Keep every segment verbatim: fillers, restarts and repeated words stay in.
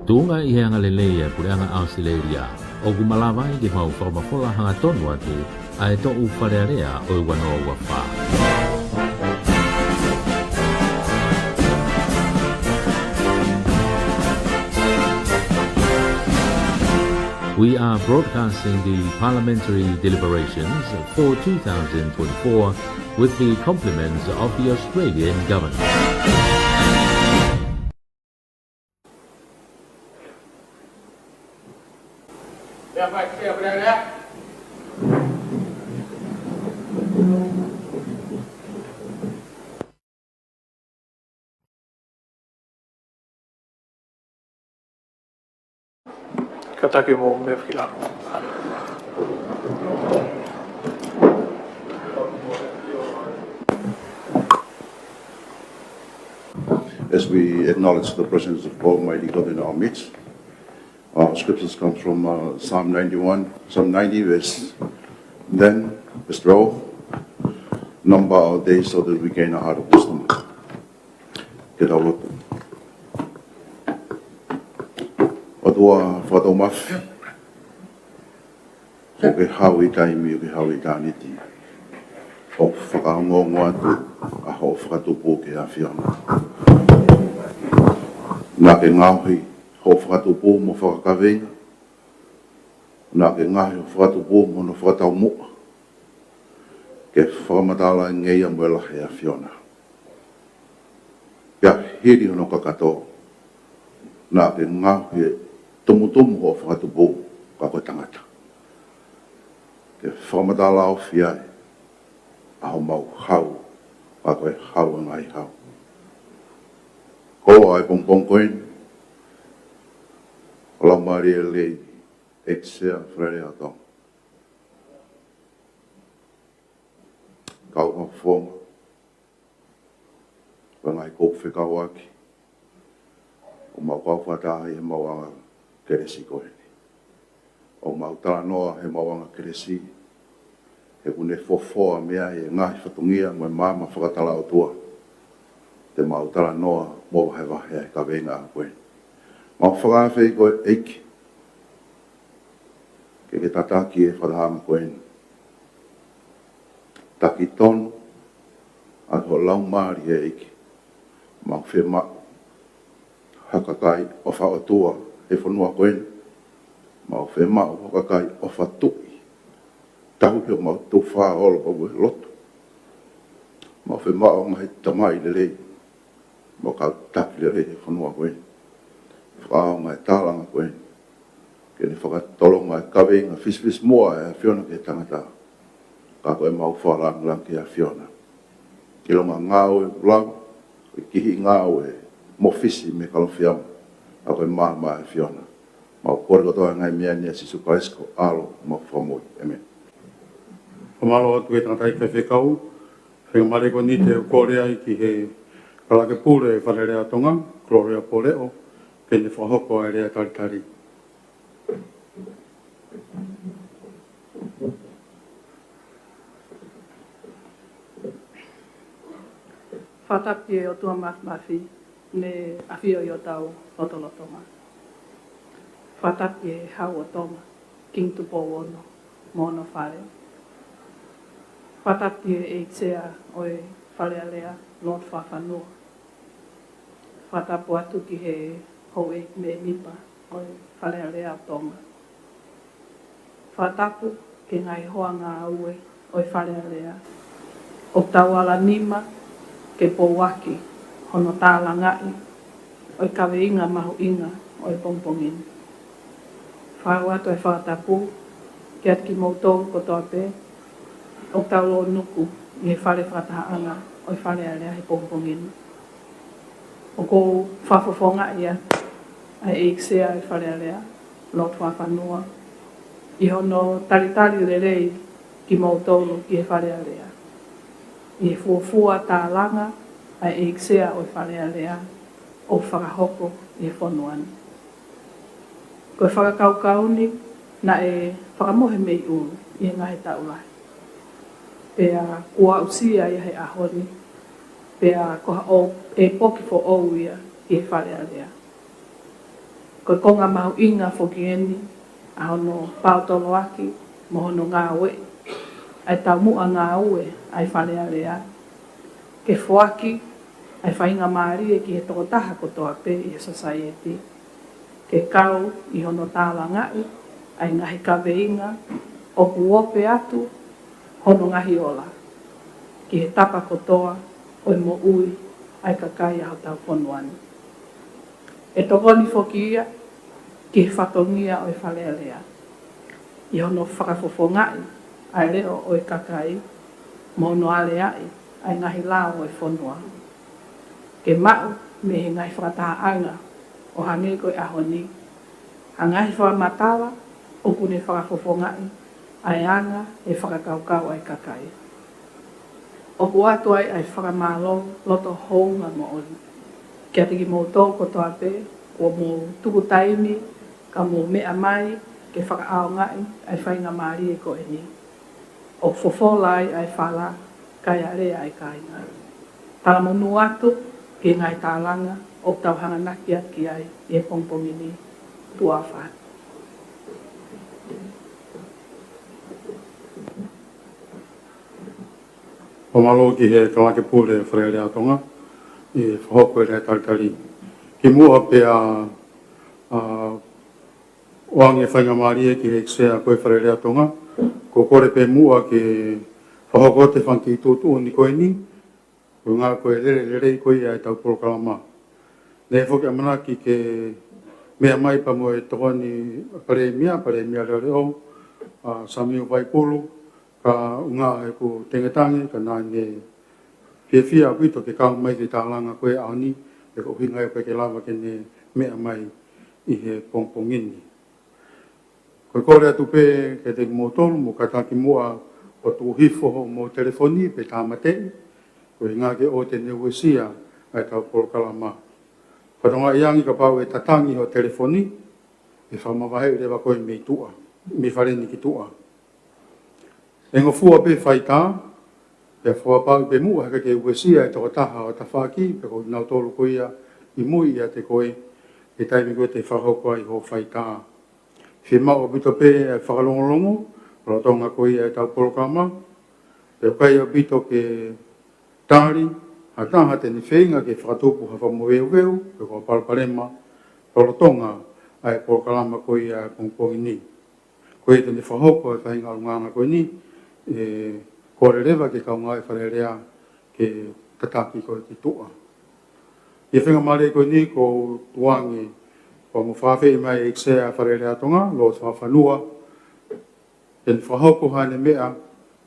Tuʻunga ʻi he angalelei ʻa e Puleʻanga ʻAositelēlia, ʻoku malava ai ke mau fakamafola hangatonu atu ʻa e toʻu Fale Alea ʻo e ua noa ua fā. We are broadcasting the parliamentary deliberations for two thousand twenty-four with the compliments of the Australian government. Kātaki mo meʻa ki lalo. As we acknowledge the presence of Almighty God in our midst, our scriptures come from, uh, Psalm ninety-one, Psalm ninety, verse ten, verse twelve. Number our days so that we gain a heart of wisdom. Ke tau lotu. ʻOtua Fakatoumafi, ʻoku ke haʻu ʻi taimi, ʻoku ke haʻu ʻi ʻitāniti. ʻOku fakaongoongo atu ʻa hoʻo fakatupu ki he ʻAfiona. Naʻa ke ngaohi hoʻo fakatupu mo fakakaveinga. Naʻa ke ngaohi hoʻo fakatupu mo hono fakataumuʻa ke fakamatala e ngeia mo e lahi ʻa e ʻAfiona. Pea hili hono kakato, naʻa ke ngaohi e tumutumu hoʻo fakatupu, ka ko e tangata. Ke fakamatala ofi ai ʻa homau hau, ka ko e hau ʻa e ngaahi hau. Koloa e pongipongi ko eni, ʻo Laumālie Lelei, ʻEiki Sea Fale Alea ʻo Tonga. Kau Fakafofonga, ko e ngaahi ʻoku fekauʻaki, ʻoku mau kau fakataha ʻi he maʻuʻanga kelesi ko eni. ʻOku mau talanoa he maʻuʻanga kelesi, he ʻoku ne fofoa mei ai e ngaahi fatongia mo e maama fakatalaʻotua. Te mau talanoa mo vahevahe ʻa e kaveinga ko eni. Mau fakaafeʻi koe ʻEiki, ke ke tataki e fakatahaʻanga ko eni. Taki tonu ʻa hoʻo Laumālie ʻEiki. Mau fiemaʻu ha kakai ʻofa ʻOtua he fonua ko eni. Mau fiemaʻu ha kakai ʻofa tuʻi. Tauhi ʻo mau tufa ʻolo pau e lotu. Mau fiemaʻu ha ngaahi tamai lelei mo e kau taki lelei he fonua ko eni. Fakaʻaonga e tālanga ko eni ke ne fakatolonga e kaveinga fisifisimuʻa ʻa e ʻAfiona ki he tangata. Ka ko e mau fakalāngilangi ki he ʻAfiona. ʻIlonga ngāue ʻoku lava, ʻoku kihiʻi ngāue mo fisi mei he Kalofiama, ka ko e maama ʻa e ʻAfiona. Mau kole kotoa e ngaahi meʻa ni ʻia Sīsū Kalaisi ko e ʻAlo mo e Fakamoʻui. ʻĒmeni. Fakamālō atu ki he tangataʻeiki faifekau. Faingamālie ko eni te u kole ai ki he Kalake Pule Fale Alea ʻo Tonga, Gloria Poleʻo, ke ne fakahoko ʻa e lea talitali. Fakatapu ki he ʻOtua Māfimafi, ne ʻafio ʻi hotau lotolotonga. Fakatapu ki he Hau ʻo Tonga, Kingi Tupou Ono, mo hono fale. Fakatapu ki he ʻEiki Sea ʻo e Fale Alea, Lord Fakafanua. Fakatapu atu ki he houʻeiki mēmipa ʻo e Fale Alea ʻo Tonga. Fakatapu ki he ngaahi hoa ngāue ʻo e Fale Alea, ʻoku tau ala nima ke pouaki hono tālangaʻi ʻo e kaveinga mahuʻinga ʻo e pongipongi ni. Fakaaʻu atu e fakatapu kiate kimoutolu kotoa pē ʻoku tau lōnuku ʻi he fale fakatahaʻanga ʻo e Fale Alea he pongipongi ni. ʻOku ou fakafofongaʻi atu ʻa e ʻEiki Sea ʻo e Fale Alea, Lord Fakafanua, ʻi hono talitali lelei kimoutolu ki he Fale Alea, ʻi he fuofua tālanga ʻa e ʻEiki Sea ʻo e Fale Alea ʻoku fakahoko ʻi he fonua ni. Ko e fakakaukau ni naʻe fakamohe mei ʻulu ʻi he ngaahi taʻu lahi. Pea kuo aʻusia ia he ʻaho ni, pea ko ha ʻō-, ʻepoki foʻou ia ʻi he Fale Alea. Ko e konga mahuʻinga foki eni ʻa hono paotoloaki mo hono ngāueʻi ʻa e taumuʻa ngāue ʻa e Fale Alea, ke foaki ʻa e faingamālie ki he tokotaha kotoa pē ʻi he sōsaieti, ke kau ʻi hono tālangaʻi ʻa e ngaahi kaveinga ʻoku ope atu hono ngaahi ola ki he tapa kotoa ʻo e moʻui ʻa e kakai ʻa hotau fonua ni. ʻE tokoni foki ia ki he fatongia ʻo e Fale Alea ʻi hono fakafofongaʻi ʻa e leʻo ʻo e kakai mo hono aleaʻi ʻa e ngaahi lao ʻo e fonua, ke maʻu mei he ngaahi fakatahaʻanga ʻo hangē ko e ʻaho ni ha ngaahi fakamatala ʻoku ne fakafofongaʻi ʻa e anga e fakakaukau ʻa e kakai. ʻOku ʻoatu ai ʻa e fakamālō loto houngaʻia moʻoni kiate kimoutolu kotoa pē kuo mou tuku taimi ka mou meʻa mai ke fakaʻaongaʻi ʻa e faingamālie ko eni ʻo fofola ai ʻa e fala kae alea ʻa e kāinga. Talamonū atu ki he ngaahi tālanga ʻoku tau hanganaki atu ki ai ʻi he pongipongi ni. Tuʻa ʻofa atu. Fakamālō ki he Kalake Pule Fale Alea Tonga ʻi he fakahoko e lea talitali. Kimuʻa pea ʻoange faingamālie ki he ʻEiki Sea ko e Fale Alea Tonga, ʻoku ou kole pē muʻa ke fakahoko atu e fanga kiʻi tuʻutuʻuni ko eni, koeʻuhi ko e lele lelei ko ia ʻetau polokalama. Naʻe foki ʻamanaki ke meʻa mai pea mo e Tokoni Palēmia, Palēmia Leʻoleʻo, ʻa Samiu Vaipulu, ka ʻuhinga ʻeku tengetange, ka naʻa ne fiefia ʻaupito ke kau mai ki he tālanga ko e ʻaho ni, pea ko e ʻuhinga ia ʻoku ʻikai ke lava ke ne meʻa mai ʻi he pongipongi ni. Ko e kole atu pē kiate kimoutolu, mou kātaki muʻa ʻo tuku hifo hoʻomou telefoni pe tāmateʻi, koeʻuhi ke ʻoua te ne uesia ʻa ʻetau polokalama. Fakatokangaʻi ange kapau ʻe tatangi hoʻo telefoni, ʻe fakamavaheʻi leva koe mei tuʻa, mei fale ni ki tuʻa. ʻE ngofua pē faitā, pea fakapapauʻi pē muʻa he ʻikai ke uesia e tokotaha ʻo tafaʻaki, pe ko kinautolu ko ia ʻi mui ʻiate koe, he taimi ko ē te fakahoko ai hoʻo faitā. Fiemaʻu ʻaupito pē ʻa e fakalongolongo lolotonga ko ia ʻetau polokalama, pea ʻoku ʻikai ʻaupito ke tali ha taha te ne feinga ke fakatupu ha fakamoveuveu pe ko ha palopalema lolotonga ʻa e polokalama ko ia ʻo e pongipongi ni. Ko ia te ne fakahoko e faʻahinga ʻulungaanga ko eni, ʻe kole leva ki he kau ngāue ʻa e Fale Alea ke tataki koe ki tuʻa. ʻI he faingamālie ko eni ʻoku ou tuku ange ʻoku mou fakaafeʻi mai e ʻEiki Sea ʻo e Fale Alea Tonga, Lord Fakafanua, ke ne fakahoko haʻane meʻa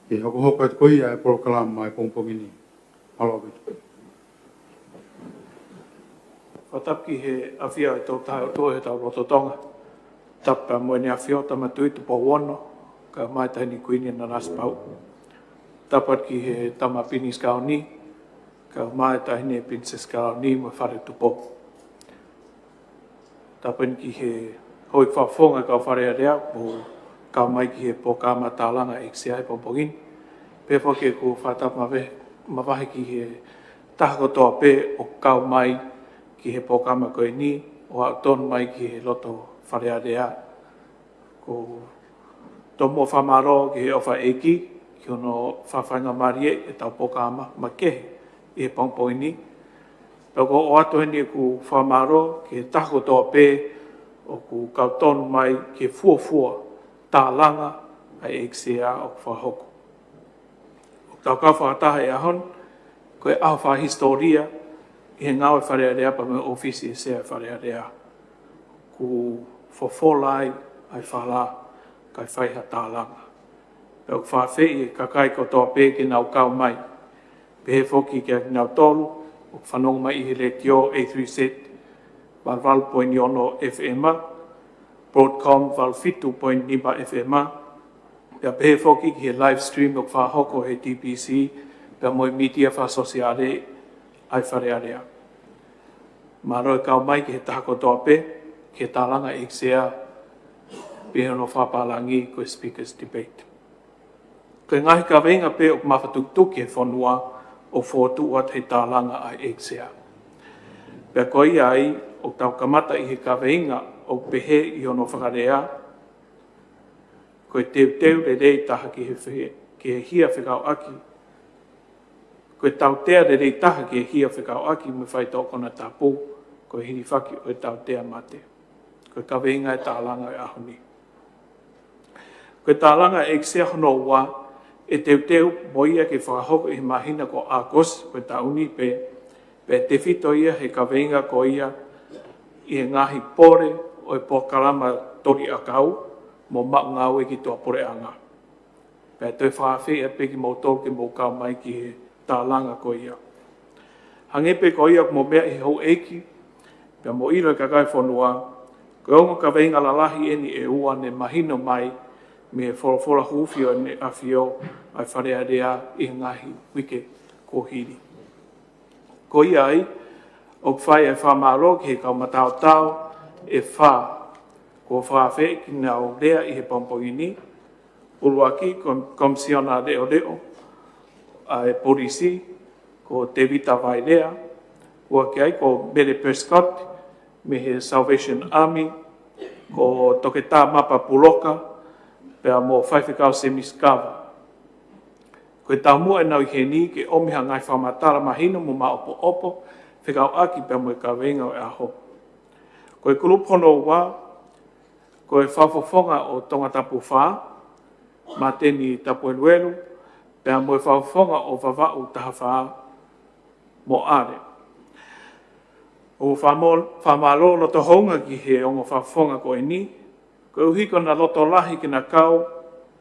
ke hokohoko atu ko ia e polokalama ʻo e pongipongi ni. Mālō ʻaupito. Fakatapu ki he ʻafio ʻa e Tolu Tahaʻi ʻOtua ʻi hotau loto Tonga. Tapu pea mo ʻEne ʻAfio Tama Tuʻi Tupou Ono, kaeʻumaʻā e Taʻahine Kuini Nanasipauʻu. Tapu atu ki he Tama Pilinisi Kalauni, kaeʻumaʻā e Taʻahine Pilinisesi Kalauni mo e Fale Tupou. Tapu eni ki he houʻeiki fakafofonga ʻo e kau Fale Alea ʻoku mou kau mai ki he polokalama tālanga ʻa e ʻEiki Sea he pongipongi ni. Pehē foki ʻeku fakatapu mavahe, mavahe ki he taha kotoa pē ʻoku kau mai ki he polokalama ko eni ʻo aʻu tonu mai ki he loto Fale Alea. ʻOku ou tomuʻa fakamālō ki he ʻofa ʻa e ʻEiki ki hono fakafaingamālieʻi ʻetau polokalama makehe ʻi he pongipongi ni. Pea ʻoku ou ʻoatu heni ʻeku fakamālō ki he taha kotoa pē ʻoku kau tonu mai ki he fuofua tālanga ʻa e ʻEiki Sea ʻoku fakahoko. ʻOku tau kau fakataha he ʻaho ni, ko e ʻaho fakahisitōlia ʻi he ngāue ʻa e Fale Alea pea mo e ʻōfisi ʻo e Sea ʻo e Fale Alea. ʻOku fofola ai ʻa e fala kae fai ha tālanga. Pea ʻoku fakaafeʻi e kakai kotoa pē ke nau kau mai. Pehē foki kiate kinautolu ʻoku fanongo mai ʻi he letiō A three Z, valu valu poini ono F M, Broadcom valu fitu poini nima F M, pea pehē foki ki he live stream ʻoku fakahoko ʻe he T B C, pea mo e mītia fakasōsiale ʻa e Fale Alea. Mālō e kau mai ki he taha kotoa pē ki he tālanga ʻa e ʻEiki Sea, pea ʻi hono fakapālangi ko e Speaker's Debate. Ko e ngaahi kaveinga pē ʻoku mafatukituki he fonua ʻoku fokotuʻu atu he tālanga ʻa e ʻEiki Sea. Pea ko ia ai ʻoku tau kamata ʻi he kaveinga ʻOku pehē ʻi hono fakalea, ko e teuteu lelei taha ki he fe-, ki he hia fekauʻaki. Ko e tautea lelei taha ki he hia fekauʻaki mo e faitoʻo konatapu, ko e hilifaki ʻo e tautea mate. Ko e kaveinga e tālanga e ʻaho ni. Ko e tālanga e ʻEiki Sea hono ua, ʻe teuteu mo ia ke fakahoko ʻi he māhina ko ʻAokosi ko e taʻu ni pē, pea tefito ia he kaveinga ko ia ʻi he ngaahi pole ʻo e polokalama toli ʻakau mo maʻu ngāue ki tuʻapuleʻanga. Pea toe fakaafeʻi pē kimoutolu ke mou kau mai ki he tālanga ko ia. Hangē pē ko ia ʻoku mou meaʻi ʻe he houʻeiki, pea mo ʻilo ʻe he kakai e fonua, ko e ongo kaveinga lalahi eni ʻe ua ne mahino mai mei he folofola huufi ʻa ʻEne ʻAfio ʻa e Fale Alea ʻi he ngaahi uike kuo hili. Ko ia ai, ʻoku fai e fakamālō ki he kau mataotao ʻe fā kuo fakaafeʻi ke nau lea ʻi he pongipongi ni. ʻUluaki, ko e Komisiona Leʻoleʻo ʻa e Polisi, ko Tevita Vailea. Ua ki ai ko Mele Prescott mei he Salvation Army, ko Toketā Mapa Puloka, pea mo Faifekau Semisi Kava. Ko e taumuʻa ʻenau ʻi heni ke ʻomi ha ngaahi fakamatala mahino mo maʻopoʻopo fekauʻaki pea mo e kaveinga ʻo e ʻaho. Ko e kulupu hono ua, ko e fakafofonga ʻo Tongatapu fā, Māteni Tapueluelu, pea mo e fakafofonga ʻo Vavaʻu taha fā, Moʻale. ʻOku fakamō-, fakamālō loto hounga ki he ongo fakafofonga ko eni, koeʻuhi ko ʻena loto lahi ke na kau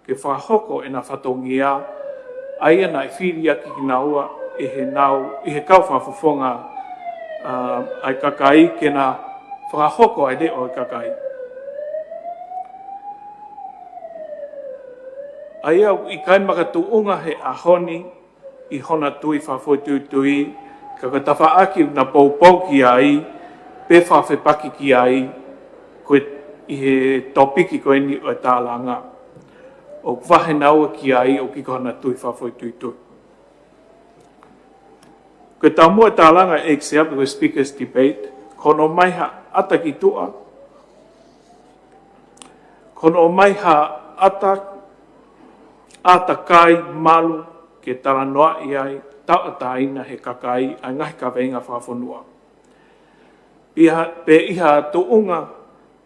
ke fakahoko ʻena fatongia, ʻa ia naʻe fili ʻaki kinaua ʻe heʻenau, ʻe he kau fakafofonga, ʻa, ʻa e kakai ke na fakahoko ʻa e leʻo ʻo e kakai. ʻA ia ʻoku ʻikai makatuʻunga he ʻaho ni ʻi hona tui fakafoʻituitui, ka ko e tafaʻaki naʻa na poupou ki ai, pe fakafepaki ki ai, ko e ʻi he topiki ko eni ʻo e tālanga. ʻOku vahe naua ki ai ʻoku ʻikai ko hona tui fakafoʻituitui. Ko e taumuʻa e tālanga e ʻEiki Sea pe ko e speakers debate, ko hono ʻomai ha ʻata ki tuʻa, ko hono ʻomai ha ʻata, ʻātakai malu ke talanoaʻi ai, tauʻatāina ʻe he kakai ʻa e ngaahi kaveinga fakafonua. ʻI ha, pe ʻi ha tuʻunga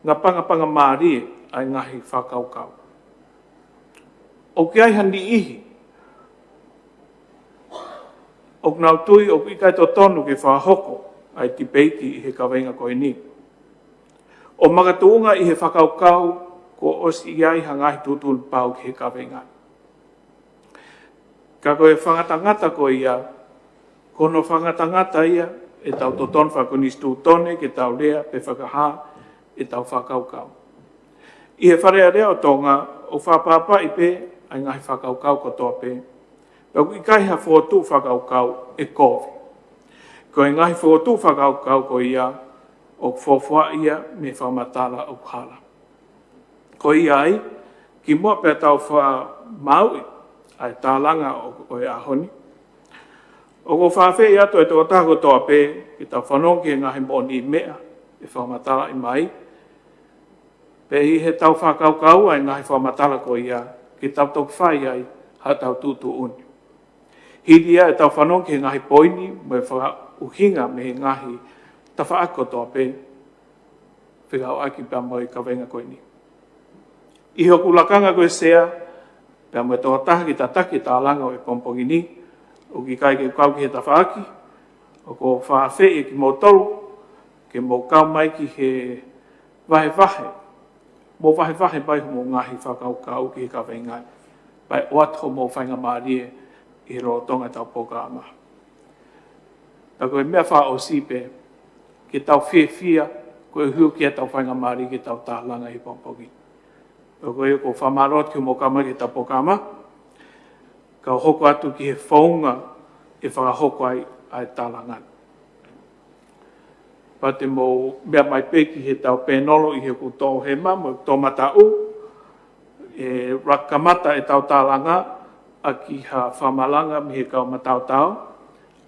ngapangapanga mālie ʻa e ngaahi fakakaukau. ʻOku ʻi ai ha niʻihi ʻoku nau tui ʻoku ʻikai totonu ke fakahoko ʻa e tipeiti ʻi he kaveinga ko eni, ʻo makatuʻunga ʻi he fakakaukau kuo ʻosi ʻi ai ha ngaahi tuʻutuʻuni pau ki he kaveinga. Ka ko e fakangatangata ko ia, ko hono fakangatangata ia ʻetau totonu fakakonisitūtone ke tau lea pe fakahā ʻetau fakakaukau. ʻI he Fale Alea ʻo Tonga, ʻoku fakaʻapaʻapaʻi pē ʻa e ngaahi fakakaukau kotoa pē, pea ʻoku ʻikai ha fokotuʻu fakakaukau ʻe kovi. Ko e ngaahi fokotuʻu fakakaukau ko ia, ʻoku fuofua ia mei he fakamatala ʻoku hala. Ko ia ai, kimuʻa pea tau fakamāuʻi ʻa e tālanga ʻo, ʻo e ʻaho ni, ʻoku ou fakaafeʻi atu e tokotaha kotoa pē ke tau fanongo ki he ngaahi moʻoniʻi meʻa ʻe fakamatalaʻi mai, pea ʻi heʻetau fakakaukau ʻa e ngaahi fakamatala ko ia, ke tau toki fai ai haʻatau tuʻutuʻuni. Hili ia ʻetau fanongo ki he ngaahi poini mo e fakaʻuhinga mei he ngaahi tafaʻaki kotoa pē fekauʻaki pea mo e kaveinga ko eni. ʻI hoku lakanga ko e Sea, pea mo e tokotaha ke tataki e tālanga ʻo e pongipongi ni, ʻoku ʻikai ke u kau ki he tafaʻaki, ʻoku ou fakaafeʻi kimoutolu ke mou kau mai ki he vahevahe, mou vahevahe mai hoʻomou ngaahi fakakaukau ki he kaveinga ni, pea ʻoatu hoʻomou faingamālie ʻi he lolotonga ʻetau polokalama. Pea ko e meʻa fakaʻosi pē, ke tau fiefia koeʻuhi ko ʻetau faingamālie ke tau tālanga ʻi he pongipongi. Pea ko ia ʻoku ou fakamālō atu ki hoʻomou kau mai ki heʻetau polokalama, kau hoko atu ki he founga ʻe fakahoko ai ʻa e tālanga. Pea te mou meʻa mai pē ki heʻetau pēnolo ʻi heʻeku toʻohema mo ʻeku toʻomataʻu, ʻe laka kamata ʻetau tālanga ʻaki ha fakamalanga mei he kau mataotao,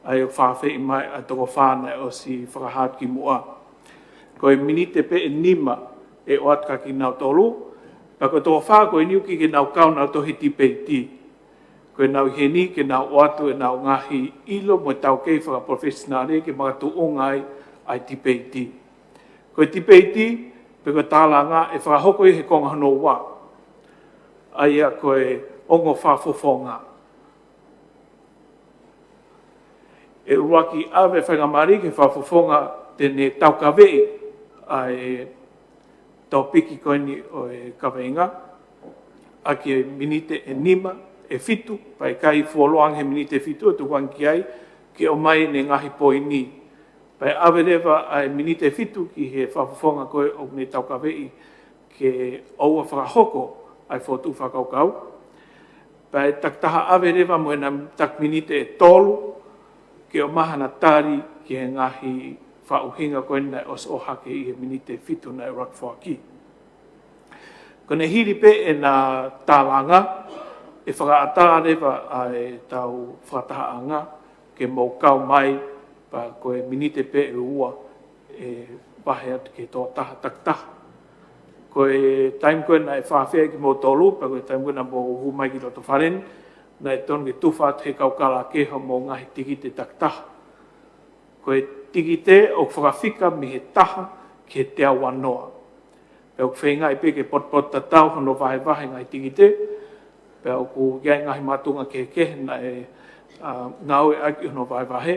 ʻa ia ʻoku fakaafeʻi mai ʻa e toko fā naʻe ʻosi fakahā kimuʻa. Ko e miniti pē ʻe nima ʻe ʻoatu kia kinautolu, pea ko e toko fā ko eni ʻoku ʻikai ke nau kau nautolu he tipeiti. Ko ʻenau ʻi heni ke nau ʻoatu ʻenau ngaahi ʻilo mo e taukei fakapalofesinale ke makatuʻunga ai ʻa e tipeiti. Ko e tipeiti, pe ko e tālanga ʻe fakahoko ia he konga hono ua. ʻA ia ko e ongo fakafofonga. ʻE ʻuluaki ʻave faingamālie ki he fakafofonga te ne taukaveʻi ʻa e topiki ko eni ʻo e kaveinga, ʻaki e miniti ʻe nima, ʻe fitu, pea ʻikai fuoloa ange he miniti ʻe fitu, ʻe tuku ange ki ai, ke ʻomai ʻene ngaahi poini. Pea ʻave leva ʻa e miniti ʻe fitu ki he fakafofonga ko ē ʻoku ne taukaveʻi ke ʻoua fakahoko ʻa e fokotuʻu fakakaukau. Pea ʻe takitaha ʻave leva mo ʻena taki miniti ʻe tolu, ke ʻomai haʻana tali ki he ngaahi fakaʻuhinga ko ē naʻe ʻosi ʻohake ʻi he miniti ʻe fitu naʻe ʻuluaki foaki. Ko ʻene hili pē ʻena tālanga, ʻe fakaʻatā leva ʻa e tau fakatahaʻanga, ke mou kau mai, pea ko e miniti pē ʻe ua, ʻe vahe atu ki he tokotaha takitaha. Ko e taimi ko ē naʻe fāfeʻi kimoutolu, pea ko e taimi ko ē naʻa mou hū mai ki loto fale ni, naʻe tonu ke tufa atu he kau kalake homou ngaahi tikite takitaha. Ko e tikite ʻoku fakafika mei he taha ki he teau uanoa. Pea ʻoku feingaʻi pē ke potopoto tatau hono vahevahe ngaahi tikite, pea ʻoku ʻi ai ngaahi mātuʻa kehekehe naʻe, ʻa, ngāueʻaki hono vahevahe.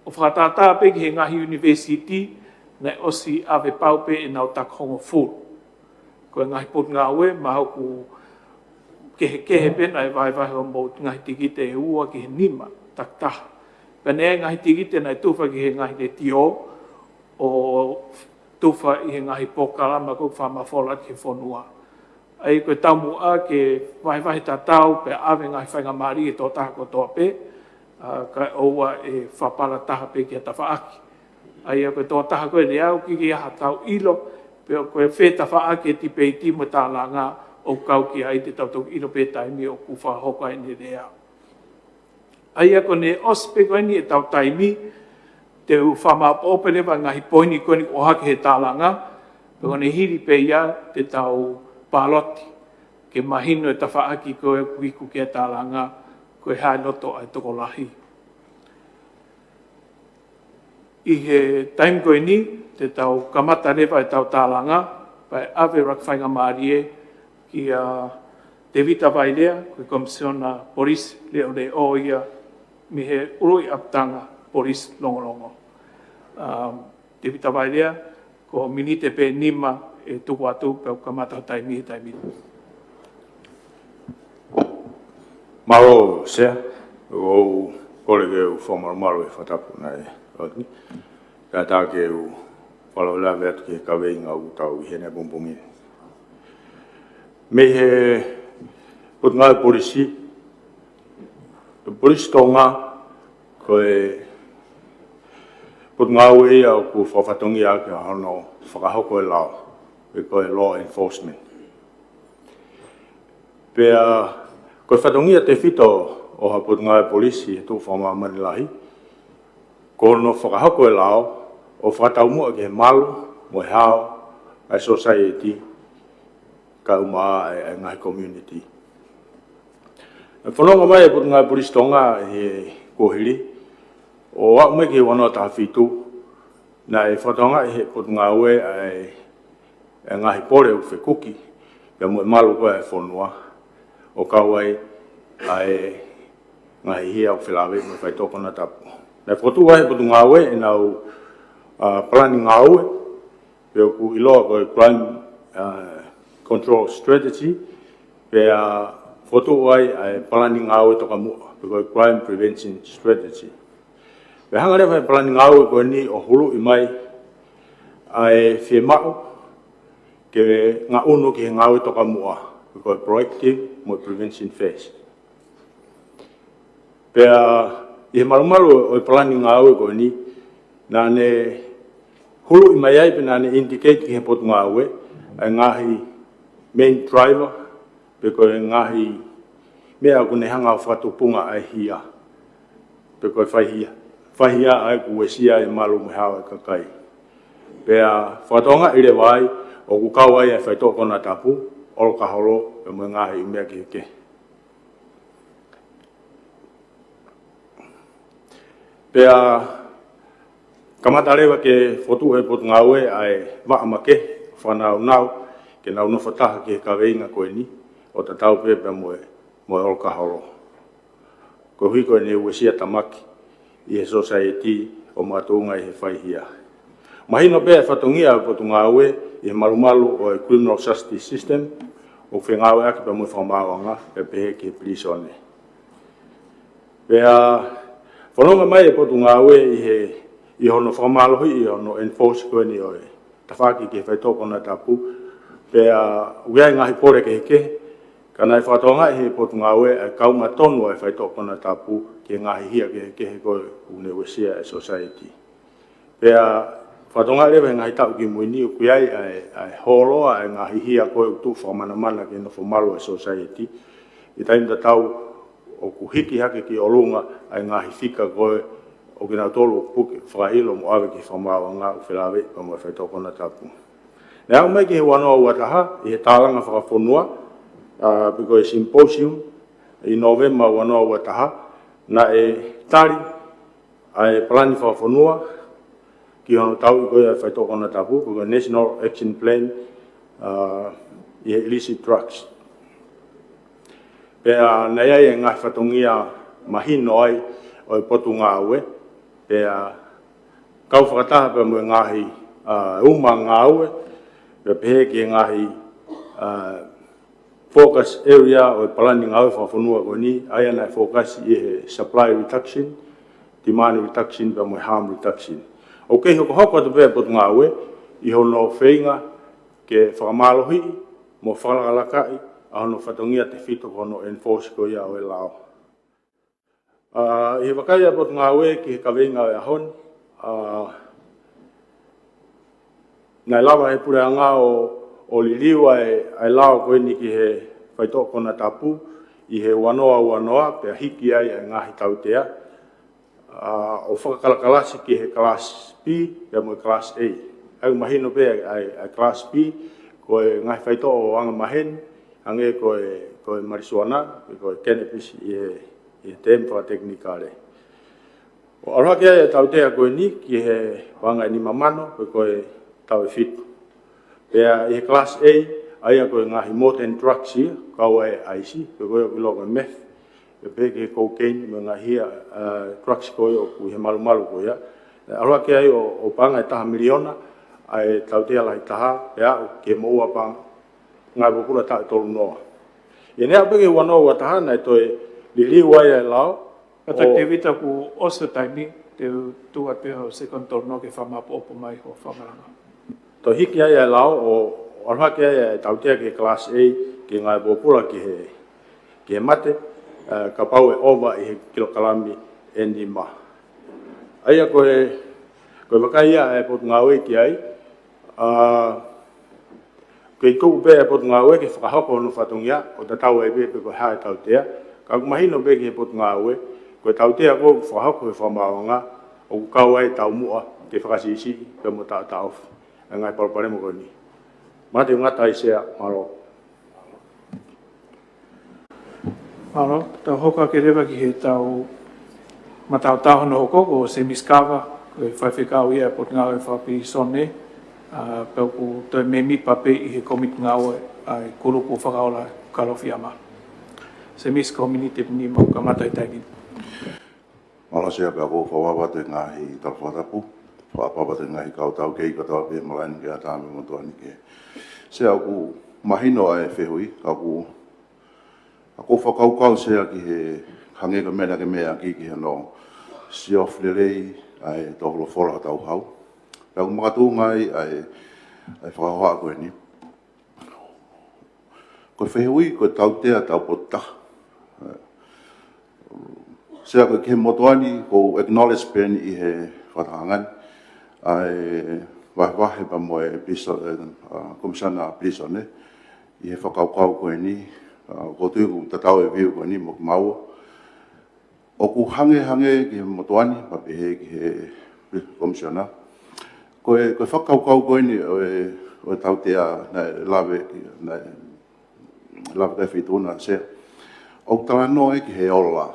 ʻO fakatātā pē ki he ngaahi university naʻe ʻosi ʻave pau pē ʻenau taki hongofulu. Ko e ngaahi potungāue, mahalo ʻoku kehekehe pē naʻe vahevahe homou ngaahi tikite ʻe ua ki he nima, takitaha. Pea naʻe ngaahi tikite naʻe tufa ki he ngaahi letiō, ʻo tufa ʻi he ngaahi polokalama ko ē ʻoku fakamafola ki he fonua. ʻA ia ko e taumuʻa ke vahevahe tatau pea ʻave ngaahi faingamālie ki he tokotaha kotoa pē, ʻa, kae ʻoua ʻe fakapalataha pē ki ha tafaʻaki. ʻA ia ko e tokotaha ko ē lea ʻoku ʻikai ke ʻi ai haʻatau ʻilo, pe ko e fē tafaʻaki e tipeiti mo e tālanga ʻoku kau ki ai, te tau toki ʻilo pē taimi ʻoku fakahoko ai ʻene lea. ʻA ia ko ʻene ʻosi pē ko eni ʻetau taimi, te u fakamaʻopoʻopo leva ngaahi poini ko eni ʻoku ʻohake he tālanga, pea ko ʻene hili pē ia te tau pāloti, ke mahino e tafaʻaki ko ē ʻoku iku ki he tālanga, ko e hā e loto ʻa e tokolahi. ʻI he taimi ko eni, te tau kamata leva ʻetau tālanga, pea ʻe ʻave ʻuluaki faingamālie kia Tevita Vailea, ko e Komisiona Polisi Leʻoleʻo ia mei he ʻuluʻi ʻapitanga Polisi Longolongo. Um, Tevita Vailea, ko e miniti pē ʻe nima ʻe tuku atu pea ʻoku kamata ho taimi he taimi ni. Mālō, Sea, ʻoku ou kole ke u fakamalumalu he fakatapu naʻe ʻoatu. Kae ʻatā ke u fakalavelave atu ki he kaveinga ʻoku tau ʻi heni he pongipongi ni. Mei he Potungāue Polisi, ko e Polisi Tonga, ko e potungāue ia ʻoku fakafatongia ʻaki hono fakahoko e lao, pe ko e law enforcement. Pea ko e fatongia tefito ʻo ha potungāue polisi he tuʻu fakamāmani lahi, ko hono fakahoko e lao ʻo fakataumuʻa ki he malu mo e hao ʻa e society, kae ʻumaʻā ʻa e, ʻa e ngaahi community. Naʻe fononga mai e Potungāue Polisi Tonga he kuohili, ʻo aʻu mai ki he ua noa taha fitu, naʻe fakatokangaʻi he potungāue ʻa e, ʻa e ngaahi pole ʻoku fekuki pea mo e malu ko ē ʻa e fonua, ʻo kau ai ʻa e ngaahi hia ʻoku felāveʻi mo e faitoʻo konatapu. Naʻe fokotuʻu ai he potungāue ʻenau, ʻa, palani ngāue, pe ʻoku ʻiloa ko e Crime, ʻa, Control Strategy, pea fokotuʻu ai ʻa e palani ngāue tokamuʻa, pe ko e Crime Prevention Strategy. Pea hanga leva ʻe he palani ngāue ko eni ʻo huluʻi mai ʻa e fiemaʻu ke ngaʻunu ki he ngāue tokamuʻa, pe ko e proactive mo e prevention phase. Pea ʻi he malumalu ʻo e palani ngāue ko eni, naʻa ne huluʻi mai ai pe naʻa ne indicate ki he potungāue ʻa e ngaahi main driver, pe ko e ngaahi meʻa ʻoku ne hanga ʻo fakatupunga ʻa e hia, pe ko e faihia, faihia ʻa ē ʻoku uesia e malu mo e hao ʻa e kakai. Pea fakatokangaʻi leva ai ʻoku kau ai e faitoʻo konatapu, ʻolokaholo, pea mo e ngaahi ʻū meʻa kehekehe. Pea kamata leva ke fokotuʻu ʻe he Potungāue ʻa e vaʻa makehe fakanaunau ke nau nofo taha ki he kaveinga ko eni ʻo tatau pē pea mo e, mo e ʻolokaholo. Koeʻuhi ko ʻene uesia tamaki ʻi he sōsaieti ʻo makatuʻunga ʻi he faihia. Mahino pē e fatongia ʻo e Potungāue ʻi he malumalu ʻo e criminal justice system ʻoku fengāueʻaki pea mo e fakamaauʻanga pea pehē ki he pilīsone. Pea fononga mai e Potungāue ʻi he, ʻi hono fakamālohiʻi ʻi hono enforce ko eni ʻo e tafaʻaki ki he faitoʻo konatapu. Pea ʻoku ʻi ai e ngaahi pole kehekehe, ka naʻe fakatokangaʻi ʻe he Potungāue ʻa e kaunga tonu ʻa e faitoʻo konatapu ki he ngaahi hia kehekehe ko ē ʻoku ne uesia e sōsaieti. Pea fakatokangaʻi leva he ngaahi taʻu kimui ni ʻoku ʻi ai ʻa e, ʻa e hōloa ʻa e ngaahi hia ko ē ʻoku tuʻu fakamanamana ki he nofo malu ʻa e sōsaieti. ʻI he taimi tatau ʻoku hiki hake ki ʻolunga ʻa e ngaahi fika ko ē ʻo kinautolu ʻoku puke fakaʻilo mo ʻave ki he fakamaauʻanga ʻoku felāveʻi pea mo e faitoʻo konatapu. Naʻe aʻu mai ki he ua noa ua taha ʻi he tālanga fakafonua, ʻa, pe ko e symposium ʻi Nōvema ua noa ua taha, naʻe tali ʻa e palani fakafonua ki hono tauʻi ko ia e faitoʻo konatapu, ko e National Action Plan, ʻa, ʻi he illicit drugs. Pea naʻe ʻi ai e ngaahi fatongia mahino ai ʻo e Potungāue, pea kau fakataha pea mo e ngaahi, ʻa, uma ngāue, pea pehē ki he ngaahi, ʻa, focus area ʻo e palani ngāue fakafonua ko eni, ʻa ia naʻe focus ʻi he supply reduction, demand reduction, pea mo e harm reduction. ʻOku kei hokohoko atu pē e Potungāue ʻi hono feinga ke fakamālohiʻi mo fakalakalakaʻi ʻa hono fatongia tefito ko hono enforce ko ia ʻo e lao. ʻA, ʻi he vakai ʻa e Potungāue ki he kaveinga ʻo e ʻaho ni, ʻa, naʻe lava ʻe he puleʻanga ʻo, ʻo liliu ʻa e, ʻa e lao ko eni ki he faitoʻo konatapu ʻi he ua noa ua noa, pea hiki ai ʻa e ngaahi tautea, ʻa, ʻo fakakalakalasi ki he class B pea mo e class A. ʻOku mahino pē ʻa e, ʻa e class B ko e ngaahi faitoʻo ʻo anga maheni, hangē ko e, ko e marijuana, ko e cannabis ʻi he, ʻi he tēmi fakatekinikale. ʻO ʻalu hake ai e tautea ko eni ki he paʻanga ʻe nima mano, pe ko e taʻu ʻe fitu. Pea ʻi he class A, ʻa ia ko e ngaahi modern drugs ia, kau ai e ʻaisi, pe ko ia ʻoku ʻiloa ko e meth, pea pehē ki he cocaine, mo e ngaahi hia, ʻa, drugs ko ia ʻoku ʻi he malumalu ko ia. ʻAlu hake ai ʻo, ʻo paʻanga ʻe taha miliona ʻa e tautea lahi taha, pea aʻu ki he moʻua paʻanga ngaahi pōpula taʻu ʻe tolu noa. ʻI heʻene aʻu pē ki he ua noa ua taha naʻe toe liliu ai ʻa e lao. Kātaki ʻo Tēvita, kuo ʻosi e taimi, te u tuku atu pē ho second tolu noa ke fakamaʻopoʻopo mai hoʻo fakamatala. Toe hiki ai ʻa e lao ʻo, ʻo ʻalu hake ai ʻa e tautea ki he class A ki he ngaahi pōpula ki he, ki he mate, ʻa, kapau ʻe ʻova ʻi he kilokalami ʻe nima. ʻA ia ko e, ko e vakai ia ʻa e Potungāue ki ai, ʻa, ʻoku kei tuʻu pē ʻa e Potungāue ke fakahoko hono fatongia ʻo tatau ai pē pe ko e hā e tautea. Ka ʻoku mahino pē ki he Potungāue, ko e tautea ko ē ʻoku fakahoko ʻe he fakamaauʻanga ʻoku kau ai e taumuʻa ke fakasiʻisiʻi pea mo taʻotaʻofi ʻa e ngaahi palopalema ko eni. Mate ngata ai Sea, mālō. Mālō, tau hoko atu leva ki heʻetau mataotao hono hoko, ko Semisi Kava, ko e faifekau ia ʻo e Potungāue Fakapilīsone, ʻa, pea ʻoku toe mēmipa pē ʻi he Kōmiti Ngāue ʻa e Kulupu Fakaola Kalofiama. Semisi, ko e miniti ʻe nima, kamata he taimi ni. Mālō Sea, pea ʻoku ou fakaʻapaʻapa atu ki he ngaahi tala fakatapu, fakaʻapaʻapa atu ki he ngaahi kau taukei kotoa pē he malaʻe ni ke ʻatā mo e motuʻa ni ke. Sea, ʻoku mahino ʻa e fehuʻi, ka ʻoku, ka ʻoku ou fakakaukau Sea ki he hangē ko e meʻa naʻa ke meʻa ki, ki hono siofi lelei ʻa e tō folofola hotau hau. Pea ʻoku makatuʻunga ai ʻa e, ʻa e fakahohaʻa ko eni. Ko e fehuʻi, ko e tautea taupotu taha. Sea, ko e ki he motuʻa ni, ʻoku ou acknowledge pē eni ʻi he fakatahaʻanga ni ʻa e vahevahe pea mo e piso-, ʻe, ʻa, Komisona Pilīsone, ʻi he fakakaukau ko eni, ʻa, ʻoku ou tui ʻoku tatau e view ko eni mo kimaua. ʻOku hangehangē ki he motuʻa ni, pea pehē ki he Komisona, Ko e, ko e fakakaukau ko eni ʻo e, ʻo e tautea naʻe lave, naʻe lave ki ai e feituʻu na, Sea. ʻOku talanoa ia ki he ola.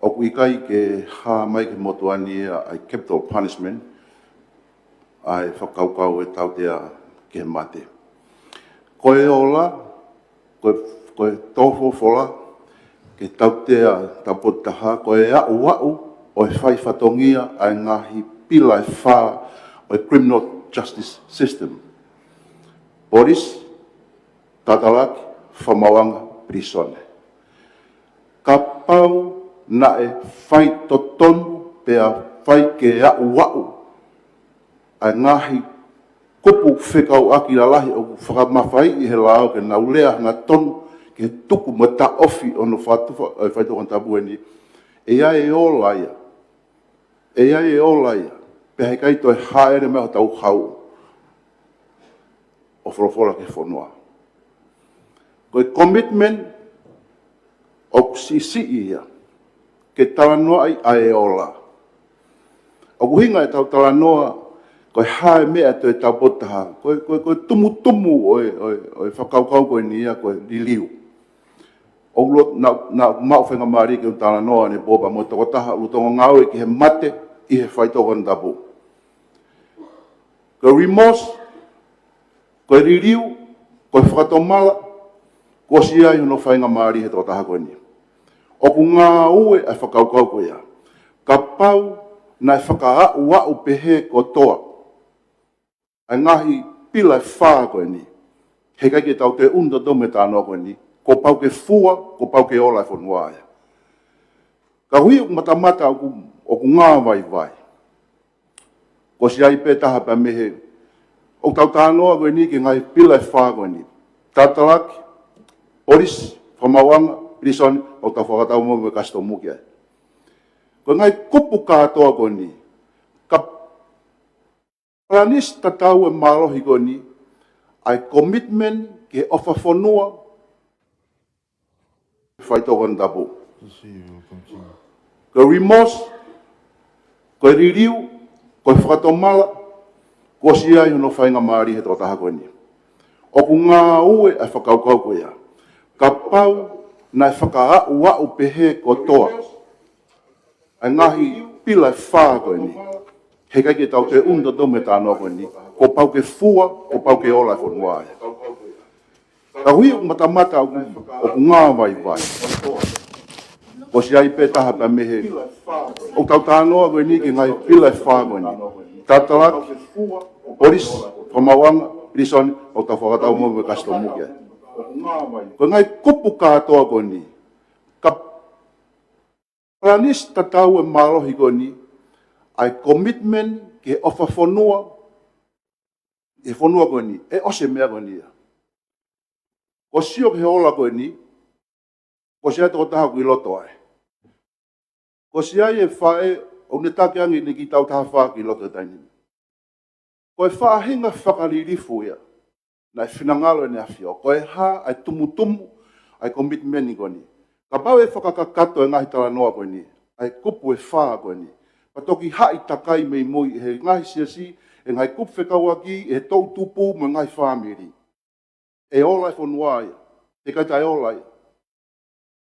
ʻOku ʻikai ke hā mai ki he motuʻa ni ia ʻa e capital punishment, ʻa e fakakaukau ʻo e tautea ki he mate. Ko e ola, ko e, ko e tō folofola ki he tautea taupotu taha, ko e aʻuaʻu ʻo e fai fatongia ʻa e ngaahi pila ʻe fā ʻo e criminal justice system. Polisi, taatalaki, fakamaauʻanga, pilīsone. Kapau naʻe fai totonu pea fai ke aʻuaʻu ʻa e ngaahi kupu fekauʻaki lalahi ʻoku fakamafaiʻi ʻe he lao ke nau lea hangatonu ki he tuku mo e taʻofi ʻo hono fakatupu ʻa e faitoʻo konatapu eni, ʻe ʻi ai e ola ia. ʻE ʻi ai e ola ia. Pea heʻikai toe hāʻele mai hotau hau ʻo folofola ki he fonua. Ko e commitment ʻoku siʻisiʻi ia ke talanoaʻi ʻa e ola. ʻOku ʻuhinga ʻetau talanoa, ko e hā e meʻa ʻe toe taupotu taha, ko e, ko e, ko e tumutumu ʻo e, ʻo e, ʻo e fakakaukau ko eni ia ko e liliu. ʻOku lo-, naʻa, naʻa ku maʻu faingamālie ke u talanoa ʻanepō pea mo e tokotaha ʻoku lolotonga ngāue ki he mate ʻi he faitoʻo konatapu. Ko e remorse, ko e liliu, ko e fakatomala, kuo ʻosi ʻi ai hono faingamālie ʻa e tokotaha ko eni. ʻOku ngāue ʻa e fakakaukau ko ia. Kapau naʻe fakaaʻuaʻu pehē kotoa ʻa e ngaahi pila ʻe fā ko eni, heʻikai ke tau toe ʻunu tautolu mei he talanoa ko eni, kuo pau ke fua, kuo pau ke ola e fonua ia. Ka ʻi he matamata ʻoku, ʻoku ngāvaivai. Kuo ʻosi ʻi ai pē taha pea mei he, ʻoku tau talanoa ko eni ki he ngaahi pila ʻe fā ko eni. Taatalaki, polisi, fakamaauʻanga, pilīsone, ʻoku tau fakatau mo e kasitomu ki ai. Ko e ngaahi kupu kātoa ko eni, ka palanisi tatau e mālohi ko eni, ʻa e commitment ki he ʻofa fonua, faitoʻo konatapu. Ko e remorse, ko e liliu, ko e fakatomala, kuo ʻosi ʻi ai hono faingamālie ʻa e tokotaha ko eni. ʻOku ngāue ʻa e fakakaukau ko ia. Kapau naʻe fakaaʻuaʻu pehē kotoa ʻa e ngaahi pila ʻe fā ko eni, heʻikai ke tau toe ʻunu tautolu mei he talanoa ko eni, kuo pau ke fua, kuo pau ke ola e fonua ia. Ka ʻi he matamata ʻoku, ʻoku ngāvaivai. Kuo ʻosi ʻi ai pē taha pea mei he, ʻoku tau talanoa ko eni ki he ngaahi pila ʻe fā ko eni. Taatalaki, polisi, fakamaauʻanga, pilīsone, ʻoku tau fakatau mo e kasitomu ki ai. Ko e ngaahi kupu kātoa ko eni, ka palanisi tatau e mālohi ko eni, ʻa e commitment ki he ʻofa fonua, ʻi he fonua ko eni, ʻe ʻosi e meʻa ko eni ia. Ko e sio ki he ola ko eni, kuo ʻosi ʻi ai e tokotaha ʻoku ʻi loto ai. Kuo ʻosi ʻi ai e faʻē, ʻoku ne taki ange ʻene kiʻi taʻu taha fā ki loto he taimi ni. Ko e faʻahinga fakalilifu ia, naʻe finangalo ʻEne ʻAfio. Ko e hā ʻa e tumutumu, ʻa e commitment ko eni. Kapau ʻe fakakakato e ngaahi talanoa ko eni, ʻa e kupu ʻe fā ko eni. Pea toki haʻi takai mei mui ʻe he ngaahi siasi, ʻe he ngaahi kupu fekauʻaki, ʻe he toʻutupu mo e ngaahi fāmili. ʻE ola e fonua ia, heʻikai toe ola ia.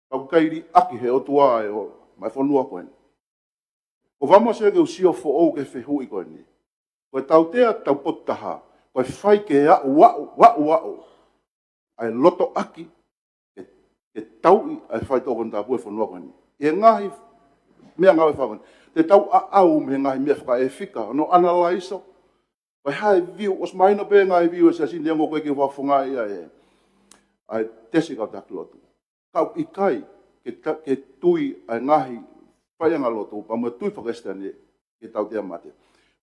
Pea ʻoku ʻikai liʻaki ʻe he ʻOtua e ola, mo e fonua ko eni. Ko e fakamolemole ke u sio foʻou ki he fehuʻi ko eni. Ko e tautea taupotu taha, ko e fai ke aʻuaʻu, aʻuaʻu ʻa e lotoʻaki, ke, ke tauʻi ʻa e faitoʻo konatapu e fonua ko eni. ʻI he ngaahi meʻangāue fā ko eni. Te tau ʻaʻau mei he ngaahi meʻa fakaʻefika, ʻo analaiso, ko e hā e view, ʻosi mahino pē ngaahi view ʻa e siasi ni, neongo ko e ke fafonga ia e, ʻa e tesi kau taki lotu. Ka ʻoku ʻikai ke ta-, ke tui ʻa e ngaahi faiʻanga lotu, pea mo e tui fakaʻesiteni, ke tautea mate.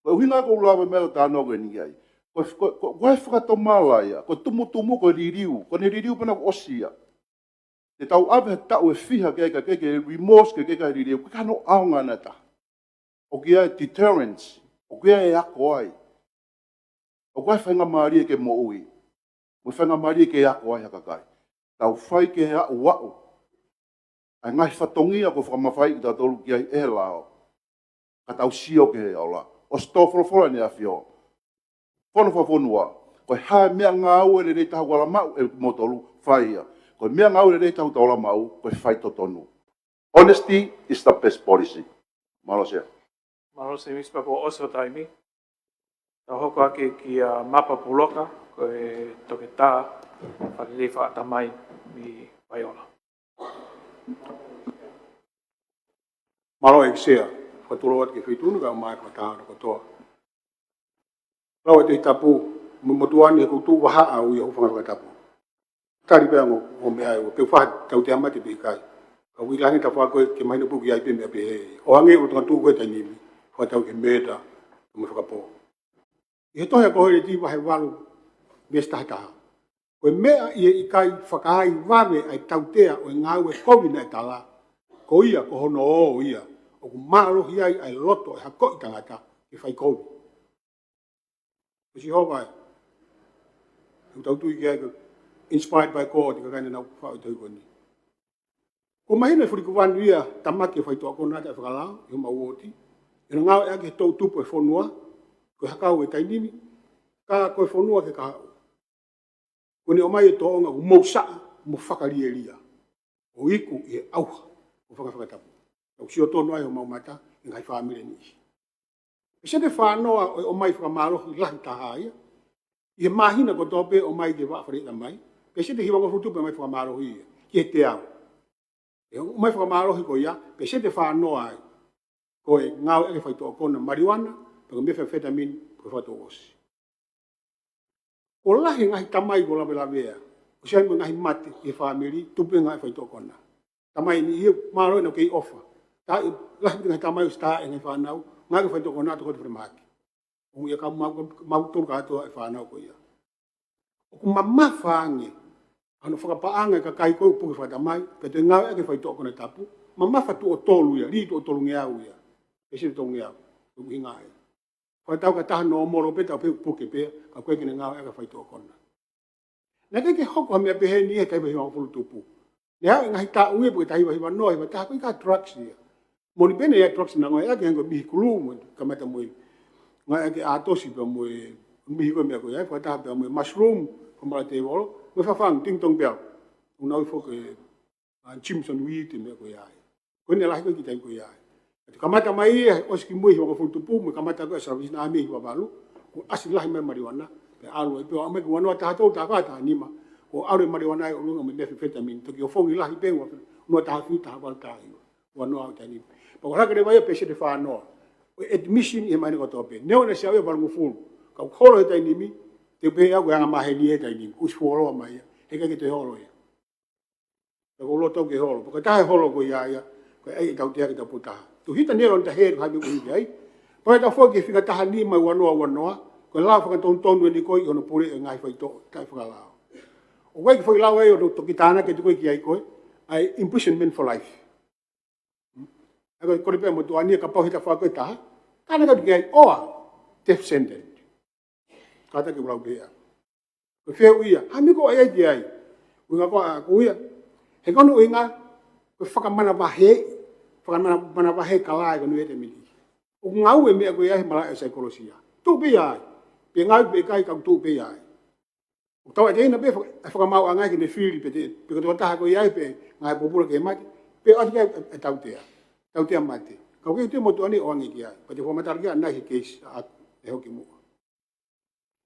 Ko e ʻuhinga ʻoku ou lave mai ʻo talanoa ko eni ki ai. Ko, ko, ko, ko e fakatomala ia, ko e tumutumu, ko e liliu, ko ʻene liliu pea naʻe ʻosi ia. Te tau ʻave ha taʻu ʻe fiha ke, ke, ke, ke remorse, ke, ke, ke liliu, ʻikai ke ʻi ai hano ʻaonga ʻe taha. ʻOku ʻi ai e deterrence, ʻoku ʻi ai e ako ai. ʻOku ʻi ai e faingamālie ke moʻui. Mo e faingamālie ke ako ai ha kakai. Tau fai ke aʻuaʻu ʻa e ngaahi fatongia kuo fakamafaiʻi kitautolu ki ai ʻe he lao. Ka tau sio ki he ola. ʻOsi tō folofola ʻEne ʻAfio. Fono Fakafonua, ko e hā e meʻangāue lelei taha ʻoku ala maʻu ʻe kimoutolu, fai ia. Ko e meʻangāue lelei taha ʻoku tau ala maʻu, ko e faitotonu. Honesty is the best policy. Mālō Sea. Mālō Sea Misi, pea kuo ʻosi hoʻo taimi. Tau hoko atu kia Mapa Puloka, ko e toketā fakalelei fakaʻatamai mei Paiola. Mālō ʻEiki Sea, fakatulou atu ki he Feituʻu ni kae ʻumaʻā e fakataha hono kotoa. Lau e Tohi Tapu, mo e motuʻa ni he kuo tuʻu vahaʻa au ia ʻo hūfanga he fakatapu. Tali pē ange ʻo meʻa ai, ʻo ke u fai ha tautea mate pe ʻikai. Ka ʻoku ʻikai ke ta fai ko e ke mahino pē ʻoku ʻi ai pē meʻa pehē. ʻO hangē ʻoku tau tuʻu ko e taimi ni, fakatau ki he murder, mo e fakapō. ʻI he tohi ʻa Koheleti vahe valu, veesi taha taha. Ko e meʻa ʻi he ʻikai fakaai vave ʻa e tautea ʻo e ngāue kovi naʻe tala, ko ia ko hono ō ia, ʻoku mālohi ai ʻa e loto ʻo e hakoʻi tangata ke fai kovi. Ko Sihova ē, ʻoku tau tui ki ai, ko e inspired by God, ʻa e kakai naʻa nau faʻu e tohi ko eni. Kuo mahino ʻe Fulikuvanu ia, tamaki ʻo e faitoʻo konā ʻa e fakalao, ʻi homau uooti. ʻI hono ngāueʻaki he toʻutupu ʻo e fonua, ko e hakau ʻo e taimi ni, ka ko e fonua ke kahaʻu. Kuo ne ʻomai e tōʻonga ʻoku mou saʻa mo fakalielia, ʻo iku ʻi he ʻauha ʻo e fanga fakatapu. Tau sio tonu ai homau mata, ʻi he ngaahi fāmili ni. Peseti fā noa ʻo e ʻomai fakamālohi lahi taha ia. ʻI he māhina kotoa pē ʻomai ki he vaʻa fale ʻitamai, peseti hivangofulu tupu ʻomai fakamālohi ia, ki he teau. ʻE ʻomai fakamālohi ko ia, peseti fā noa ai, ko e ngāueʻaki e faitoʻo kona marijuana, pe ko e methamphetamine, pe ko e fakatouʻosi. Kuo lahi e ngaahi tamai kuo lavelavea, ʻosi ʻi ai mo e ngaahi mate ʻi he fāmili, tupu he ngāueʻaki e faitoʻo kona. Tamai ni ia, mālō ʻenau kei ʻofa. Ka ʻi ai lahi e ngaahi tamai ʻosi tā e ngaahi fānau, ngāueʻaki e faitoʻo kona, tokoto falemahaki. ʻO ia ka mau, mau tolu kātoa e fānau ko ia. ʻOku mamafa ange hono fakapaʻanga e kakai ko ē ʻoku puke fakatamai, pea toe ngāueʻaki e faitoʻo kona tapu. Mamafa tuʻo tolu ia, lī tuʻo tolungeau ia. Peseti tolungeau, ʻoku hinga ai. Fakatau ka taha nōmolo pē, tau pehē ʻoku puke pē, ka ʻoku ʻikai ke ne ngāueʻaki e faitoʻo kona. Naʻe ʻikai ke hoko ha meʻa pehē ni he taha hiva hivangofulu tupu. Naʻe haʻu e ngaahi taʻu ia pe ko e taha hiva hiva noa, hiva taha, ko e ʻikai ko ha drugs ia. Moʻoni pē naʻe ʻi ai e drugs naʻe ngāueʻaki, hangē ko e mihikulu mo e kamata mo e ngāueʻaki e ʻātosi pea mo e mihi ko e meʻa ko ia, fakataha pea mo e mushroom, ko e mala tēvolo, mo e fafangu, ting tong bell. ʻOku nau ui foki e, ʻa, Jimson weed e meʻa ko ia. Ko eni lahi ko ē ki he taimi ko ia. Ka kamata mai ia, ʻosi kimui hivangofulu tupu, mo e kamata ko ē Salvation Army hiva valu, kuo ʻasi lahi mai marijuana, pea ʻalu ai pē ʻo aʻu mai ki he ua noa taha tolu, taha fā, taha nima, kuo ʻalu e marijuana ʻi ʻolunga mo e methamphetamine, toki ʻofongi lahi pē ua noa taha fitu, taha valu, taha hiva, ua noa ʻo taimi ni. Pea ʻoku ʻalu hake leva ia peseti fā noa ʻo e admission ʻi he māhina kotoa pē. Neongo naʻe ʻosi aʻu ia valungofulu, ka ʻoku holo he taimi ni, te u pehē au ko e anga maheni he taimi ni, ʻosi fuoloa mai ia, heʻikai ke toe holo ia. Pea ʻoku ou loto ke holo. Pea ko e taha e holo ko ia ia, ko e ʻai e tautea ki he taupotu taha. Tuʻu hita ni ʻe lon tahelu hai me ʻuhi ai. Pea ʻe tau foki ki he fika taha nima ua noa ua noa, ko e lao fakatonutonu eni ko ē ʻi hono pule e ngaahi faitoʻo taʻefakalao. ʻOku ʻi ai e kiʻi foʻi lao ʻe ʻi ai hono toki tānaki atu ko ē ki ai ko ē, ʻa e imprisonment for life. ʻA ia ko e kole pē ʻa e motuʻa ni ia kapau he tafaʻaki ko ē ʻe taha, tānaki atu ki ai ʻo death sentence. Kātaki ʻoku lau pehē. Ko e fehuʻi ia, hā e meʻa ʻoku ʻai ai ki ai? ʻUhinga ko ē ʻoku ui ia, he ko hono ʻuhinga, ko e fakamanavahē, fakamanavahē ka lahi ko hono ʻete miti. ʻOku ngāue e meʻa ko ia he malaʻe ʻo e saikolosia. Tuʻu pē ia ai. Pe ngāue pe ʻikai ka ʻoku tuʻu pē ia ai. ʻOku tau ʻateina pē faka-, e fakamaauʻanga ki heʻene fili pe te, pe ko e tokotaha ko ia ai pe ngāue pōpula ke mate, pe ʻoatu ki ai e, e tautea. Tautea mate. Ka ʻoku ʻikai te motuʻa ni ʻoange ki ai. Pea te u fakamatala ki ai ʻanai he case ʻa, ʻe hoko ki muʻa.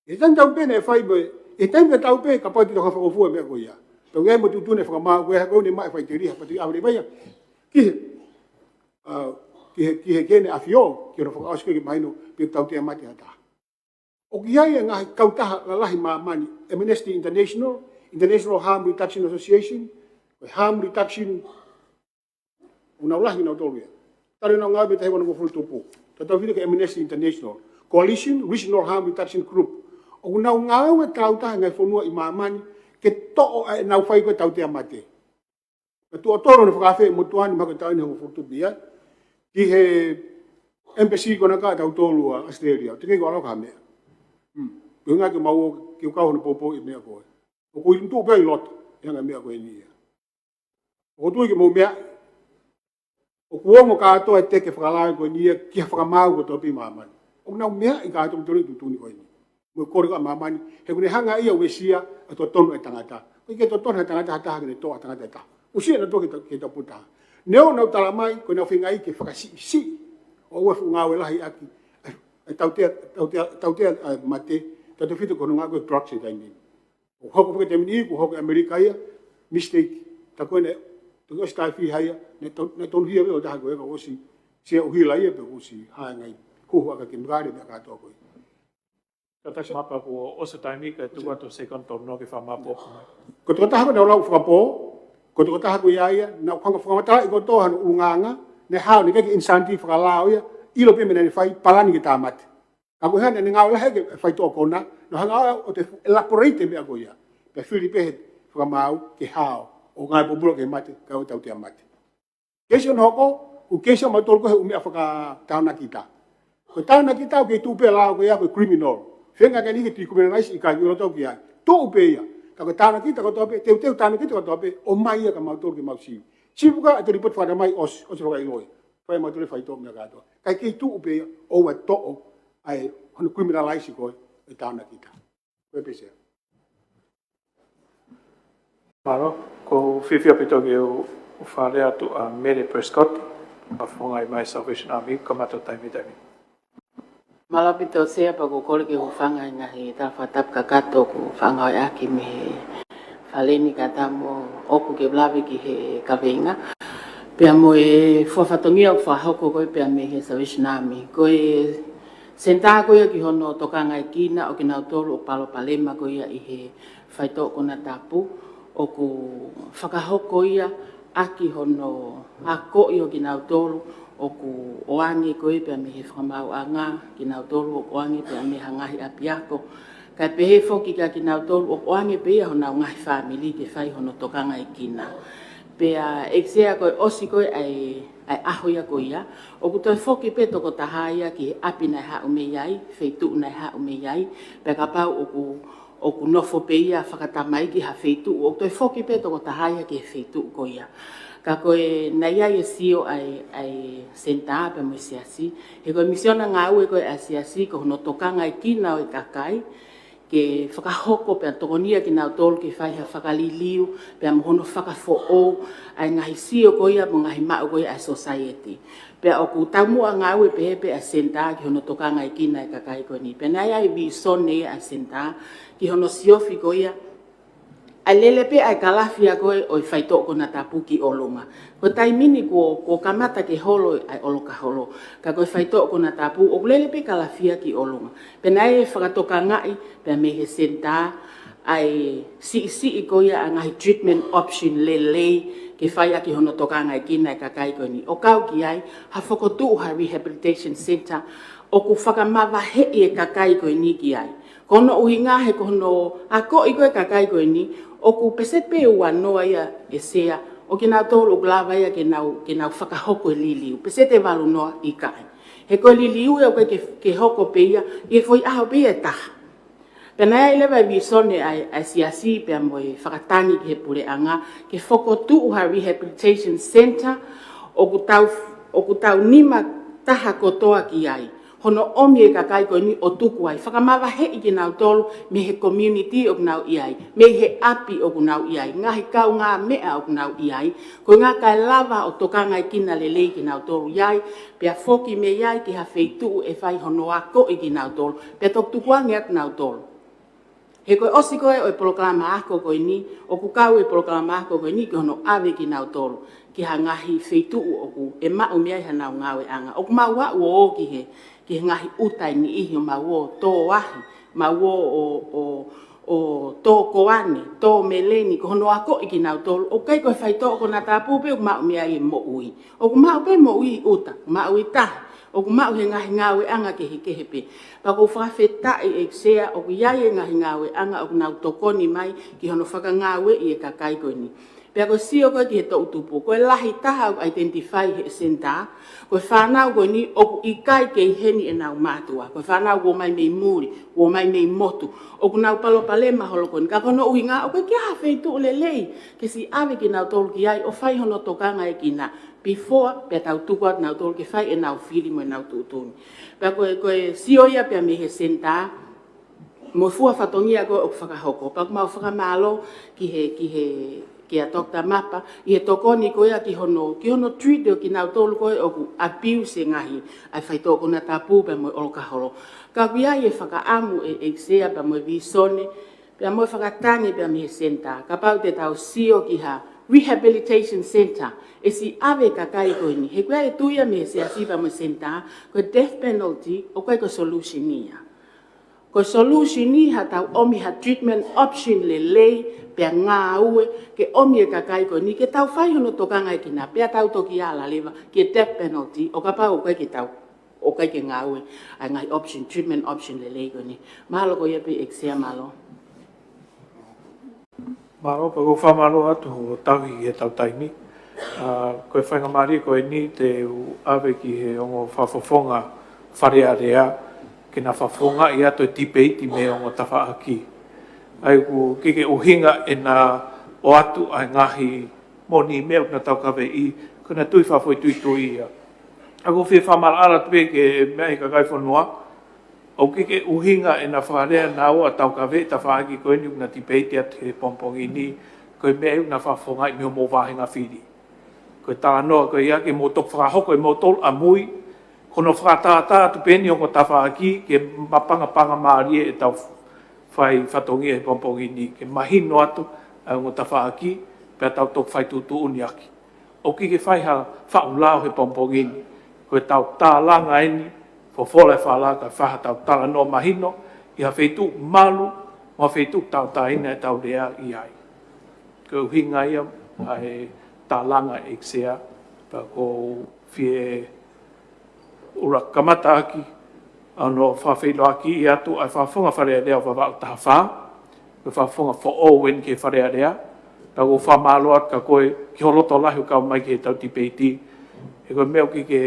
ʻI he taimi tatau pē naʻe fai mo e, ʻi he taimi tatau pē kapau te tau fakafua e meʻa ko ia. Pea ʻoku ʻi ai mo e tuʻutuʻuni e fakamaau ko ē, ko ʻene maʻu e faʻiteliha, pea te u ʻave leva ia ki he, ʻa, ki he, ki he, ki heʻene ʻafio, ki hono fakaʻosi ko ē ke mahino pe tautea mate ha taha. ʻOku ʻi ai e ngaahi kautaha lalahi ʻi māmani, Amnesty International, International Harm Reduction Association, ko e Harm Reduction, ʻoku nau lahi kinautolu ia. Talu ʻenau ngāue mei he taha hiva nongofulu tupu. Tatau hifo ki he Amnesty International. Coalition, Regional Harm Reduction Group. ʻOku nau ngāue tautaha he ngaahi fonua ʻi māmani, ke toʻo ʻa ʻenau fai ko ē tautea mate. Ka tuʻo tolu naʻe fakaafeʻi e motuʻa ni mahalo ko e taʻu ʻeni hongofulu tupu ia. Ki he embassy ko ena ka tautolu ʻa Australia. Teʻeki ke u ʻalu ki ha meʻa. Hmm. Ko e ʻuhinga ke mau ō ke u kau hono poupouʻi e meʻa ko ē. ʻOku ʻi tuʻu pē ʻi loto, ʻi he ngaahi meʻa ko eni ia. ʻOku ou tui ke mou meaʻi, ʻoku ongo kātoa e teke fakalaoa ko eni ia ki he fakamaau kotoa pē ʻi māmani. ʻOku nau meaʻi kātoa ʻi he tuʻutuʻuni ko eni. Mo e kole ko ē ʻa māmani, he ʻoku ne hanga ia ʻo uesia ʻa e totonu ʻa e tangata. ʻOku ʻikai ke totonu ha tangata ha taha ke ne toʻo ha tangata ʻe taha. Uesia ʻa e totonu ki he ta-, ki he taupotu ʻe taha. Neongo ʻenau tala mai, ko ʻenau feingaʻi ke fakasiʻisiʻi ʻo ʻoua ʻe fuʻu ngāue lahi ʻaki ʻa e tautea, tautea, tautea ʻa e mate, tautefito ki hono ngāue ko e drugs he taimi ni. ʻOku hoko pē ki he taimi ni, ʻoku hoko ʻi ʻAmelika ia, mistake. Tā ko ē naʻe toki ʻosi taʻe fiha ia, naʻe to-, naʻe tonuhia pē ʻo taha ko ē ka ʻosi, sia ʻuhila ia pē ʻosi hāngai. Huhu ʻaki e kemikale mo e meʻa kātoa ko ē. Ka taksi mapa kuo ʻosi taimi ka tuku atu second tolu noa ke fakamāʻopoʻopo mai. Ko e tokotaha ko ē naʻa ku lau fakapō, ko e tokotaha ko ia ia, naʻa ku hanga fakamatalaʻi kotoa hono ʻulungaanga, naʻe hao naʻe ʻikai ke insanity fakalao ia, ʻilo pē meʻa naʻa ne fai, palani ke tāmate. Ka ko e hā naʻa ne ngāue lahi ʻaki e faitoʻo konā, naʻa ku hanga ʻo te elaborate e meʻa ko ia. Pea fili pē he fakamaau ke hao, ʻo ngāue pōpula ke mate, kae ʻoua ʻe tautea mate. Keisi hono hoko, ko e keisi ʻamautolu ko ē he ʻū meʻa fakataonakita. Ko e taonakita ʻoku kei tuʻu pē ʻa e lao ko ia ko e criminal. Feinga ke ne decriminalize ʻikai ke ʻilo tau ki ai. Tuʻu pē ia. Ka ko e taonakita kotoa pē, teuteu taonakita kotoa pē, ʻomai ia kia mautolu ke mau sivi. Sivi ka ʻe te lipoti fakatamai ʻosi, ʻosi fakaʻilo ia. Fai mautolu e faitoʻo meʻa kātoa. Kae kei tuʻu pē ia, ʻoua ʻe toʻo, ʻa e hono criminalize ko ē e taonakita. Ko e pēsea. Mālō, ʻoku ou fiefia ʻaupito ke u, u fale atu ʻa Mele Prescott, ʻa e fofonga mai Salvation Army, kamata taimi taimi. Mālō ʻaupito Sea, pea ʻoku ou kole ke u hūfanga he ngaahi tala fakatapu kakato ʻoku fakangāueʻaki mei he fale ni kae ʻatā mo ʻoku ke lave ki he kaveinga. Pea mo e fua fatongia ʻoku fakahoko ko ē pea mei he Salvation Army. Ko e senitā ko ia ki hono tokangaekina ʻo kinautolu ʻoku palopalema ko ia ʻi he faitoʻo konatapu, ʻoku fakahoko ia ʻaki hono akoʻi ʻo kinautolu ʻoku ʻoange ko ē pea mei he fakamaauʻanga, kinautolu ʻoku ʻoange pea mei he ngaahi ʻapiako. Kae pehē foki kia kinautolu ʻoku ʻoange pē ia honau ngaahi fāmili ke fai hono tokangaekina. Pea ʻEiki Sea ko e ʻosi ko ē ʻa e, ʻa e ʻaho ia ko ia, ʻoku toe foki pē tokotaha ia ki he ʻapi naʻe haʻu mei ai, feituʻu naʻe haʻu mei ai, pea kapau ʻoku ʻoku nofo pē ia fakatamaiki ha feituʻu, ʻoku toe foki pē tokotaha ia ki he feituʻu ko ia. Ka ko e naʻe ʻi ai e sio ʻa e, ʻa e senitā pea mo e siasi, he ko e misiona ngāue ko ē ʻa e siasi ko hono tokangaekina ʻo e kakai, ke fakahoko pea tokonia kinautolu ke fai ha fakaliliu, pea mo hono fakafoʻou ʻa e ngaahi sio ko ia mo e ngaahi maʻu ko ia ʻa e society. Pea ʻoku taumuʻa ngāue pehē pē ʻa e senitā ki hono tokangaekina e kakai ko eni. Pea naʻe ʻi ai e vīsone ʻa e senitā ki hono siofi ko ia ʻa e lele pē ʻa e kalafia ko ē ʻo e faitoʻo konatapu ki ʻolunga. Ko e taimi ni kuo, kuo kamata ke holo ʻa e ʻoloka holo. Ka ko e faitoʻo konatapu, ʻoku lele pē kalafia ki ʻolunga. Pea naʻe fakatokangaʻi pea mei he senitā ʻa e siʻisiʻi ko ia ʻa e ngaahi treatment option lelei ke fai ʻaki hono tokangaekina e kakai ko eni. ʻO kau ki ai, ha fokotuʻu ha rehabilitation center, ʻoku fakamavaheʻi e kakai ko eni ki ai. Ko hono ʻuhinga he ko hono akoʻi ko ē e kakai ko eni, ʻoku pēseti pē ua noa ia ʻe Sea, ʻo kinautolu ʻoku lava ia ke nau, ke nau fakahoko e liliu. Pēseti ʻe valu noa ʻikai. He ko e liliu ia ʻoku ʻikai ke, ke hoko pē ia, ʻi he foʻi ʻaho pē ia ʻe taha. Pea naʻe ʻi ai leva e vīsone ʻa e, ʻa e siasi pea mo e fakatangi ki he puleʻanga, ke fokotuʻu ha rehabilitation center, ʻoku tau, ʻoku tau nima taha kotoa ki ai. Hono ʻomi e kakai ko eni ʻo tuku ai. Fakamavaheʻi kinautolu mei he community ʻoku nau ʻi ai. Mei he ʻapi ʻoku nau ʻi ai. Ngaahi kaungāmeʻa ʻoku nau ʻi ai. Ko e ʻuhinga kae lava ʻo tokangaekina lelei kinautolu ʻi ai. Pea foki mei ai ki ha feituʻu ʻe fai hono akoʻi kinautolu. Pea toki tukuange atu kinautolu. He ko e ʻosi ko ē ʻo e polokalama ako ko eni, ʻoku kau e polokalama ako ko eni ki hono ʻave kinautolu ki ha ngaahi feituʻu ʻoku ʻe maʻu mei ai hanau ngāueʻanga. ʻOku mau aʻu ʻo ō ki he, ki he ngaahi ʻuta ʻe niʻihi ʻo mau ō tō ahi, mau ō ʻo, ʻo, ʻo tō koane, tō meleni, ko hono akoʻi kinautolu, ʻoku ʻikai ko e faitoʻo konatapu pē ʻoku maʻu mei ai e moʻui. ʻOku maʻu pē moʻui ʻi ʻuta, maʻu ʻi tahi, ʻoku maʻu he ngaahi ngāueʻanga kehekehe pē. Pea ʻoku ou fakafetaʻi ʻEiki Sea, ʻoku ʻi ai e ngaahi ngāueʻanga ʻoku nau tokoni mai ki hono fakangāueʻi e kakai ko eni. Pea ko e sio ko ē ki he toʻutupu, ko e lahi taha ʻoku identify he senitā, ko e fānau ko eni ʻoku ʻikai ke ʻi heni ʻenau mātuʻa, ko e fānau ʻoku ō mai mei muli, ʻoku ō mai mei motu, ʻoku nau palopalema holo ko eni. Ka ko hono ʻuhinga ʻoku ʻikai ke ʻi ai ha feituʻu lelei ke siʻi ʻave kinautolu ki ai ʻo fai hono tokangaʻekina before pea tau tuku atu kinautolu ke fai ʻenau fili mo ʻenau tuʻutuʻuni. Pea ko e, ko e sio ia pea mei he senitā, mo e fua fatongia ko ē ʻoku fakahoko. Pea ʻoku mau fakamālō ki he, ki he, kia Doctor Mapa, ʻi he tokoni ko ia ki hono, ki hono treat ʻo kinautolu ko ē ʻoku abuse e ngaahi, ʻa e faitoʻo konatapu pea mo e ʻolokaholo. Ka ʻoku ʻi ai e fakaʻamu ʻe, ʻEiki Sea pea mo e vīsone, pea mo e fakatangi pea mei he senitā. Kapau te tau sio ki ha rehabilitation centre, ʻe siʻi ʻave e kakai ko eni. He ʻoku ʻi ai e tui ia mei he siasi pea mo e senitā, ko e death penalty, ʻoku ʻikai ko e solution ia. Ko e solution ia haʻatau ʻomi ha treatment option lelei, pea ngāue, ke ʻomi e kakai ko eni, ke tau fai hono tokangaʻekina, pea tau toki ala leva ki he death penalty, ʻo kapau ʻoku ʻikai ke tau, ʻoku ʻikai ke ngāue ʻa e ngaahi option, treatment option lelei ko eni. Mālō ko ia pē ʻEiki Sea, mālō. Mālō, pea ʻoku ou fakamālō atu hoʻo tauhi ki heʻetau taimi. ʻA, ko e faingamālie ko eni te u ʻave ki he ongo fakafofonga Fale Alea, ke na fakafofongaʻi atu e tipeiti mei he ongo tafaʻaki. ʻA ia ʻoku ʻikai ke ʻuhinga ʻena ʻoatu ʻa e ngaahi moʻoni meʻa ʻoku na taukaveʻi, ko ʻena tui fakafoʻituitui ia. ʻA ia ʻoku ou fie fakamaʻalaʻala atu pē ki he meʻa ʻi he kakai fonua, ʻoku ʻikai ke ʻuhinga ʻena fakalea naua ʻo taukaveʻi e tafaʻaki ko eni ʻoku na tipeiti atu he pongipongi ni, ko e meʻa ʻoku na fakafofongaʻi mei hoʻomou vāhenga fili. Ko e talanoa ko ia ke mou toki fakahoko ʻe moutolu ʻamui, ko hono fakatātā atu pē eni ʻo e ongo tafaʻaki ke mapangapanga mālie ʻetau fai fatongia he pongipongi ni, ke mahino atu ʻa e ongo tafaʻaki, pea tau toki fai tuʻutuʻuni ʻaki. ʻOku ʻikai ke fai ha faʻu lao he pongipongi ni. Ko ʻetau tālanga eni, fofola e fala kae fai haʻatau talanoa mahino ʻi ha feituʻu malu, mo ha feituʻu tauʻatāina ʻetau lea ʻi ai. Ko e ʻuhinga ia ʻa e tālanga, ʻEiki Sea, pea ʻoku ou fie ʻuluaki kamata ʻaki ʻa hono fakafeʻiloaki atu ʻa e fakafofonga Fale Alea ʻo Vavaʻu taha fā, ko e fakafofonga foʻou eni ki he Fale Alea. Pea ʻoku ou fakamālō atu kia koe ki hoʻo loto lahi ʻo kau mai ki heʻetau tipeiti. He ko e meʻa ʻoku ʻikai ke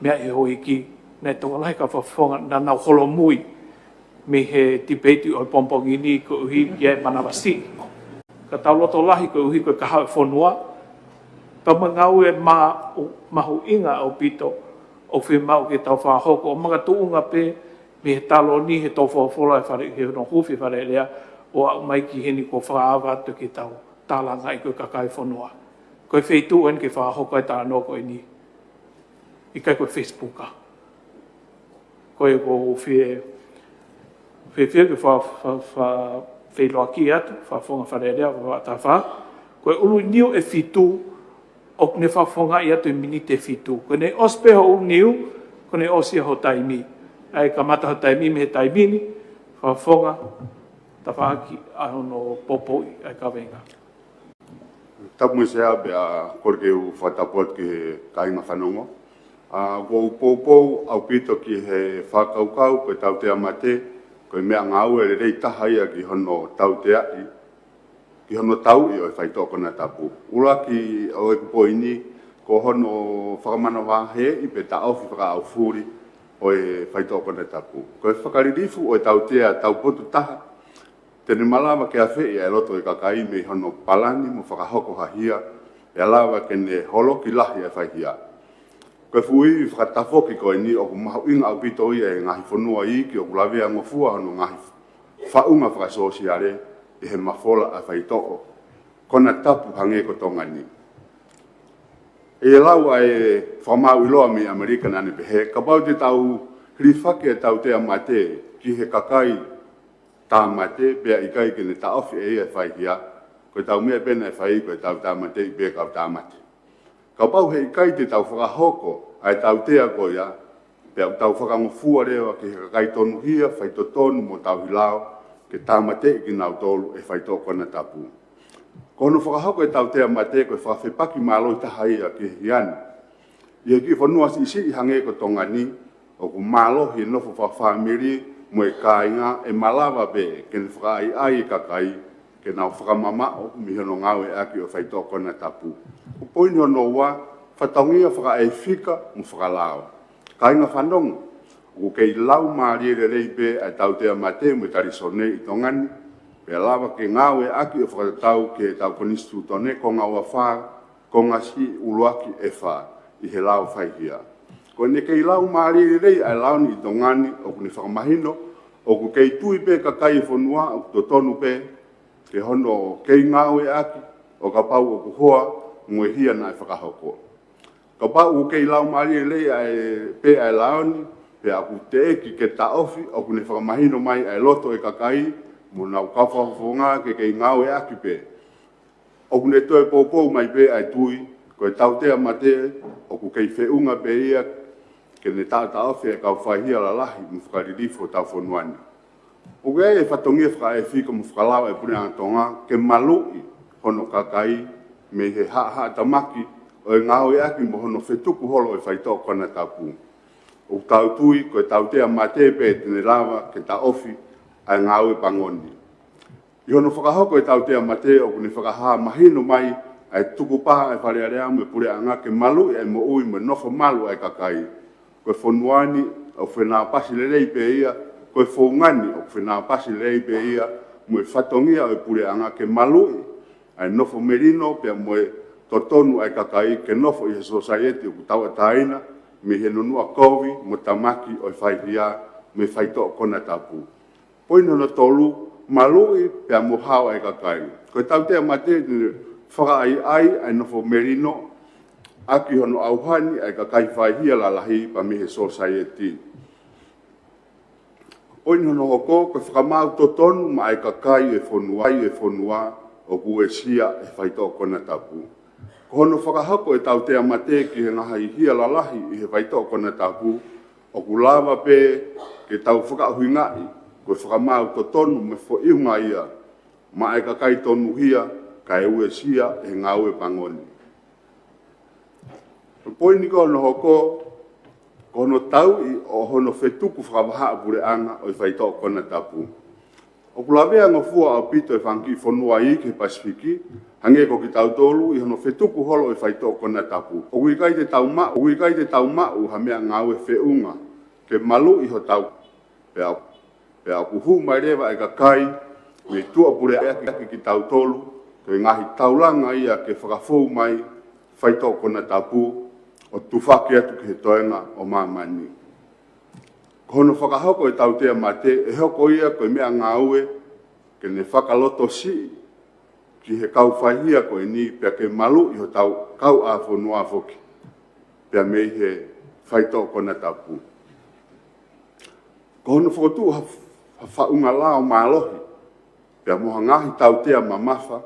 meaʻi ʻe he houʻeiki, naʻe tokolahi e kau fakafofonga naʻa nau holomui mei he tipeiti ʻo e pongipongi ni koeʻuhi ko e manavasiʻi. Ka tau loto lahi koeʻuhi ko e kahaʻu e fonua, pea mo e ngāue ma-, mahuʻinga ʻaupito ʻoku fiemaʻu ke tau fakahoko, ʻo makatuʻunga pē mei he taloni he tō folofola e Fale, he hono huufi e Fale Alea ʻo aʻu mai ki heni kuo fakaava atu ke tau tālangaʻi ko e kakai fonua. Ko e feituʻu eni ke fakahoko ai e talanoa ko eni. ʻIkai ko e Facebook. Ko ia ʻoku ou fie, fie, fie ke fa-, fa-, fa-, feʻiloaki atu, fakafofonga Fale Alea ʻo Vavaʻu taha fā. Ko e ʻulu niu ʻe fitu, ʻoku ne fakafofongaʻi atu he miniti ʻe fitu. Ko ʻene ʻosi pē hoʻo ʻulu niu, ko ʻene ʻosi ia hoʻo taimi. ʻA ia kamata hoʻo taimi mei he taimi ni, fakafofonga, tafaʻaki ʻa hono poupouʻi ʻa e kaveinga. Tapu mo e Sea, pea kole ke u fakatapu atu ki he kāinga fanongo. ʻA, ʻoku ou poupou ʻaupito ki he fakakaukau ko e tautea mate, ko e meʻangāue lelei taha ia ki hono tauteaʻi, ki hono tauʻi ʻo e faitoʻo konatapu. ʻUluaki ʻo ʻeku poini, ko hono fakamanavahēʻi pe taʻofi fakaʻaufuli ʻo e faitoʻo konatapu. Ko e fakalilifu ʻo e tautea taupotu taha, te ne malava ke afeʻi ʻa e loto ʻo e kakai mei hono palani mo fakahoko ha hia, pea lava ke ne holoki lahi ʻa e faihia. Ko e fuʻu ivi fakatafoki ko eni ʻoku mahuʻinga ʻaupito ia ʻi he ngaahi fonua iiki ʻoku lavea ngofua hono ngaahi faʻunga fakasōsiale ʻi he mafola ʻa e faitoʻo konatapu hangē ko Tonga ni. ʻE lau ʻa e fakamaau ʻiloa mei ʻAmelika naʻa ne pehē, kapau te tau hilifaki ʻa e tautea mate ki he kakai tāmate, pea ʻikai ke ne taʻofi ʻe ia e faihia, ko ʻetau meʻa pē naʻe fai ko ʻetau tāmateʻi pē kau tāmate. Kapau he ʻikai te tau fakahoko ʻa e tautea ko ia, pea ʻoku tau fakangofua leva ki he kakai tonuhia, faitotonu mo tauhi lao, ke tāmateʻi kinautolu ʻe he faitoʻo konatapu. Ko hono fakahoko e tautea mate ko e fakafepaki mālohi taha ia ki he hia ni. ʻI he kiʻi fonua siʻisiʻi hangē ko Tonga ni, ʻoku mālohi e nofo fakafāmili mo e kāinga ʻe malava pē ke ne fakaʻaiʻai e kakai, ke nau fakamamaʻo mei hono ngāueʻaki ʻo e faitoʻo konatapu. Ko e poini hono ua, fatongia fakaʻefika mo fakalao. Kāinga fanongo, ʻoku kei laumālie lelei pē ʻa e tautea mate mo e talisone ʻi Tonga ni, pea lava ke ngāueʻaki ʻo fakatatau ki heʻetau konisitūtone, konga ua fā, konga C ʻuluaki F, ʻi he lao faihia. Ko ʻene kei laumālie lelei ʻa e lao ni ʻi Tonga ni, ʻoku ne fakamahino ʻoku kei tui pē kakai e fonua ʻoku totonu pē ke hono kei ngāueʻaki ʻo kapau ʻoku hoa mo e hia naʻe fakahoko. Kapau ʻoku kei laumālie lelei ʻa e, pē ʻa e lao ni, pea ʻoku teʻeki ke taʻofi, ʻoku ne fakamahino mai ʻa e loto ʻo e kakai mo honau kau fakafofonga ke kei ngāueʻaki pē. ʻOku ne toe poupou mai pē ʻa e tui, ko e tautea mate ʻoku kei feʻunga pē ia ke ne taʻotaʻofi e kau faihia lalahi mo fakalilifu hotau fonua ni. ʻOku ʻi ai e fatongia fakaʻefika mo fakalao ʻa e Puleʻanga Tonga ke maluʻi hono kakai mei he haʻahaʻatamaki ʻo e ngāueʻaki mo hono fetuku holo ʻo e faitoʻo konatapu. ʻOku tau tui ko e tautea mate pē te ne lava ke taʻofi ʻa e ngāue pango ni. ʻI hono fakahoko e tautea mate, ʻoku ne fakahā mahino mai ʻa e tukupā ʻa e Fale Alea mo e Puleʻanga ke maluʻi ʻa e moʻui mo e nofo malu ʻa e kakai. Ko e fonua ni ʻoku fenāpasi lelei pē ia, ko e founga ni ʻoku fenāpasi lelei pē ia mo e fatongia ʻo e Puleʻanga ke maluʻi ʻa e nofo melino pea mo e totonu ʻa e kakai ke nofo ʻi he sōsaieti ʻoku tauʻatāina mei he nunuʻa kovi mo tamaki ʻo e faihia mo e faitoʻo konatapu. Poini hono tolu, maluʻi pea mo hao ʻa e kakai. Ko e tautea mate te ne fakaʻaiʻai ʻa e nofo melino ʻaki hono ʻauha ni ʻa e kakai faihia lalahi pea mei he sōsaieti. Poini hono hoko, ko e fakamaau totonu maʻa e kakai e fonua, e fonua ʻoku uesia ʻe he faitoʻo konatapu. Ko hono fakahoko e tautea mate ki he ngaahi hia lalahi ʻi he faitoʻo konatapu, ʻoku lava pē ke tau fakaʻuhingaʻi ko e fakamaau totonu mo e foʻi ʻuhinga ia maʻa e kakai tonuhia kae uesia ʻe he ngāue pango ni. Ko e poini ko hono hoko, ko hono tauʻi ʻo hono fetuku fakavahaʻapuleʻanga ʻo e faitoʻo konatapu. ʻOku lavea ngofua ʻaupito e fanga kiʻi fonua iiki he Pasifiki, hangē ko kitautolu, ʻi hono fetuku holo ʻo e faitoʻo konatapu. ʻOku ʻikai te tau maʻu, ʻoku ʻikai te tau maʻu ha meʻangāue feʻunga ke maluʻi hotau, pea, pea ʻoku hū mai leva e kakai mei tuʻapuleʻanga ʻaki kitautolu, ko e ngaahi taulanga ia ke fakafou mai faitoʻo konatapu ʻo tufaki atu ki he toenga ʻo māmani. Ko hono fakahoko e tautea mate, ʻe hoko ia ko e meʻangāue ke ne fakalotosiʻi ki he kau faihia ko eni pea ke maluʻi hotau kauʻāfonua foki pea mei he faitoʻo konatapu. Ko hono fokotuʻu ha, ha faʻunga lao mālohi pea mo ha ngaahi tautea mamafa,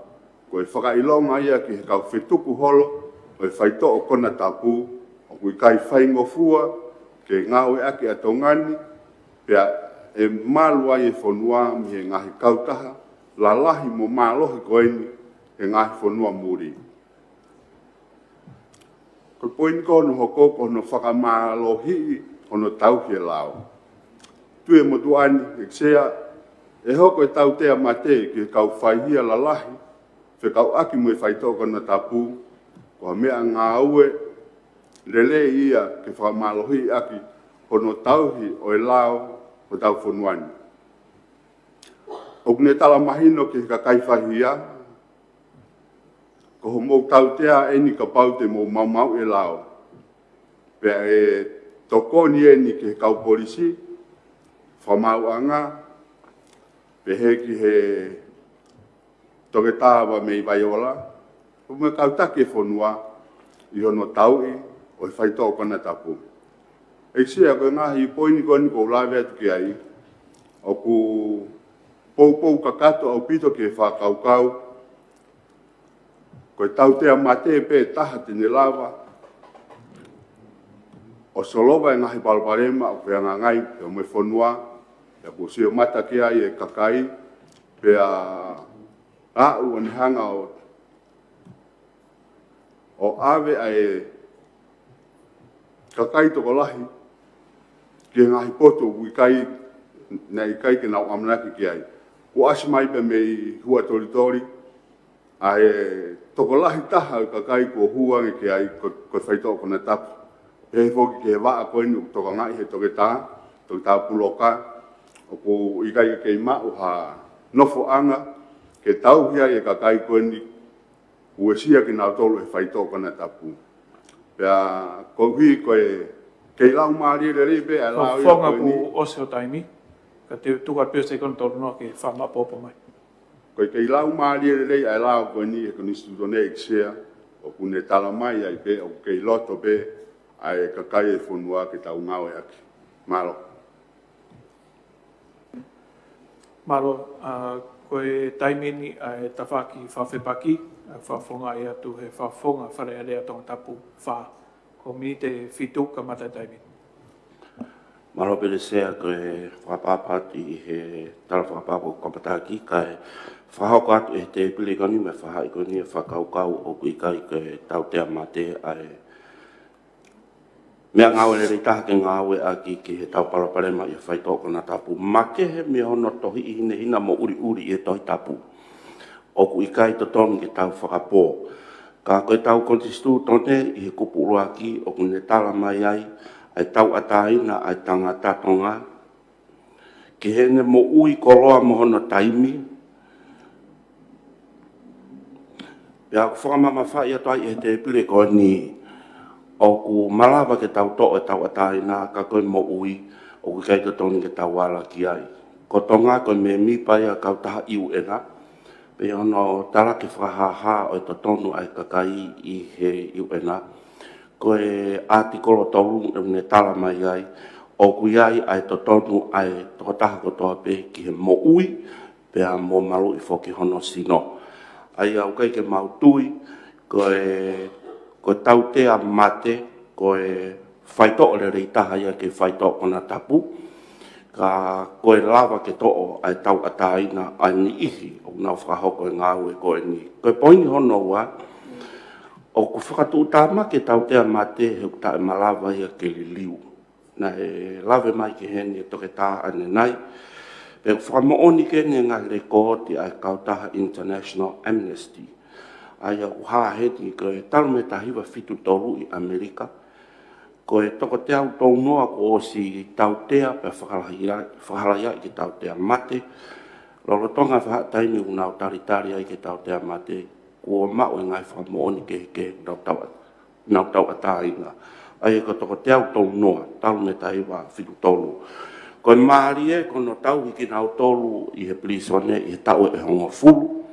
ko e fakaʻilonga ia ki he kau fetuku holo ʻo e faitoʻo konatapu, ʻoku ʻikai faingofua ke ngāueʻaki ʻa Tonga ni, pea ʻe malu ai e fonua mei he ngaahi kautaha lalahi mo mālohi ko eni he ngaahi fonua muli. Ko e poini ko hono hoko, ko hono fakamālohiʻi hono tauhi e lao. Tui e motuʻa ni, ʻEiki Sea, ʻe hoko e tautea mate ki he kau faihia lalahi fekauʻaki mo e faitoʻo konatapu ko ha meʻangāue lelei ia ke fakamālohiʻi ʻaki hono tauhi ʻo e lao hotau fonua ni. ʻOku ne tala mahino ki he kakai faihia, ko hoʻomou tautea eni kapau te mou maumauʻi e lao. Pea ʻe tokoni eni ki he kau polisi, fakamaauʻanga, pehē ki he toketā ʻa Vaimei Vaiola, pea mo e kau taki e fonua ʻi hono tauʻi ʻo e faitoʻo konatapu. ʻEiki Sea, ko e ngaahi poini ko eni ʻoku ou lave atu ki ai, ʻoku poupou kakato ʻaupito ki he fakakaukau, ko e tautea mate pē taha te ne lava ʻo solova e ngaahi palopalema ʻoku fehangahangai pea mo e fonua, pea kuo sio mata ki ai e kakai, pea aʻu ʻo ne hanga ʻo ʻo ʻave ʻa e kakai tokolahi ki he ngaahi potu ʻoku ʻikai, naʻe ʻikai ke nau ʻamanaki ki ai. Kuo ʻasi mai pē mei Huʻatolitoli ʻa e tokolahi taha ʻo e kakai kuo hū ange ki ai ko, ko e faitoʻo konatapu. Pehē foki ki he vaʻa ko eni ʻoku tokangaʻi he toketā, toketā Puloka, ʻoku ʻikai ke kei maʻu ha nofoʻanga ke tauhi ai e kakai ko eni, uesia kinautolu he faitoʻo konatapu. Pea koeʻuhi ko e kei laumālie lelei pē ʻa e lao ia Fakafofonga ko eni. Kuo ʻosi hoʻo taimi, ka te u tuku atu pē ʻa e second tolu noa ke fakamaʻopoʻopo mai. Ko e kei laumālie lelei ʻa e lao ko eni he konisitūtone ʻEiki Sea, ʻoku ne tala mai ai pē ʻoku kei loto pē ʻa e kakai e fonua ke tau ngāueʻaki. Mālō. Mālō, ʻa, ko e taimi eni ʻa e tafaʻaki fakafepaki, ʻa, fakafofongaʻi atu he Fakafofonga Fale Alea Tongatapu fā. Ko e miniti ʻe fitu kamata taimi. Mālō Pelesea, ko e fakapapauʻi he tala fakapapau kuo kamata ʻaki, kae fakahoko atu ʻe he tēpile ko eni mo e faʻahi ko eni e fakakaukau ʻoku ʻikai ko e tautea mate ʻa e meʻangāue lelei taha ke ngāueʻaki ki heʻetau palopalema ʻi he faitoʻo konatapu. Makehe mei hono tohi ʻi hinehina mo ʻuliʻuli ʻi he Tohi Tapu, ʻoku ʻikai totonu ke tau fakapō. Ka ko ʻetau konisitūtone ʻi he kupu ʻuluaki ʻoku ne tala mai ai ʻa e tauʻatāina ʻa e tangata Tonga ki heʻene moʻui koloa mo hono taimi. Pea ʻoku fakamamafaʻi atu ai ʻe he tēpile ko eni ʻoku malava ke tau toʻo e tauʻatāina ka ko e moʻui ʻoku ʻikai totonu ke tau ala ki ai. Ko Tonga ko e mēmipa ia ʻo e kautaha UN, pea ʻi hono talaki fakahāhā ʻo e totonu ʻa e kakai ʻi he UN, ko e ʻātikolo tolu ʻoku ne tala mai ai ʻoku ʻi ai ʻa e totonu ʻa e tokotaha kotoa pē ki he moʻui pea mo maluʻi foki hono sino. ʻA ia ʻoku ʻikai ke mau tui ko e, ko e tautea mate ko e faitoʻo lelei taha ia ki he faitoʻo konatapu, ka ko e lava ke toʻo ʻa e tauʻatāina ʻa e niʻihi ʻoku nau fakahoko e ngāue ko eni. Ko e poini hono ua, ʻoku fakatuʻutāmaki e tautea mate he ʻoku taʻemalava ia ke liliu. Naʻe lave mai ki heni e toketā ʻanenai, pea ʻoku fakamoʻoni ki heni e ngaahi lekooti ʻa e kautaha International Amnesty, ʻa ia ʻoku hā heni ko e talu mei he taha hiva fitu tolu ʻi ʻAmelika, ko e toko teau tolu noa kuo ʻosi tautea pea fakahalaia, fakahalaia ki he tautea mate. Lolotonga e vahaʻa taimi ʻoku nau talitali ai ki he tautea mate, kuo maʻu e ngaahi fakamoʻoni kehekehe ʻoku nau tau, nau tauʻatāina. ʻA ia ko e toko teau tolu noa, talu mei he taha hiva fitu tolu. Ko e mālie ko hono tauhi kinautolu ʻi he pilīsone ʻi he taʻu ʻe hongofulu,